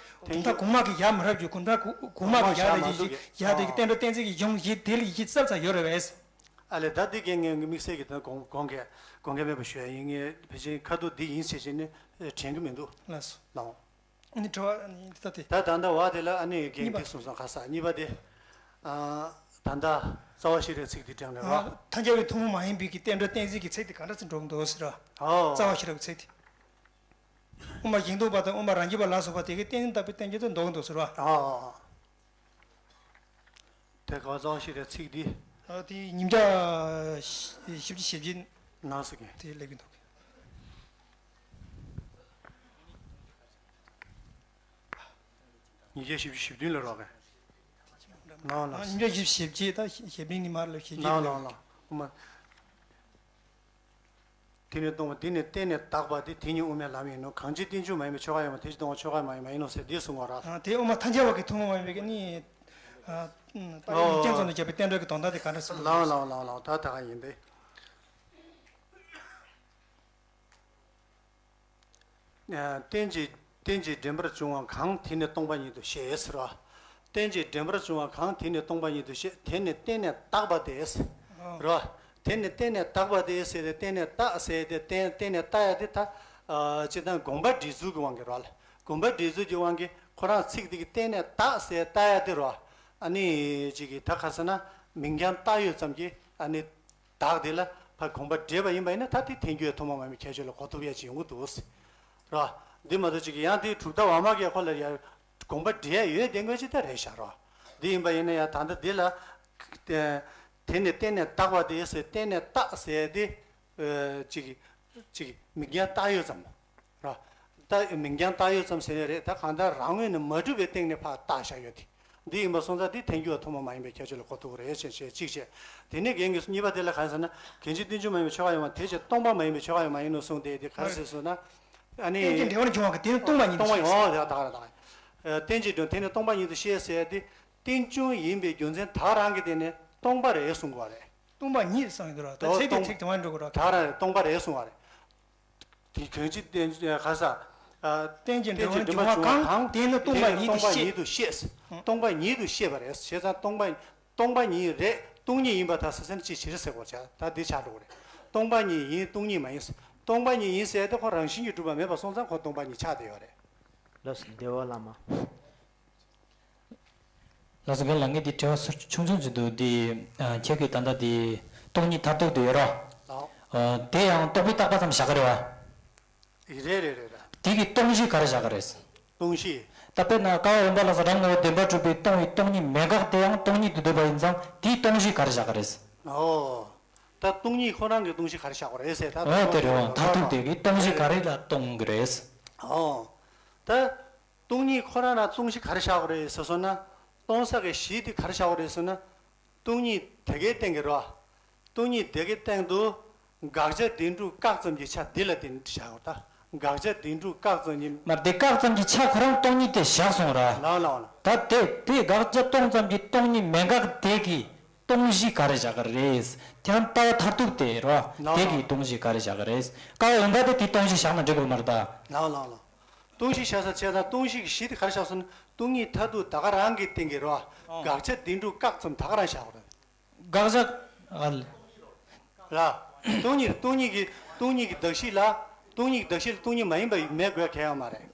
ཐེག་ད་གོང་མ་གི་ཡ་མི་རབས་ཀྱི་གོང་མ་གོང་མ་གི་ཡ་དེ་ཡི་ཡ་དེ་གི་བསྟན་པ་བསྟན་འཛིན་གྱི་གཞུང་ཡི་དེ་ལས་ཡི་གསལ་ཚ་ཡོད་རེད་བས། ཨ་ལས་ད་འདི་རྒན་ངས་དམིགས་བསལ་གྱི་ད་དགོངས་དགོངས་འགལ་དགོངས་འགལ་མེད་པ་ཞུ་ཡ་ཡིན། ངས་ཕལ་ཆེར་ཁ་ཐུག་འདི་ཡིན་ཟེར་བྱས་ནས་དྲན་གྱི་མི་འདུག་ལགས་སོ། ལགས། ཨ་ནི་དྲི་བ་ཨ་ནི་འདི་ལྟ་སྟེ། ད་ད་ལྟ་བ་དེ་ལ་ཨ་ནི་རྒན་གཉིས་པ་དེ་གསུངས་སོང་ཁ་ས་གཉིས་པ་དེ། ཨ། ད་ལྟ་རྩ་བ་ཤེས་རབ་ཚིག་འདི་དྲངས་ནས་རོ། ཨ། ཐལ་འགྱུར་བའི་ཐུན་མོང་མ་ཡིན་པའི་གི་རྟེན་འབྲེལ་གཏན་ཚིགས་ཀྱི་ཚིག་དེ་ག་འདྲ་ཚིག་འགྲོ་གི་འདུག་ཟེར་རོ། ཨོ། རྩ་བ་ཤེས་རབ་ཀྱི་ཚིག་དེ། དབུ་མ་གཞན་སྟོང་པ་དང་དབུ་མ་རང་རྒྱུད་པ་ལ་སོགས་པ་དེ་གའི་རྟེན་བཏགས་པའི་རྟེན་འབྱུང་དུ་འདོགས་འདུག་ཟེར་རོ། ཨོ། དེ་ག་རྩ་བ་ཤེས་རབ་ཚིག་འདི། ཨ་དེ་ཉིས་བརྒྱ་བཞི་བཅུ་ཞེ་བརྒྱད། ནང་ཟེར་གི། དེ་སླེབས་ཀྱི་འདུག་ཉིས་བརྒྱ་བཞི་བཅུ་ཞེ་བདུན་ལ་རོགས་གས། ལའོ་ལའོ། ཉིས་བརྒྱ་བཞི་བཅུ་ཞེ་བརྒྱད་ད་ཞེ་བདུན་ནི་མར་ལ་ཞེ་བརྒྱད། ལའོ་ལའོ་ལའོ། དབུ་མ། དེ་ནི་སྟོང་པ་དེ་ནི་བརྟེན་ནས་དག་པ་དེ་དེ་ཉིད་དབུ་མའི་ལམ་ཡིན་ནོ། གང་ཕྱིར་རྟེན་འབྱུང་མ་ཡིན་པའི་ཆོས་འགའ་ཡོད་མ་དེ་ཕྱིར་སྟོང་པ་ཆོས་འགའ་མ་ཡིན་མ་ཡིན་ནོ་ཟེར་འདི་གསུང་བ་ར། ཨ་དེ་དབུ་མ་ཐལ་འགྱུར་བ་གི་ཐུན་མོང་མ་ཡིན་པའི་གི་ནི། ཨ་ད་ཡོད་མིང་རྐྱང་ཙམ་དུ་བྱས་པའི་རྟེན་འབྲེལ་གྱི་དོན་དག་དེ་ག་འདྲ་ཟེར། ལའོ་ལའོ་ལའོ་ལའོ། ད་ད་ག་ཡིན་ཏེ། རྟེན་ཅིང་རྟེན་ཅིང་འབྲེལ་པར་འབྱུང་བ་གང་། དེ་ནི་སྟོང་པ་ཉིད་དུ་ཤེས་ཟེར་རོ། རྟེན་ཅིང་འབྲེལ་པར་འབྱུང་བ་གང་། དེ་ནི་སྟོང་པ་ཉིད་དུ་ཤེས། དེ་ནི་བརྟེན་ནས་དག་པ་སྟེ། རོ། དེ་ནི་བརྟེན་ནས་དག་པ་སྟེ་ཟེར་ཏེ་བརྟེན་ནས་དག་ཟེར་ཏེ་བརྟེན་བརྟེན་ནས་དག་ཡ་དེ་ད། ཨ་སྤྱིར་བཏང་དགོངས་པ་འགྲེལ་ཚུལ་གྱི་དབང་གིས་རོ། དགོངས་པ་འགྲེལ་ཚུལ་གྱི་དབང་གིས་ཁོ་རང་ཚིག་དེ་གི་བརྟེན་ནས་དག་ཟེར་དག་ཡ་དེ་རོ། ཨ་ནི་ཅིག་གི་ད་ག་ཟེར་ན་མིང་རྐྱང་བཏགས་ཡོད་ཙམ་གྱིས་ཨ་ནི། དག་དེ་ལ་ཕར་དགོངས་པ་འགྲེལ་བ་ཡིན་པ་ཡིན་ན་ད་དེ་ཐལ་འགྱུར་བའི་ཐུན་མོང་མ་ཡིན་པའི་ཁྱད་ཆོས་ལ་གོ་ཐུབ་ཡ་ཅིག་ཡོང་གི་འདུག་ཟེར། ར། འདི་མ་གཏོགས་ཅིག་ཡང་དེའི་གྲུབ་མཐའ་བར་མ་གིས་ཁོ་ལ་ཡ། དགོངས་པ་འགྲེལ་ཡ་ཡོད་དེ་འགའ་ཅིག་ད་རེད་བཞག་རོགས། འདི་ཡིན་པ་ཡིན་ན་ཡང་ད་ལྟ་འདི་ལ། དེ་ནི་བརྟེན་ནས་བཏགས་པ་དེ་ཟེར་བརྟེན་ནས་བཏགས་ཟེར་དེ། ཅིག་ཅིག་མིང་རྐྱང་བཏགས་ཡོད་ཙམ། ར། ད་མིང་རྐྱང་བཏགས་ཡོད་ཙམ་ཟེར་ནས་རེད། ད་གང་ལྟར་རང་ངོས་ནས་མ་གྲུབ་པའི་སྟེང་ནས་ཕར་བཏགས་བཞག་ཡོད་དེ། འདི་ཡིན་པ་སོང་ཙང་འདི་ཐལ་འགྱུར་བ་ཐུན་མོང་མ་ཡིན་པའི་ཁྱད་ཆོས་ལ་གོ་ཐུབ་ཀྱི་རེད་ཅེས་བཤད་གཅིག་བྱས། དེ་ནས་རྒན་གྱིས་གཉིས་པ་དེ་ལ་གང་ཟེར་ན། གང་ཞིག་རྟེན་ཅིང་མ་ཡིན་པའི་ཆོས་འགའ་ཡོད་མ་དེ་ཕྱིར་སྟོང་པ་མ་ཡིན་པའི་ཆོས་འགའ་ཡོད་མ་ཡིན་ནོ་གསུངས་ཏེ་དེ་ག་རེ་ཟེར་ཟེར་ན། ཨ་ནི། རྟེན་ཅིང་འབྲེལ་བར་འབྱུང་བ་གི་དེ་ནི་སྟོང་པ་ཉིད་དུ། སྟོང་པ་ཡིན། ཨོ་དེ་ད་ག་རེ་ད་ག་རེད། རྟེན་ཅིང་འབྲེལ་དེ་ནི་སྟོང་པ་ཉིད་དུ་ཤེས་ཟེར་ཏེ། རྟེན་ཅིང་ཡིན་པའི་རྒྱུ་མཚན་ད་ག་རང་གི་སྟེང་ནས་སྟོང་པ་རེད་གསུང་གི་རེད། སྟོང་པ་ཉིད་གསུངས་ཡོད་རེད། ད་ཚིག་དེ་ཚིག་དེ་མ་འགྲོ་གི་རེད། ད་ག་རང་རེད། སྟོང་པ་རེད་གསུང་བ་རེད། དེ་གང་ཅི་བརྟེན་ག་ས། རྟེན་ཅིང་འབྲེལ་བར་འབྱུང་བ་གང་། དེ་ནི་སྟོང་པ་ཉིད་དུ་ཤེས། སྟོང་པ་ཉིད་དུ་ཤེས་པ་རེད། བྱས་ཙང་སྟོང་པ་སྟོང་པ་ཉིད་རེད། སྟོང་ཉིད་ཡིན་པ་ད་ཟེར་ཟེར་ན་ཅི་བྱེད་ཟེར་གོ་ཆ་ད་འདི་ཆགས་འགྲོ་གི་རེད། སྟོང་པ་ཉིད་ཡིན་སྟོང་ཉིད་མ་ཡིན། སྟོང་པ་ཉིད་ཡིན་ཟེར་ཏེ་ཁོ་རང་བཞིན་གྱིས་གྲུབ་པ་མེད་པ་སོང་ཙང་ཁོ་སྟོང་པ་ཉིད་ཆགས་བསྡད་ཡོད་རེད། ལགས་སོ། བདེ་བ་བླ་མ། ལགས་སོ། རྒན་ལགས་ངས་འདི་དྲི་བ་ཆུང་ཆུང་ཅིག་འདུག་འདི་ཁྱེད་ཀྱིས་ད་ལྟ་འདི་སྟོང་ཉིད་མཐར་ཐུག་དེ་ཡོད་རོ། ལགས། དེ་ཡང་རྟོག་པས་བཏགས་པ་ཙམ་བཞག་གི་རེད་བ། རེད་རེད་རེད་རེད། དེ་གི་སྟོང་གཞི་ག་རེ་བཞག་གི་རེད། སྟོང་གཞི། ད་དཔེར་ན་ཀ་བ་རིམ་པ་ལ་སོགས་རང་ངོ་བོ་བདེན་པར་གྲུབ་པའི་སྟོང་བའི་སྟོང་ཉིད་མེད་དགག་དེ་ཡང་སྟོང་ཉིད་དུ་འདོད་པ་ཡིན་ཙང་དེའི་སྟོང་གཞི་ག་རེ་བཞག་གི་རེད། ཨོ། ད་སྟོང་ཉིད་ཁོ་རང་གི་སྟོང་གཞི་ག་རེ་བཞག་པ་རེད་ཟེར་ད། ཨོ་དེ་རེད་བ། མཐར་ཐུག་དེ་གི་སྟོང་གཞི་ག་རེ་ལ་སྟོང་གི་རེད། ཨོ། ད། སྟོང་ཉིད་ཁོ་རང་ལ་སྟོང་གཞི་ག་རེ་བཞག་པ་རེད་ཟེར་སོང་ན། སྟོང་ས་གི་གཞི་དེ་ག་རེ་བཞག་པ་རེད་ཟེར་ན། སྟོང་ཉིད་དེ་གའི་སྟེང་གི་རོ། སྟོང་ཉིད་དེ་གའི་སྟེང་དུ། དགག་བྱ་བདེན་གྲུབ་བཀག་ཙམ་གྱི་ཆ་འདི་ལ་བརྟེན་བཞག་པ་ད། དགག་བྱ་བདེན་གྲུབ་བཀག་ཙམ་གྱི། མར་དེ་བཀག་ཙམ་གྱི་ཆ་ཁོ་རང་སྟོང་ཉིད་དེ་བཞག་སོང་ར། ལགས་ལགས་ལགས། ད་དེ་དེ་དགག་བྱ་སྟོང་ཙམ་གྱི་སྟོང་ཉིད་མེད་དགག་དེ་གི་སྟོང་གཞི་ག་རེ་བཞག་གི་རེད། དེ་རང་ལྟ་བ་མཐར་ཐུག་དེ་རོ། ལགས་དེ་གི་ལགས། སྟོང་གཞི་ག་རེ་བཞག་གི་རེད། ཀ་བ་འོན་པ་དེ་དེ་སྟོང་གཞི་བཞག་ན་འགྲིག་གི་མ་རེད་ད། ལགས་ལགས་ལགས། སྟོང་གཞི་བཞག་ས་བྱས་ཙང་སྟོང་གཞི་གི་གཞི་དེ་ག་རེ་བཞག་སོང་ན་སྟོང་ཉིད་མཐར་ཐུག་ད་ག་རང་གི་སྟེང་གི་རོ། ཨོ། དགག་བྱ་བདེན་གྲུབ་བཀག་ཙམ་ད་ག་རང་བཞག་པ་རེད། དགག་བྱ། ཨ་ལ། ར། སྟོང་ཉིད་སྟོང་ཉིད་ཀྱི་སྟོང་ཉིད་ཀྱི་གདགས་གཞི་ལ། སྟོང་ཉིད་ཀྱི་གདགས་གཞི་ལ་སྟོང་ཉིད་མ་ཡིན་པ་མེད་དགོས་གལ་ཡོད་མ་རེད།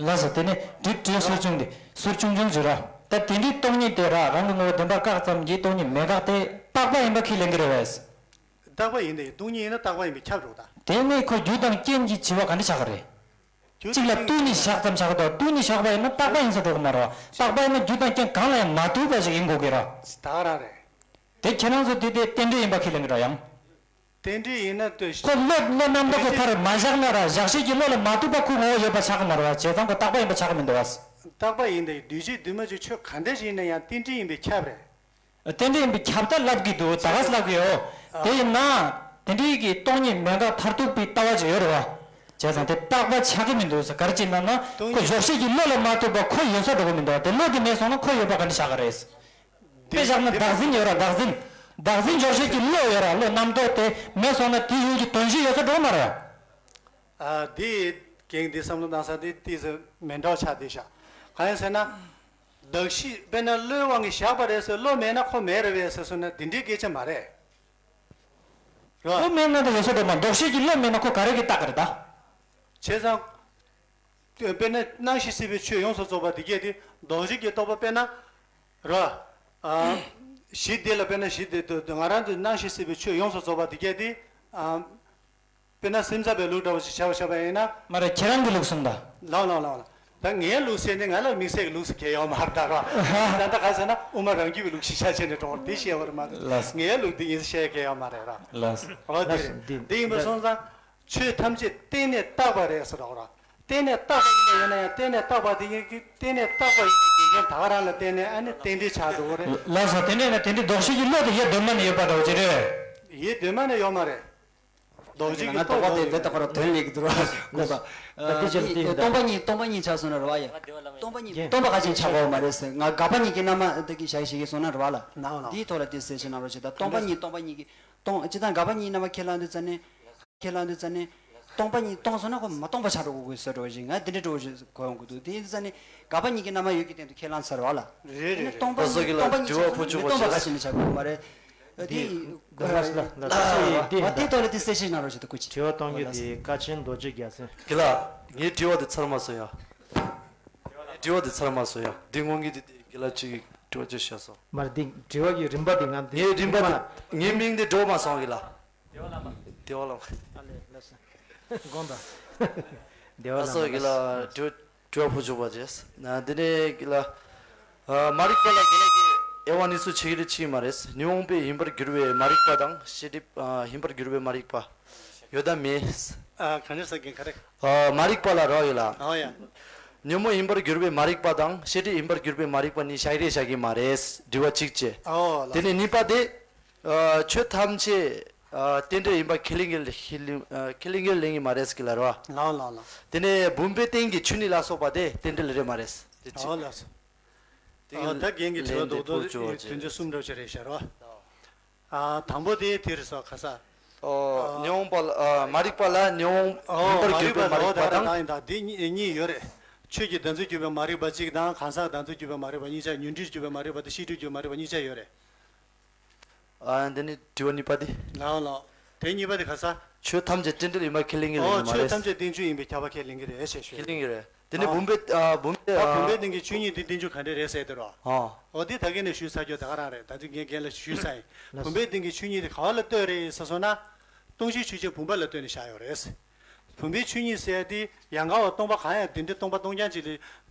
ལགས་སོ། དེ་ནས་དྲི་དྲི་ཟུར་ཆུང་དེ་ཟུར་ཆུང་ཆུང་བྱོས་ར། ད་དེ་འདྲའི་སྟོང་ཉིད་དེ་ར་རང་གི་ངོ་བོ་བདེན་པར་བཀག་ཙམ་གྱིས་སྟོང་ཉིད་མེད་དགག་དེ་རྟག་པ་ཡིན་པ་ཁས་ལེན་གྱི་རེད་བས། རྟག་པ་ཡིན་ཏེ་སྟོང་ཉིད་ཡིན་ན་རྟག་པ་ཡིན་པས་ཁྱབ་འགྲོ་ད། དེ་ནས་ཁོ་རྒྱུ་དང་རྐྱེན་གྱི་བྱེད་པ་ག་འདྲ་བྱ་གི་རེད། རྒྱུ་གཅིག་ལ་དང་སྟོང་ཉིད་བཞག་ཙམ་བྱ་གི་འདུག་སྟོང་ཉིད་བཞག་པ་ཡིན་ན་རྟག་པ་ཡིན་ས་འགྲོ་གི་མ་རེད་བ། རྟག་པ་ཡིན་ན་རྒྱུ་དང་རྐྱེན་གང་ལ་ཡང་མ་ལྟོས་པ་ཞིག་ཡིན་དགོས་ཀྱི་རེད། ད་ག་རང་རེད། དེ་ཁྱེད་རང་ཚོ་དེ་དེ་རྟེན་འབྲེལ་ཡིན་པ་ཁས་ལེན་གྱི་རེད་ཡང་། རྟེན་འབྲེལ་ཡིན་ན་ལྟོས་ཤིག་ཁོ་བློ་བློ་རྣམ་རྟོག་གི་ཕར་མ་བཞག་ན་ར་བཞག་བྱེད་ཀྱི་བློ་ལ་མ་ལྟོས་པ་ཁོ་ངོ་བོ་ཡོད་པ་ཆགས་ཀྱི་མ་རེད་བ། བྱས་ཙང་ཁོ་རྟག་པ་ཡིན་པ་ཆགས་ཀྱི་མི་འདུག་བ། རྟག་པ་ཡིན་ཏེ་འདུས་བྱས་འདུས་མ་བྱས་ཆོས་ག་འདྲ་ཞིག་ཡིན་ན་ཡང་རྟེན་འབྲེལ་ཡིན་པས་ཁྱབ་རེད། རྟེན་འབྲེལ་ཡིན་པའི་ཁྱབ་བརྡལ་ལབ་ཀྱི་འདུག་ད་ག་ལབ་ཀྱི་ཡོད། དེ་ཡིན་ན། དེ་འདྲའི་གི་སྟོང་ཉིད་མེད་དགག་མཐར་ཐུག་པའི་ལྟ་བ་ཅིག་ཡོད་རེད་བ། བྱས་ཙང་དེ་རྟག་པ་ཆགས་ཀྱི་མི་འདུག་ཟེར་ག་རེ་བྱས་ན་ན་ཁོ་འཇོག་བྱེད་ཀྱི་བློ་ལ་མ་ལྟོས་པ་ཁོ་ཡོད་ས་འགྲོ་གི་མི་འདུག་དེ་བློ་དེ་མེད་སོང་ན་ཁོ་ཡོད་པ་ག་འདྲ་ཆགས་ཀྱི་རེད། དཔེ་བཞག་ན་བདག་འཛིན་ཡོད་ར་བདག་འཛིན། བདག་འཛིན་འཇོག་བྱེད་ཀྱི་བློ་ཡོད་ར་བློ་རྣམ་རྟོག་དེ་མེད་སོང་ན་དེ་ཡུལ་གྱི་དོན་བྱེད་ཡོད་ས་འགྲོ་གི་མ་རེད། ཨ་དེ་གེང་དེ་བསམ་བློ་བཏང་ས་དེ་ཏིས་མི་འདྲ་བ་ཆགས་བསྡད་ཤག་གང་ཡིན་ཟེར་ན། གདགས་གཞི་དཔེར་ན་བློའི་དབང་གིས་བཞག་པ་རེད་ཟེར་བློ་མེད་ན་ཁོ་མེད་རེད་པས་ཟེར་སོང་ན་དེ་འདྲའི་སྐད་ཆ་མ་རེད། རེད་བ། བློ་མེད་ན་ད་ཡོད་ས་རེད་མ་ལྡོག་ཤེས་ཀྱི་བློ་མེད་ན་ཁོ་ག་རེ་གིས་བཏགས་ཀྱི་རེད་ད། བྱས་ཙང་། དཔེར་ན་སྣང་ཞིང་སྲིད་པའི་ཆོས་ཡོངས་སུ་རྫོགས་པ་དེ་སྐད་དེ་ལྡོག་ཤེས་ཀྱི་རྟོག་པ་དཔེར་ན། རེད་བ། ཨ། གཞི་དེ་ལ་དཔེར་ན་གཞི་དེ་དུ་ང་རང་དུ་སྣང་ཞིང་སྲིད་པའི་ཆོས་ཡོངས་སུ་རྫོགས་པ་དེ་སྐད་དེ། ཨ། དཔེར་ན་སེམས་ཙམ་པའི་ལུགས་འདྲ་བོ་ཞིག་བྱ་བ་བྱ་བ་ཡིན་ན། མ་རེད་ཁྱེད་རང་གི་ལུགས་གསུངས་ད། ལགས་ལགས་ལགས་ལགས། ད་ངའི་ལུགས་ཟེར་ནས་ང་ལ་དམིགས་བསལ་གྱི་ལུགས་སུ་གལ་ཡོད་མ་རེད་ད་ར། ད་ལྟ་ག་ཟེར་ན་དབུ་མ་རང་རྒྱུད་ཀྱི་ལུགས་ཤིག་ཆ་བྱས་ནས་འགྲོ་བར་དེ་བཤད་པར་མ་གཏོགས། ལགས། ངའི་ལུགས་འདི་ཡིན་ཟེར་བཤད་གལ་ཡོད་མ་རེད་ར། ལགས། འོ་དེ་ལགས་རེད། འདི་འདི་ཡིན་པ་སོང་ཙང་ཆོས་ཐམས་ཅད་བརྟེན་ནས་བཏགས་པ་རེད་ཟེར་རོགས་ར། བརྟེན་ནས་བཏགས་པ་ཡིན་པ་ཡིན་ན་ཡང་བརྟེན་ནས་བཏགས་པ་དེ་ཡིན་གྱི་བརྟེན་ནས་བཏགས་པ་ཡིན་པའི་རྒྱུ་མཚན་ད་ག་རང་ལ་བརྟེན་ནས་ཨ་ནི་རྟེན་འབྲེལ་ཆགས་འགྲོ་གི་རེད། ལགས་སོ། དེ་འདྲ་ཡིན་ན་དེ་འདྲའི་ལྡོག་ཤེས་ཀྱི་བློ་དེ་ཡེ་གདོད་མ་ནས་ཡོད་པ་འདྲ་བོ་ཅིག་རེད། ཡེ་གདོད་མ་ནས་ཡོད་མ་རེད། ལྡོག་ཤེས་ཀྱི་ང་རྟོག་པ་དེ་འདི་ལྟ་བུར་དོན་ལས་ཀྱི་འདུག་ར་གོ་ད། ད་དེ་ཕྱིར་དེ་ཡིན་ད། སྟོང་པ་ཉིད་སྟོང་པ་ཉིད་ཆགས་སོང་ན་རེད་བ་ཡ། སྟོང་པ་ཉིད་སྟོང་པ་ཁ་ཅན་ཆགས་པ་མ་རེད་ཟེར་ང་དགག་པ་ཉིད་ཀྱི་རྣམ་མ་འདི་གི་ཞག་ཞིག་གི་སོང་ན་རེད་བ་ལ། ནའོ་ནའོ། འདིའི་ཐོག་ལ་དེ་གསལ་བཤད་གནང་རོགས་བྱེད་ད། སྟོང་པ་ཉིད་སྟོང་པ་ཉིད་ཀྱི་སྟོང་ཅི་ད་དགག་པ་ཉིད་རྣམ་པ་ཁས་བླངས་དུས་ཙ་ནས། ཁས་བླངས་དུས་ཙ་ནས། སྟོང་པ་ཉིད་སྟོང་སོང་ན་ཁོ་མ་སྟོང་པ་ཆགས་འགྲོ་དགོས་ཀྱི་བཟོ་འདྲ་བ་ཞིག་ང་འདི་འདྲ་འདྲ་བོ་ཞིག་གོ་ཡོང་གི་འདུག་དེ་ཡིན་དུས་ཙ་ནས་དགག་པ་ཉིད་ཀྱི་རྣམ་པ་ཡོད་ཀྱི་སྟེང་དུ་ཁས་བླངས་ཚར་བ་ལ། རེད་རེད་རེད། སྟོང་པ་ཉིད་སྟོང་པ་ཉིད་ཆགས་སོང་ན་མི་སྟོང་པ་ག་ཞིག་ནས་ཆགས་དགོས་མ་རེད། འདི། ལགས་ལགས་ལགས་སོ་ཡིན་འདི་བ་དེ་ཐོག་ལ་དེ་གསལ་བཤད་གནང་རོགས་ཞེས་དུ་སྐུ་མཁྱེན། དྲི་བ་གཏོང་རྒྱུ་དེ་ཀ་ཆེན་རྡོ་རྗེ་རྒྱལ་མཚན། དགེ་ལགས། ངའི་དྲི་བ་དེ་ཚར་མ་སོང་ཡ། ངའི་དྲི་བ་དེ་ཚར་མ་སོང་ཡ། འདི་སྔོན་གྱི་དེ་དེ་དགེ་ལགས་གཅིག་གིས་དྲི་བ་ཅིག་བཤད་སོང་། མར་འདི་དྲི་བ་གི་རིམ་པ་དེ་ང་འདི་ངའི་རིམ་པ་དེ་ངའི་མིང་དེ་འགྲོ་མ་སོང་གི་ལ། བདེ་བ་ལ། བདེ་བ་ལ། ཨ་ལས་ལགས་སོ། དགོངས་དག་བདེ་བ་ལ་ལགས་སོ་གི་ལ་དྲི་བ། དྲི་བ་ཕུལ་ཆོག་པ་བྱས། ན་དེ་ནས་ལ། ཨ། མ་རིག་པ་ལ་དགེ་ལགས་ཀྱིས་དབྱེ་བ་གཉིས་སུ་ཕྱེ་གི་རེད་ཕྱེ་གི་མ་རེད། ཉོན་མོངས་པས་ཡིན་པར་གྱུར་པའི་མ་རིག་པ་དང་ཤེས་སྒྲིབ། ཨ། ཡིན་པར་གྱུར་པའི་མ་རིག་པ་ཡོད་དམ་མེད། ཨ། ག་འདྲ་ཟེར་གྱིན་ག་རེ། ཨ། མ་རིག་པ་ལ་རོགས་ཡོད་ལ། ཨོ་ཡ། ཉོན་མོངས་ཡིན་པར་གྱུར་པའི་མ་རིག་པ་དང་ཤེས་སྒྲིབ་ཡིན་པར་གྱུར་པའི་མ་རིག་པ་གཉིས་བཞག་གི་རེད་བཞག་གི་མ་རེད། དྲི་བ་གཅིག་བྱས། ཨོ་ལ། དེ་ནས་གཉིས་པ་དེ། ཨ། ཆོས་ཐམས་ཅད། ཨ། རྟེན་འབྲེལ་ཡིན་པ་ཁས་ལེན་གྱི་ཁས་ལེན་ཨ། ཁས་ལེན་གྱི་ལེན་གྱི་མ་རེད་ཟེར་གྱི་ལ་རོ། ལའོ་ལའོ་ལའོ། དེ་ནས་བུམ་པའི་སྟེང་གི་ཆོས་ཉིད་ལ་སོགས་པ་དེ་རྟེན་འབྲེལ་རེད་མ་རེད། དེ་གཅིག་ཨོ་ལགས་སོ། དེ་ཨ། ད་རྒན་གྱི་དྲི་བ་ལན་དེ་རྡོག་རྡོག་ཕུལ་ཆོག་ཅེས། དོན་ཚན་གསུམ་འདྲ་བོ་ཞིག་རེད་ཤག་རོ། ཨ། དང་པོ་དེ་དེ་རེད་སོ་ཁ་ས། ཨོ། ཨ། ཉོན་མོངས་པ་ལ། ཨ། མ་རིག་པ་ལ་ཉོན་མོངས་ཨོ་ཡིན་པར་གྱུར་པའི་མ་རིག་པ་དང་། ད་ཡིན་ད་དེ་གཉིས་གཉིས་ཡོད་རེད། ཆོས་ཀྱི་བདག་འཛིན་གྱུར་པའི་མ་རིག་པ་གཅིག་དང་གང་ཟག་བདག་འཛིན་གྱུར་པའི་མ་རིག་པ་གཉིས་ཆ། ཉོན་སྒྲིབ་གྱུར་པའི་མ་རིག་པ་དང་ཤེས་སྒྲིབ་གྱུར་པའི་མ་རིག་པ་གཉིས་ཆ་ཡོད་རེད། ཨ། འདི་ནི་དྲི་བ་གཉིས་པ་དེ། ལའོ་ལའོ། དེ་གཉིས་པ་དེ་ག་ས། ཆོས་ཐམས་ཅད་རྟེན་འབྲེལ་ཡིན་པ་ཁས་ལེན་གྱི་ཨོ། ཡོད་མ་ཆོས་རེད། ཐམས་ཅད་རྟེན་འབྱུང་ཡིན་པའི་ཁྱབ་པ་ཁས་ལེན་གྱི་རེད་ཞེས་ཞུ། ཁས་ལེན་གྱི་རེད། དེ་ནི་ཨོ། བུམ་པའི། ཨ། བུམ་པའི། ད་བུམ་པའི་སྟེང་གི་ཆོས་ཉིད་དེ་རྟེན་འབྱུང་ག་འདྲས་རེད་ཟེར་དེ་རོ། ཨོ། ཨོ་དེ་ད་གིན་ནས་ཞུས་ཚར་རྒྱུ་ད་ག་རང་རེད། ད་དུང་རྒན་རྒན་ལ་ཞུས་ཚར་ཡིན། ལགས་སོ། བུམ་པའི་སྟེང་གི་ཆོས་ཉིད་དེ་ག་བ་ལ་ལྟོས་རེད་ཟེར་སོང་ན། སྟོང་གཞི་ཆོས་ཅན་བུམ་པ་ལ་ལྟོས་ནས་བཞག་ཡོད་རེད། བུམ་པའི་ཆོས་ཉིད་ཟེར་ཡ་དེ་ཡང་ག་བ་སྟོང་པ་གང་ཡང་དེ་འདྲའི་སྟོང་པ་སྟོང་རྐྱང་ཅིག་ལས།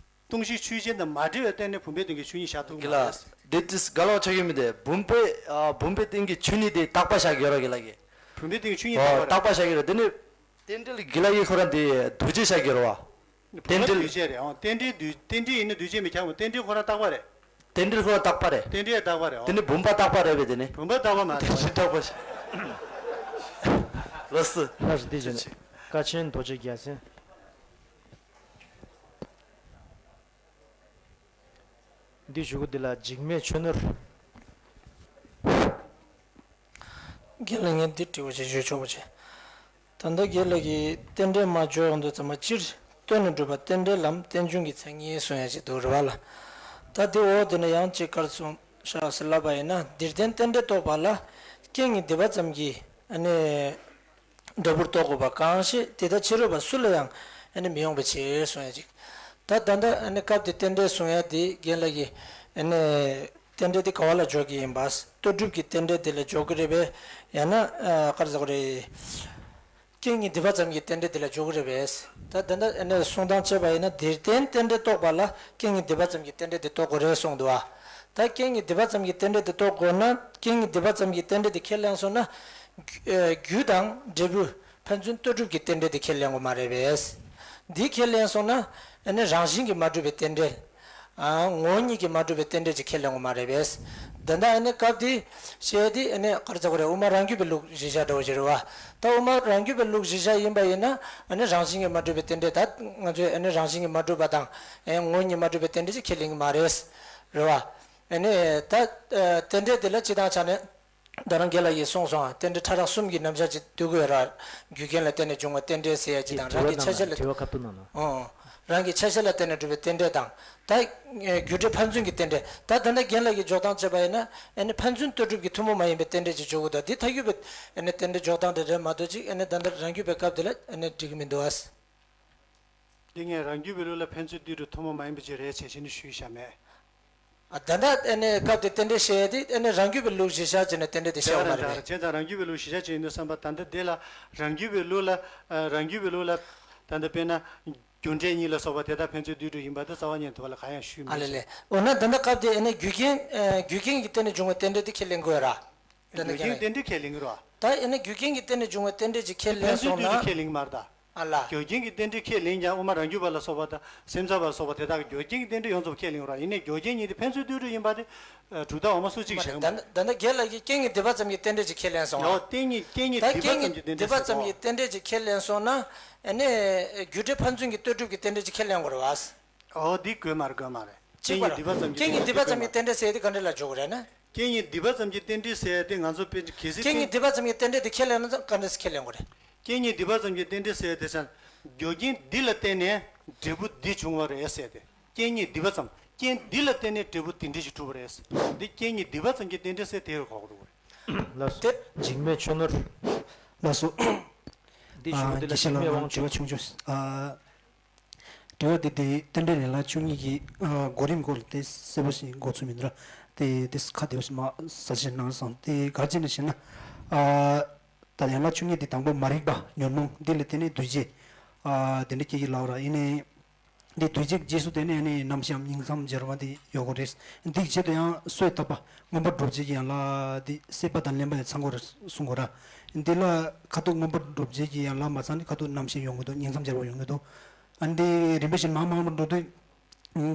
སྟོང་གཞི་ཆོས་ཅན་དང་མ་འབྲེལ་བའི་སྟེང་ནས་བུམ་པའི་སྟེང་གི་ཆོས་ཉིད་བཞག་ཐུབ་ཀྱི་མ་རེད། དེ་ཏིས་དགའ་ལོག་ཆགས་ཀྱི་མི་དེ་བུམ་པའི། ཨ། བུམ་པའི་སྟེང་གི་ཆོས་ཉིད་དེ་རྟག་པ་བཞག་གི་ཡོད་ར་གི་ལ་གི། བུམ་པའི་སྟེང་གི་ཆོས་ཉིད་ཨོ། རྟག་པ་རེད། རྟག་པ་བཞག་གི་ར། དེ་ནི་རྟེན་འབྲེལ་གྱི་ལ་གི་ཁོ་རང་དེ་འདུས་བྱས་བཞག་གི་ར་བ། བུམ་པ་རྟེན་འབྲེལ། འདུས་བྱས་རེད། ཨོ་རྟེན་འབྲེལ་འདུས། རྟེན་འབྲེལ་ཡིན་ན་འདུས་བྱས་མི་ཁྱབ་མོ། རྟེན་འབྲེལ་ཁོ་རང་རྟག་པ་རེད། རྟེན་འབྲེལ་ཁོ་རང་རྟག་པ་རེད། རྟེན་འབྲེལ་རྟག་པ་རེད། ཨོ། དེ་ནི་བུམ་པ་རྟག་པ་རེད་བས་དེ་ནི། བུམ་པ་རྟག་པ་མ་རེད། རྟེན་འབྲེལ་རྟག་པ་བཞག་ལགས་སོ། ལགས་སོ། དེ་བཞིན་བཀའ་ཆེན་རྡོ་རྗེ་རྒྱལ་མཚན། འདི་ཞུ་གི་འདི་ལ་འཇིགས་མེད་ཆོས་ནོར། རྒན་ལགས་ངས་འདི་དྲི་བ་ཞིག་ཞུ་ཆོག་པ་བྱས། ད་ལྟ་རྒན་ལགས་ཀྱིས་རྟེན་འབྲེལ་མ་འཇོག་ཡོང་དུས་ཚང་མ་སྤྱིར་བསྟན་ནས་སྒྲུབ་པ་རྟེན་འབྲེལ་ལམ་རྟེན་འབྱུང་གི་མཚན་ཉིད་གསུང་ཡ་ཞིག་འདུག་རེད་བ་ལ། ད་འདི་འོག་འདི་ནས་ཡང་གཅིག་དཀར་གསུངས་ཤག་ཟེར་ལབ་པ་ཡིན་ན། འདིར་བསྟན་རྟེན་འབྲེལ་རྟོགས་པ་ལ་རྐྱེན་ངན་སྡིག་པ་ཙམ་གྱིས་ཨ་ནི། འབྲས་བུར་རྟོགས་དགོས་པ་གང་ཞིག་དེ་ལྟར་ཕྱི་རོལ་པ་སུ་ལ་ཡང་ཨ་ནི་མི་ཡོང་བའི་ཕྱིར་གསུང་ཡ་ཅིག་ད་ད་ལྟ་ཨ་ནི་སྐབས་དེ་རྟེན་འབྲེལ་གསུང་ཡ་དེ་རྒན་ལགས་ཀྱིས་ཨ་ནི་རྟེན་འབྲེལ་དེ་ག་བ་ལ་འཇོག་གི་ཡིན་པ། ལྟོ་སྒྲུབ་ཀྱི་རྟེན་འབྲེལ་དེ་ལ་འཇོག་གི་རེད་པས། ཡང་ན་ཨ་ག་རེ་ཟེར་དགོས་རེད། རྐྱེན་ངན་སྡིག་པ་ཙམ་གྱི་རྟེན་འབྲེལ་དེ་ལ་འཇོག་གི་རེད་པས། ད་ད་ལྟ་ཨ་ནི་གསུང་སྟངས་བྱས་པ་ཡིན་ན་འདིར་བསྟན་རྟེན་འབྲེལ་རྟོགས་པ་ལ་རྐྱེན་ངན་སྡིག་པ་ཙམ་གྱི་རྟེན་འབྲེལ་དེ་རྟོགས་དགོས་རེད་གསུངས་འདུག་བ། ད་རྐྱེན་ངན་སྡིག་པ་ཙམ་གྱི་རྟེན་འབྲེལ་དེ་རྟོགས་དགོས་ན་རྐྱེན་ངན་སྡིག་པ་ཙམ་གྱི་རྟེན་འབྲེལ་དེ་ཁས་ལེན་སོང་ན། རྒྱུ་ཨ་རྒྱུ་དང་འབྲས་བུ་ཕན་ཚུན་ལྟོ་སྒྲུབ་ཀྱི་རྟེན་འབྲེལ་དེ་ཁས་ལེན་དགོས་མ་རེད་པས། འདི་ཁས་ལེན་སོང་ན་ཨ་ནི་རང་བཞིན་གྱིས་མ་གྲུབ་པའི་རྟེན་འབྲེལ། ཨ་ངོ་བོ་ཉིད་ཀྱིས་མ་གྲུབ་པའི་རྟེན་འབྲེལ་ཅིག་ཁས་ལེན་དགོས་མ་རེད་པས། ད་ལྟ་ཨ་ནི་སྐབས་འདི་བཤད་དེ་ཨ་ནི་ག་རེ་ཟེར་དགོས་རེད། དབུ་མ་རང་རྒྱུད་པའི་ལུགས་གཞི་བཞག་འདྲ་བོ་ཞིག་རེད་བ། ད་དབུ་མ་རང་རྒྱུད་པའི་ལུགས་གཞི་བཞག་ཡིན་པ་ཡིན་ན་ཨ་ནི་རང་བཞིན་གྱིས་མ་གྲུབ་པའི་རྟེན་འབྲེལ། ད་ང་ཚོས་ཨ་ནི་རང་བཞིན་གྱིས་མ་གྲུབ་པ་དང་ཨ་ངོ་བོ་ཉིད་མ་གྲུབ་པའི་རྟེན་འབྲེལ་ཅིག་ཁས་ལེན་གྱི་མ་རེད། རེད་བ། ཨ་ནི་ད་ཨ་རྟེན་འབྲེལ་དེ་ལ་སྤྱི་དང་ཆ་ནས། ད་རང་རྒན་ལགས་ཀྱིས་གསུངས་སོང་། རྟེན་འབྲེལ་ཕྲ་རགས་གསུམ་གྱི་རྣམ་གཞག་ཅིག་འདུག་གི་ཡོད་ར། རྒྱུ་རྐྱེན་ལ་བརྟེན་ནས་བྱུང་བའི་རྟེན་འབྲེལ་ཟེར་ཡ་ཅིག་དང་། རང་གི་ཆ་ཤས་ལ། དྲི་བ་ཁ་ཐུག་གནང་ན། ཨོ། རང་གི་ཆ་ཤས་ལ་བརྟེན་ནས་གྲུབ་པའི་རྟེན་འབྲེལ་དང་། ད་རྒྱུ་འབྲས་ཕན་ཚུན་གྱི་རྟེན་འབྲེལ། ད་ད་ལྟ་རྒན་ལགས་ཀྱིས་འཇོག་སྟངས་བྱས་པ་ཡིན་ན་ཨ་ནི་ཕན་ཚུན་ལྟོ་སྒྲུབ་ཀྱི་ཐུན་མོང་མ་ཡིན་པའི་རྟེན་འབྲེལ་ཅིག་འཇོག་གི་འདུག་འདི་ཐལ་འགྱུར་བའི་ཨ་ནི་རྟེན་འབྲེལ་འཇོག་སྟངས་དེ་རེད་མ་གཏོགས་ཅིག་ཨ་ནི་ད་ལྟ་རང་རྒྱུད་པའི་སྐབས་དེ་ལ་ཨ་ནི་འགྲིག་གི་མི་འདུག་ཨ། འདི་ངས་རང་རྒྱུད་པའི་ལུགས་ལ་ཕན་ཚུན་འདུས་གྲུབ་ཐུན་མོང་མ་ཡིན་པ་ཅིག་རེད་ཅེས་ནི་ཞུས་བཞག་མེད། ཨ་ད་ལྟ་ཨ་ནི་སྐབས་དེ་རྟེན་འབྲེལ་བཤད་ཡ་དེ་ཨ་ནི་རང་རྒྱུད་པའི་ལུགས་གཞི་བཞག་བྱས་ནས་རྟེན་འབྲེལ་དེ་བཤད་ཡོད་མ་རེད། རེད་རེད། བྱས་ཙང་རང་རྒྱུད་པའི་ལུགས་གཞི་བཞག་བྱས་ཡིན་དུས་བསམ་པ་ད་ལྟ་འདི་ལ་རང་རྒྱུད་པའི་ལུགས་ལ་ཨ་རང་རྒྱུད་པའི་ལུགས་ལ་ད་ལྟ་དཔེར་ན་རྒྱུ་འབྲས་གཉིས་ལ་སོགས་པ་དེ་དག་ཕན་ཚུན་འདུས་གྲུབ་ཡིན་པ་དེ་རྩ་བ་ཉིད་ཐུབ་པ་ལ་གང་ཡང་ཞུས་ཨ་མེད་ལེ་ཅེས། ལེ། འོ་ན་ད་ལྟ་སྐབས་དེ་ཨ་ནི་རྒྱུ་རྐྱེན་ཨ་རྒྱུ་རྐྱེན་གྱི་སྟེང་ནས་བྱུང་བའི་རྟེན་འབྲེལ་དེ་ཁས་ལེན་དགོས་ར། དེ་ནི་རྒྱུ་རྐྱེན་རྟེན་འབྲེལ་ཁས་ལེན་གྱི་རེད་བ། ད་ཨ་ནི་རྒྱུ་རྐྱེན་གྱི་སྟེང་ནས་བྱུང་བའི་རྟེན་འབྲེལ་ཅིག་ཁས་ལེན་སོང་ན། ཕན་ཚུན་འདུས་གྲུབ་ཁས་ལེན་གྱི་མ་རེད་ད། ཨ་ལ། རྒྱུ་རྐྱེན་གྱི་རྟེན་འབྲེལ་ཁས་ལེན་ཀྱང་དབུ་མ་རང་རྒྱུད་པ་ལ་སོགས་པ་དང་སེམས་ཙམ་པ་ལ་སོགས་པ་དེ་དག་གི་རྒྱུ་རྐྱེན་གྱི་རྟེན་འབྲེལ་ཡོངས་རྫོགས་ཁས་ལེན་གྱི་རེད་བ། ཡིན་ནའི་རྒྱུ་རྐྱེན་གཉིས་དེ་ཕན་ཚུན་འདུས་གྲུབ་ཡིན་པ་དེ་གྲུབ་མཐའ་འོག་མ་སུ་གཅིག་བཞག་མ་རེད། ད་ད་ལྟ་རྒན་ལགས་ཀྱིས་རྐྱེན་ངན་སྡིག་པ་ཙམ་གྱི་རྟེན་འབྲེལ་ཅིག་ཁས་ལེན་སོང་། ཡོ་རྐྱེན་ངན་རྐྱེན་ངན་ད་སྡིག་པ་ཙམ་གྱི་རྟེན་འབྲེལ་ཟེར་བ། རྐྱེན་ངན་སྡིག་པ་ཙམ་གྱི་རྟེན་འབྲེལ་ཅིག་ཁས་ལེན་སོང་ན། ཨ་ནི་རྒྱུ་འབྲས་ཕན་ཚུན་གྱི་ལྟོ་སྒྲུབ་ཀྱི་རྟེན་འབྲེལ་ཅིག་ཁས་ལེན་དགོས་རེད་བ། ཨོ་འདི་དགོས་མ་རེད་དགོས་མ་རེད། གཅིག་པ་རེད། རྐྱེན་ངན་སྡིག་པ་ཙམ་གྱི་རྟེན་འབྲེལ་ཟེར་ཡ་དེ་ག་འདྲ་ལ་འཇོག་དགོས་རེད་ན། རྐྱེན་ངན་སྡིག་པ་ཙམ་གྱི་རྟེན་འབྲེལ་ཟེར་ཡ་དེ་ང་ཚོ་དཔེ་གལ་སྲིད་རྐྱེན་ངན་སྡིག་པ་ཙམ་གྱི་རྟེན་འབྲེལ་དེ་ཁས་ལེན་ན་ག་འདྲ་སེ་ཁས་ལེན་དགོས་རེད། རྐྱེན་ངན་སྡིག་པ་ཙམ་གྱི་རྟེན་འབྲེལ་ཟེར་ཡ་དེ་ཙང་རྒྱུ་རྐྱེན་འདི་ལ་བརྟེན་ནས་འབྲས་བུ་འདི་བྱུང་བ་རེད་ཟེར་ཏེ། རྐྱེན་ངན་སྡིག་པ་ཙམ། རྐྱེན་འདི་ལ་བརྟེན་ནས་འབྲས་བུ་དེ་འདྲ་ཞིག་གྲུབ་པ་རེད། འདི་རྐྱེན་ངན་སྡིག་པ་ཙམ་གྱི་རྟེན་འབྲེལ་ཟེར་དེ་རུ་གོ་དགོས་རེད། ལགས་སོ། དེ་འཇིགས་མེད་ཆོས་ནོར། ལགས་སོ། འདི་ཞུ་བ་འདི་ལ་དགེ་བཤེས་འཇིགས་མེད་ལགས་དབང་ཕྱུག་དྲི་བ་ཆུང་ཆུང་། ཨ། དྲི་བ་འདི་དེ་རྟེན་འབྲེལ་ཡན་ལག་བཅུ་གཉིས་ཀྱི་ཨ་གོ་རིམ་སྐོར་ལ་དེ་གསལ་པོ་ཞིག་གོ་ཚོད་མི་འདུག་ར། དེ་དེ་ཁ་བདེ་པོ་ཞིག་མ་གསལ་བཤད་གནང་སོང་། དེ་ག་རེ་བྱས་ནས་ཞེ་ན། ཨ་ད་ཡན་ལག་བཅུ་གཉིས་དེ་དང་པོ་མ་རིག་པ་ཉོན་མོངས་འདི་ལ་བརྟེན་ནས་འདུས་བྱས་ཨ་དེ་འདྲ་སྐྱེ་གི་ལབ་ར། ཡིན་ནའི་ འདི་དུས་གཅིག་རྗེས་སུ་དེ་ནས་ནི་རྣམ་ཤེས་ཉིང་མཚམས་སྦྱར་བ་འདི་ཡོད་དགོས་རེད། འདི་ཆེད་དུ་ཡང་གསོས་བཏབ་པ་མངོན་པར་སྒྲུབ་བྱེད་ཀྱི་ཡན་ལག་འདི་སྲེད་པ་དང་ལེན་པ་ཡང་ཚང་དགོས་རེད་གསུང་དགོས་ར། འདི་ལ་ཁ་ཐུག་མངོན་པར་སྒྲུབ་བྱེད་ཀྱི་ཡན་ལག་མ་ཚང་ནི་ཁ་ཐུག་རྣམ་ཤེས་ཡོང་གི་འདུག་ཉིང་མཚམས་སྦྱར་བ་ཡོང་གི་འདུག་ཨ་འདི་རིམ་པ་བཞིན་མང་མང་དུ་འགྲོ་དུས་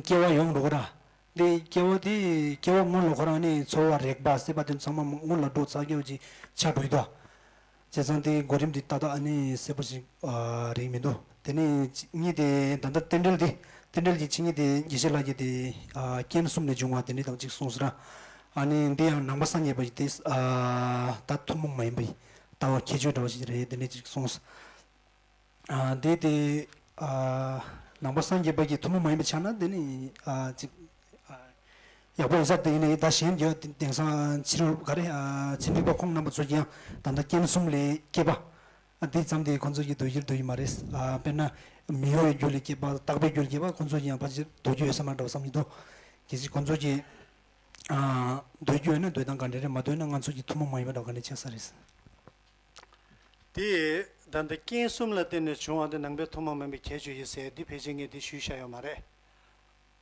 སྐྱེ་བ་ཡོང་འགྲོ་གི་ར། འདི་སྐྱེ་བ་དེ་སྐྱེ་བ་སྔོན་ལ་ཁོ་རང་ནི་ཚོར་བ་རེག་པ་སྲེད་པ་དེ་ཚང་མ་སྔོན་ལ་འགྲོ་ཚར་སྐྱེ་བ་ཅིག་ཆགས་འགྲོ་གི་འདུག་བྱས་ཙང་དེའི་གོ་རིམ་དེ་ཏག་ཏག་ཨ་ནི་གསལ་པོ་ཞིག་ཨ་རིག་མི་འདུག་དེ་ནས་གཉིས་དེ་ད་ལྟ་རྟེན་འབྲེལ་དེ་རྟེན་འབྲེལ་གྱི་ཆིངས་ཡིག་དེ་དགེ་བཤེས་ལགས་ཀྱིས་དེ་ཨ་རྐྱེན་གསུམ་ལས་བྱུང་བ་དེ་འདྲ་དང་གཅིག་གསུངས་སོང་ར། ཨ་ནི་འདི་ཡང་ནང་པ་སངས་རྒྱས་པ་ཡི་དེ་ཨ་ད་ཐུན་མོང་མ་ཡིན་པའི་ལྟ་བ་ཁྱད་ཆོས་འདྲ་བ་ཞིག་རེད་དེ་འདྲ་གཅིག་གསུངས། ཨ་དེ་དེ་ཨ་ནང་པ་སངས་རྒྱས་པ་གི་ཐུན་མོང་མ་ཡིན་པའི་ཆ་ན་དེ་ནི་ཨ་གཅིག་ཨ་ཡག་པོ་ཡིན་ས་དེ་ཡིན་ནའི་ད་གཞན་གྱི་དེང་སང་ཕྱི་རོལ་ག་རེ་ཨ་ཚན་རིག་པ་ཁོང་རྣམ་པ་ཚོ་གིས་ཡང་ད་ལྟ་རྐྱེན་གསུམ་ལས་སྐྱེས་པ་ཨ་དེ་ཙམ་དེ་ཁོང་ཚོ་གིས་འདོད་ཀྱི་འདོད་ཀྱི་མ་རེད། ཨ་དཔེར་ན་མི་གཡོ་བའི་རྒྱུ་ལས་སྐྱེས་པ་རྟག་པའི་རྒྱུ་ལས་སྐྱེས་པ་ཁོང་ཚོ་གིས་ཡང་ཕལ་ཆེར་འདོད་ཀྱི་ཡོད་ས་མ་འདྲ་བ་བསམ་གྱི་འདུག་གལ་སྲིད་ཁོང་ཚོ་གིས་ཨ་འདོད་ཀྱི་ཡོད་ན་འདོད་སྟངས་ག་འདྲ་རེད། མ་འདོད་ན་ང་ཚོ་གི་ཐུན་མོང་མ་ཡིན་པ་འདྲ་ག་འདྲ་ཆགས་ས་རེད། དེ་ད་ལྟ་རྐྱེན་གསུམ་ལ་བརྟེན་ནས་བྱུང་བ་འདི་ནང་པའི་ཐུན་མོང་མ་ཡིན་པའི་ཁྱད་ཆོས་ཡིན་ཟེར་འདི་ཕལ་ཆེར་ངས་འདི་ཞུས་བཞག་ཡོད་མ་རེད། རེད་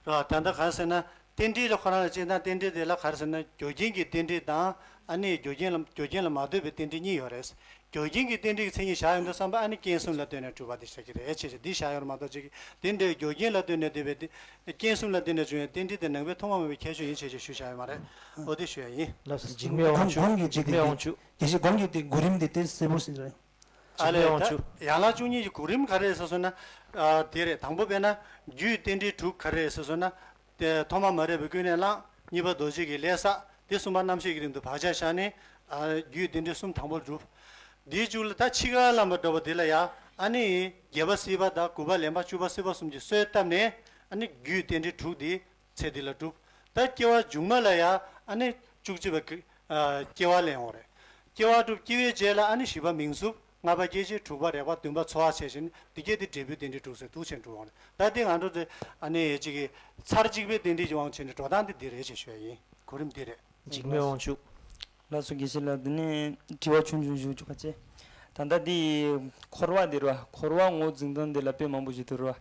བ། ད་ལྟ་ག་རེ་ཟེར་ན་རྟེན་འབྲེལ་ལ་ཁོ་རང་ལ་སྤྱིར་བཏང་རྟེན་འབྲེལ་དེ་ལ་ག་རེ་ཟེར་ན་རྒྱུ་རྐྱེན་གྱི་རྟེན་འབྲེལ་དང་ཨ་ནི་རྒྱུ་རྐྱེན་ལ་རྒྱུ་རྐྱེན་ལ་མ་ལྟོས་པའི་རྟེན་འབྲེལ་གཉིས་ཡོད་རེད། རྒྱུ་རྐྱེན་གྱི་རྟེན་འབྲེལ་གྱི་མཚན་ཉིད་བཞག་ཡོང་དུས་ཙམ་པ་ཨ་ནི་རྐྱེན་གསུམ་ལ་ལྟོས་ནས་གྲུབ་པ་དེ་ཆགས་ཀྱི་རེད། ཅེས་བྱས་འདི་བཞག་ཡོད་རེད་མ་གཏོགས་ཅིག་དེ་འདྲའི་རྒྱུ་རྐྱེན་ལ་ལྟོས་ནས་བསྡད་པའི་རྟེན་རྐྱེན་གསུམ་ལ་བརྟེན་ནས་བྱུང་བའི་རྟེན་འབྲེལ་དེ་ནང་པའི་ཐུན་མོང་མ་ཡིན་པའི་ཁྱད་ཆོས་ཡིན་ཞེས་ཞུ་བཞག་ཡོད་མ་རེད། འོ་དེ་ཞུ་ཡ་ཡིན། ལགས་སོ། འཇིགས་མེད་དབང་ཕྱུག་གོང་གི་འཇིགས་མེད་དབང་ཕྱུག་དགེ་བཤེས་གོང་གི་དེ་གོ་རིམ་དེ་དེ་གསལ་པོ་ཞིག་རེད། ཨ་ལས། འཇིགས་མེད་དབང་ཕྱུག་ཡན་ལག་བཅུ་གཉིས་ཀྱི་གོ་རིམ་ག་རེ་རེད་ཟེར་སོང་ན། ཨ་དེ་རེད། དང་པོ་དཔེར་ན་རྒྱུའི་རྟེན་འབྲེལ་དྲུག་ག་རེ་རེད་ཟེར་སོང་ན། དེ་ཐོག་མ་མ་རིག་པས་ཀུན་ནས་བསླངས། གཉིས་པ་རྡོ་རྗེ་གིས་ལས་བསགས། དེ་གསུམ་པ་རྣམ་ཤེས་ཀྱི་རིང་དུ་བག་ཆགས་བཞག་ནས་ཨ་རྒྱུའི་རྟེན་འབྲེལ་གསུམ་དང་པོར་གྲུབ། དེའི་མཇུག་ལ་ད་འཆི་ཁར་ལངས་པ་འདྲ་བོ་དེ་ལ་ཡང་ཨ་ནི་བརྒྱད་པ་སྲིད་པ་དང་དགུ་པ་ལེན་པ་བཅུ་པ་སྲིད་པ་གསུམ་གྱིས་གསོས་བཏབ་ནས་ཨ་ནི་རྒྱུའི་རྟེན་འབྲེལ་དྲུག་དེ་ཚེ་འདི་ལ་གྲུབ། ད་སྐྱེ་བ་མཇུག་མ་ལ་ཡང་ཨ་ནི་བཅུ་གཅིག་པ་གི་ཨ་སྐྱེ་བ་ལེན་འོང་རེད། སྐྱེ་བ་གྲུབ། སྐྱེ་བའི་རྗེས་ལ་ཨ་ནི་བཞི་པ་མིང་གཟུགས། ལྔ་པ་སྐྱེ་མཆེད། དྲུག་པ་རེག་པ། བདུན་པ་ཚོར་བ་བྱས་ཤིང་འདི་སྐད་དེ་འབྲས་བུའི་རྟེན་འབྲེལ་དྲུག་ཟེར་འདུག་ཅེས་འགྲོ་འོང་རེད། ད་འདི་ང་ཚོ་དེ་ཨ་ནི་གཅིག་གི་ཚར་གཅིག་པའི་རྟེན་འབྲེལ་གྱི་དབང་བྱས་ནས་འགྲོ་སྟངས་དེ་འདི་རེད་ཅེས་ཞུ་ཡ་ཡིན། གོ་རིམ་འདི་རེད། འཇིགས་མེད་དབང་ཕྱུག་ལགས་སོ། དགེ་བཤེས་ལགས། འདི་ནས་དྲི་བ་ཆུང་ཆུང་ཞིག་བཅུག་པ་བྱས། ད་ལྟ་འདི་འཁོར་བ་འདི་རེད་བ། འཁོར་བ་ངོས་འཛིན་སྟངས་འདི་ལ་དཔེ་མང་པོ་ཞིག་འདུག་རེད་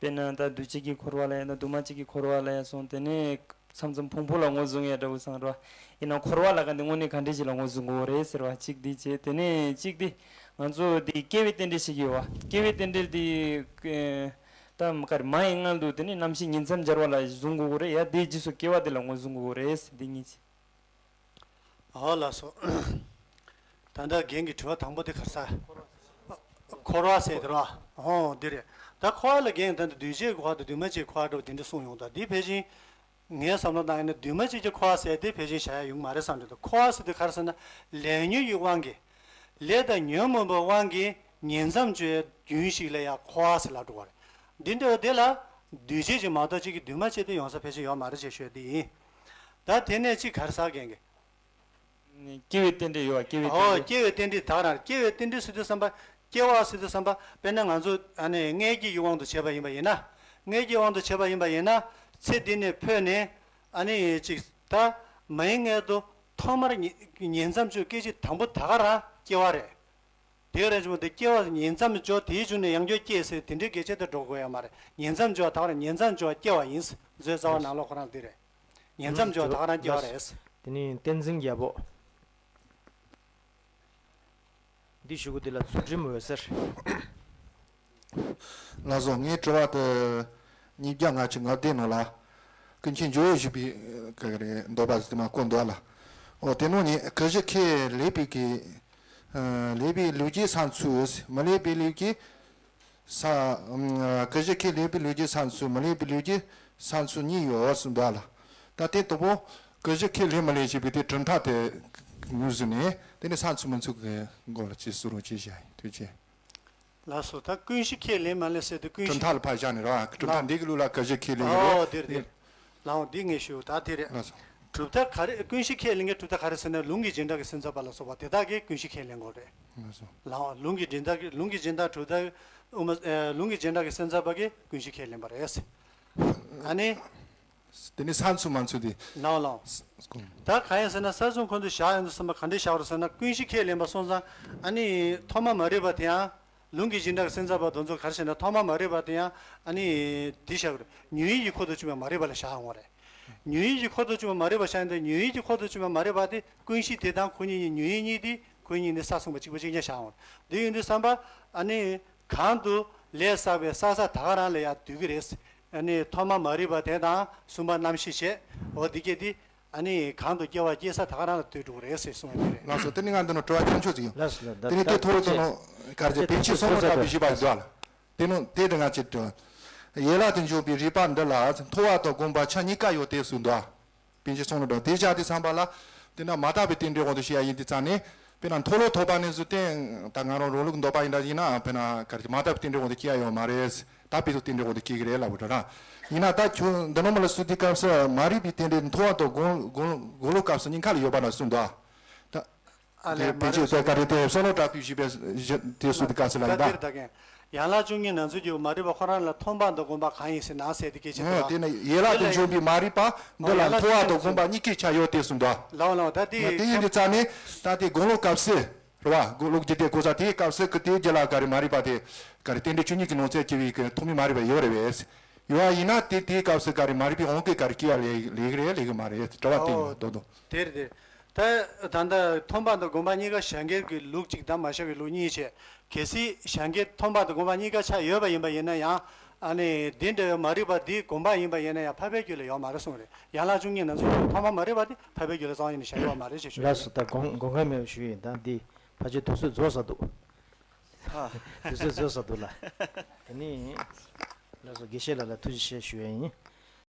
བ། དཔེར་ན་ད་འདུས་བྱས་ཀྱི་འཁོར་བ་ལ་ཡ་ད་འདུས་མ་བྱས་ཀྱི་འཁོར་བ་ལ་ཡ་སོང་། དེ་ནས་མཚམས་མཚམས་ཕུང་པོ་ལ་ངོས་བཟུང་ཡ་འདྲ་བོ་ཚང་རེད་བ། ཡིན་ནའང་འཁོར་བ་ལ་ག་འདི་དངོས་གནས་ག་འདྲ་ཞིག་ལ་ངོས་བཟུང་དགོས་རེད་ཟེར་བ་གཅིག་འདི་བྱས། དེ་ནས་གཅིག་འདི་ང་ཚོ་འདི་སྐྱེ་བའི་རྟེན་འབྲེལ་ཞིག་ཡོད་བ། སྐྱེ་བའི་རྟེན་འབྲེལ་འདི་ཨེ་ད་ག་རེ་མ་ཡི་མངལ་དུ་དེ་ནས་རྣམ་ཤེས་ཉིང་མཚམས་སྦྱར་བ་ལ་བཟུང་དགོས་རེད། ཡ་དེའི་རྗེས་སུ་སྐྱེ་བ་དེ་ལ་ངོས་བཟུང་དགོས་རེད་ཟེར་འདི་གཉིས་བྱས། ཨོ་ལགས་སོ། ད་ལྟ་རྒན་གྱི་དྲི་བ་དང་པོ་དེ་ག་རེ་ཟེར། འཁོར་བ་ཟེར་དེ་རེད་བ། ཨོ་འདི་རེད། ད་འཁོར་བ་ལ་རྒན་ད་ལྟ་འདུས་བྱས་ཀྱི་འཁོར་བ་དང་འདུས་མ་བྱས་ཀྱི་འཁོར་བ་འདྲ་བོ་དེ་འདྲ་གསུངས་ཡོང་། ད་འདི་ཕལ་ཆེར་ངའི་བསམ་བློ་བཏང་ཡིན་ན་འདུས་མ་བྱས་ཀྱི་འཁོར་བ་ཟེར་དེ་ཕལ་ཆེར་བཞག་ཡ་ཡོང་གི་མ་རེད་བསམ་གྱི་འདུག་འཁོར་བ་ཟེར་དེ་ག་རེ་ཟེར་ན་ལས་ཉོན་གྱི་དབང་གིས། ལས་དང་ཉོན་མོངས་པའི་དབང་གིས་ཉིང་མཚམས་སྦྱོར་བའི་རྒྱུན་ཞིག་ལ་ཡང་འཁོར་བ་ཟེར་ལབ་འགྲོ་བ་རེད། འདི་འདྲ་བ་དེ་ལ་འདུས་བྱས་ཀྱི་མ་གཏོགས་གཅིག་གི་འདུས་མ་བྱས་དེ་ཡོང་ས་ཕལ་ཆེར་ཡོད་མ་རེད་ཅེས་ཤོད་དེ་ཡིན། ད་དེ་ནས་གཅིག་ག་རེ་ཟེར་རྒན་གྱིས། སྐྱེ་བའི་རྟེན་འབྲེལ་ཡོད་བ། སྐྱེ་བའི་རྟེན་འབྲེལ། ཨོ་སྐྱེ་བའི་རྟེན་འབྲེལ་ད་ག་རང་རེད། སྐྱེ་བའི་རྟེན་འབྲེལ་ཟེར་དུས་ཙམ་པ། སྐྱེ་བ་ཟེར་དུས་ཙམ་པ་དཔེར་ན་ང་ཚོ་ཨ་ནི་མངལ་སྐྱེས་ཀྱི་དབང་དུ་བྱས་པ་ཡིན་པ་ཡིན་ན། མངལ་སྐྱེས་དབང་དུ་བྱས་པ་ཡིན་པ་ཡིན་ན། ཚེ་འདི་ནས་འཕོས་ནས་ཨ་ནི་གཅིག་ད་མ་ཡི་མངལ་དུ་ཐོག་མར་ཉིང་མཚམས་སྦྱོར་སྐད་ཅིག་དང་པོ་ད་ག་རང་སྐྱེ་བ་རེད། དེ་རེད་ཅེས་པ་དེ་སྐྱེ་བ་ཉིང་མཚམས་སྦྱོར་དེའི་རྒྱུ་ནས་ཡང་བསྐྱར་སྐྱེ་ཟེར་དེ་འདྲའི་སྐད་ཆ་དེ་འགྲོ་དགོས་ཡ་མ་རེད། ཉིང་མཚམས་སྦྱོར་ད་ག་རང་ཉིང་མཚམས་སྦྱོར་སྐྱེ་བ་ཡིན། མཛོད་རྩ་བ་ནང་ལོགས་ཁོ་རང་འདི་རེད། ཉིང་མཚམས་སྦྱོར་ད་ག་རང་སྐྱེ་བ་རེད། དེ་ནས་བསྟན་འཛིན་རྒྱལ་པོ། འདི་ཞུ་གི་འདི་ལ་ཚུལ་ཁྲིམས་འོད་ཟེར། ལགས་སོ། ངའི་དྲི་བ་དེ་ཉིས་བརྒྱ་ལྔ་བཅུ་ང་བདུན་ནང་ལ་ཀུན་མཁྱེན་ཇོ་བོ་བཞི་པའི་ག་རེ་འདོད་པ་ཟེར་མ་བཀོད་འདུག་ལ། འོ་དེ་ནང་ནས་ཀུན་གཞི་ཁས་ལེན་པའི་གི་ལེན་པའི་ལུགས་ཀྱི་ས་མཚུངས། མི་ལེན་པའི་ལུགས་ཀྱི་ས། ཀུན་གཞི་ཁས་ལེན་པའི་ལུགས་ཀྱི་ས་མཚུངས། མི་ལེན་པའི་ལུགས་ཀྱི་ས་མཚུངས་གཉིས་ཡོད་ཟེར་འདུག་ལ། ད་དེ་དང་པོ་ཀུན་གཞི་ཁས་ལེན་མི་ལེན་ཞེས་པའི་དེ་གྲུབ་མཐའ་དེ་ངོས་བཟུང་ནས་དེ་ནི་ས་མཚུངས་མི་མཚུངས་ཀྱི་སྐོར་ལ་ཅིག་གསུང་རོགས་ཅེས་བྱ་ཡིན། ཐུགས་རྗེ་ཆེ། ལགས་སོ། ད་ཀུན་གཞི་ཁས་ལེན་མ་ལེན་ཟེར་དུས་ཀུན་གཞི། གྲུབ་མཐའ་ལ་ཕར་བཞག་ནས་རེད་བ། གྲུབ་མཐའ་འདི་གི་ལུགས་ལ་ཀུན་གཞི་ཁས་ལེན་གྱི་རེད། ཨོ་དེ་རེད་དེ་རེད། ལགས་འོང་། འདི་ངས་ཞུ་ད་དེ་རེད། ལགས་སོ། གྲུབ་མཐའ་ག་རེ་ཀུན་གཞི་ཁས་ལེན་མཁན་གྲུབ་མཐའ་ག་རེ་ཟེར་ན་ལུང་གི་སྦྱིན་བདག་གི་སེམས་ཙམ་པ་ལ་སོགས་པ་དེ་དག་གིས་ཀུན་གཞི་ཁས་ལེན་དགོས་རེད། ལགས་སོ། ལགས་འོང་། ལུང་གི་སྦྱིན་བདག་གི་ལུང་གི་སྦྱིན་བདག་གྲུབ་མཐའ་དབུ་མ་ཨེ་ལུང་གི་སྦྱིན་བདག་གི་སེམས་ཙམ་པ་གིས་ཀུན་གཞི་ཁས་ལེན་པ་རེད། ཨ་ནི། དེ་ནི་ས་མཚུངས་མ་མཚུངས་དེ། ལགས་ལགས། ད་གང་ཡིན་ཟེར་ན་ས་མཚུངས་ཁོ་ཚོས་བཞག་ཡོང་དུས་ཙམ་པ་ག་འདྲས་བཞག་རེད་ཟེར་ན་ཀུན་གཞི་ཁས་ལེན་པ་སོང་ཙང་ཨ་ནི་ཐོག་མ་མ་རིག་པ་དེའང་ ལུང་གི་སྦྱིན་བདག་སེམས་ཙམ་པ་དེ་ཚོ་ག་རེ་བྱས་ན་ཐོག་མ་མ་རིག་པ་དེ་ཡང་ཨ་ནི་དེ་བཞག་རེད། ཉོན་ཡིད་ཀྱི་འཁོར་དུ་བཅུག་པའི་མ་རིག་པ་ལ་བཞག་འོང་རེད། ཉོན་ཡིད་ཀྱི་འཁོར་དུ་བཅུག་པའི་མ་རིག་པ་བཞག་ཡིན་ཏེ། ཉོན་ཡིད་ཀྱི་འཁོར་དུ་བཅུག་པའི་མ་རིག་པ་དེ་ཀུན་གཞི་དེ་དང་ཁོ་གཉིས་ཉོན་ཡིད་གཉིས་དེ་ཁོ་གཉིས་ནི་ས་མཚུངས་པ་གཅིག་པ་གཅིག་རྐྱང་བཞག་འོང་། དེ་ཡིན་དུས་ཙམ་པ་ཨ་ནི་གང་དུ་ལས་བསགས་པའི་བསགས་ས་ད་ག་རང་ལ་ཡང་འདུས་ཀྱི་རེད། ཨ་ནི་ཐོག་མ་མ་རིག་པ་དེ་དང་གསུམ་པ་རྣམ་ཤེས་བྱས། འོ་འདི་སྐད་དེ། ཨ་ནི་གང་དུ་སྐྱེ་བ་སྐྱེ་ས་ད་ག་རང་ལ་ལྟོས་འགྲོ་གི་རེད་ཟེར་གསུངས་པ་དེ་རེད། ལགས་སོ། དེ་ནི་ང་འདི་ནང་དྲི་བ་ཆུང་ཆུང་ཅིག་ཡོད། ལགས་སོ། ལགས། དེ་ནི་ད་དེ་ཐོག་ལ་ལྟོས་ནོ་ག་རེ་བྱས། པཎ་ཆེན་བསམ་བློ་གྲགས་པས་ཞུས་པ་ཞིག་འདུག་ཨ། དེ་ནི་དེ་འདྲ་ང་ཅིག་དྲི་བ། ཡན་ལག་ཏུ་འཇུག་པའི་རིགས་པ་འདི་ལ་མཐོ་བ་དང་གོང་བ་ཆ་གཉིས་ཀ་ཡོད་དེ་གསུངས་འདུག་ཨ། པཎ་ཆེན་བསམ་བློ་གྲགས། དེ་བཞག་དུས་ཙམ་པ་ལ་དེ་ན་མ་དག་པའི་རྟེན་འབྲེལ་འོག་ཏུ་སྐྱེ་ཡ་ཡིན་དུས་ཙང་ནས། དཔེར་ན་མཐོ་ལོ་ཐོབ་པ་ནས་བཟུང་སྟེ་ད་ང་རང་རང་ལུགས་འདོད་པ་ཡིན་འདྲ་ཡིན་ན། དཔེར་ན་ག་རེ་མ་དག་པའི་རྟེན་འབྲེལ་འོག་ཏུ་སྐྱེ་ཡ་ཡོད་མ་རེད། དག་པའི་རྟེན་འབྲེལ་འོག་ཏུ་སྐྱེ་གི་རེད་ལབ་དགོས་འདྲ། ཡིན་ན་ད་ཁྱོད་འདི་ནང་མ་ལ་གསུངས་དུས་སྐབས་སུ་མ་རིག་པའི་རྟེན་འབྲེལ་མཐོ་བ་དང་གོང་གོང་གོང་ལོག་སྐབས་སུ་གཉིས་ཀ་ལ་ཡོད་པ་ན་གསུངས་འདུག་ཨ། ད་ཨ་ལས་དེ་མ་པཎ་ཆེན་རིག་དེ་ག་རེ་དེ་བསམ་བློ་གྲགས་པས་ཞུས་པའི་དེ་གསུངས་དུས་སྐབས་སུ་ལ་ཡིན་ད། ད་གིན་ཡན་ལག་བཅུ་གཉིས་ནང་ཚུད་ཀྱི་མ་རིག་པ་ཁོ་རང་ལ་ཐོབ་པ་དང་གོམས་པ་གང་ཡིན་ཟེར་ན་ཟེར་དེ་སྐད་ཆ་འོ་དེ་ན་ཡན་ལག་ཏུ་འཇུག་པའི་མ་རིག་པ་འདི་ལ་མཐོ་བ་དང་གོང་བ་གཉིས་ཀའི་ཆ་ཡོད་དེ་གསུངས་འདུག་ཨ། ལའོ་ལའོ། ད་དེ་དེ་ཡིན་དུས་ཙང་ནས་ད་དེ་གོང་ལོག་སྐབས་སུ། རེད་བ། གོང་ལོག་འཇུག་དེ་གོ་ས་དེའི་སྐབས་སུ་གི་དེའི་རྒྱུད་ལ་ག་རེ་མ་རིག་པ་དེ། ག་རེ་རྟེན་འབྲེལ་བཅུ་གཉིས་ཀྱི་ནང་ཚན་སྐྱེ་བའི་གི་ཐོག་མའི་མ་རིག་པ་ཡོད་རེད་བས། ཡོད་བ་ཡིན་ན་དེ་དེའི་སྐབས་སུ་ག་རེ་མ་རིག་པའི་དབང་གིས་ག་རེ་སྐྱེ་ཡ་ལས་ལས་གི་རེད་ལས་གི་མ་རེད། གྲྭ་བ་བསྟེན་ཡོད་དོ་དོ། དེར་དེར། ད་ད་ལྟ་ཐོབ་པ་དང་གོམས་པ་གཉིས་ཀ་བྱ་འགལ་གྱི་ལུགས་གཅིག་དང་མ་བྱ་བའི་ལུགས་གཉིས་བྱས། གལ་སྲིད་བྱ་འགལ་ཐོབ་པ་དང་གོམས་པ་གཉིས་ཀ་ཆ་ཡོད་པ་ཡིན་པ་ཡིན་ན་ཡང་། ཨ་ནི་འདི་འདྲ་བའི་མ་རིག་པ་འདི་གོམས་པ་ཡིན་པ་ཡིན་ན་ཡང་འཕགས་པའི་རྒྱུད་ལ་ཡོད་མ་རེད་གསུངས་རེད། ཡན་ལག་བཅུ་གཉིས་ནང་ཚུད་ཀྱི་ཐོག་མ་མ་རིག་པ་འདི་འཕགས་པའི་རྒྱུད་ལ་རྩ་བ་ཉིད་ནས་བཞག་ཡོད་མ་རེད་ཅེས་ཞུ། ལགས་སོ། ད་དགོངས་དགོངས་ཁ་མེད་པ་ཞུ་ཡིན། ད་འདི་ཕལ་ཆེར་དུས་ཚོད་རྫོགས་ས་འདུག་ཨ། དུས་ཚོད་རྫོགས་ས་འདུག་ལ། དེ་ནི་ལགས་སོ། དགེ་བཤེས་ལགས་ལ་ཐུགས་རྗེ་ཆེ་ཞུ་ཡ་ཡིན།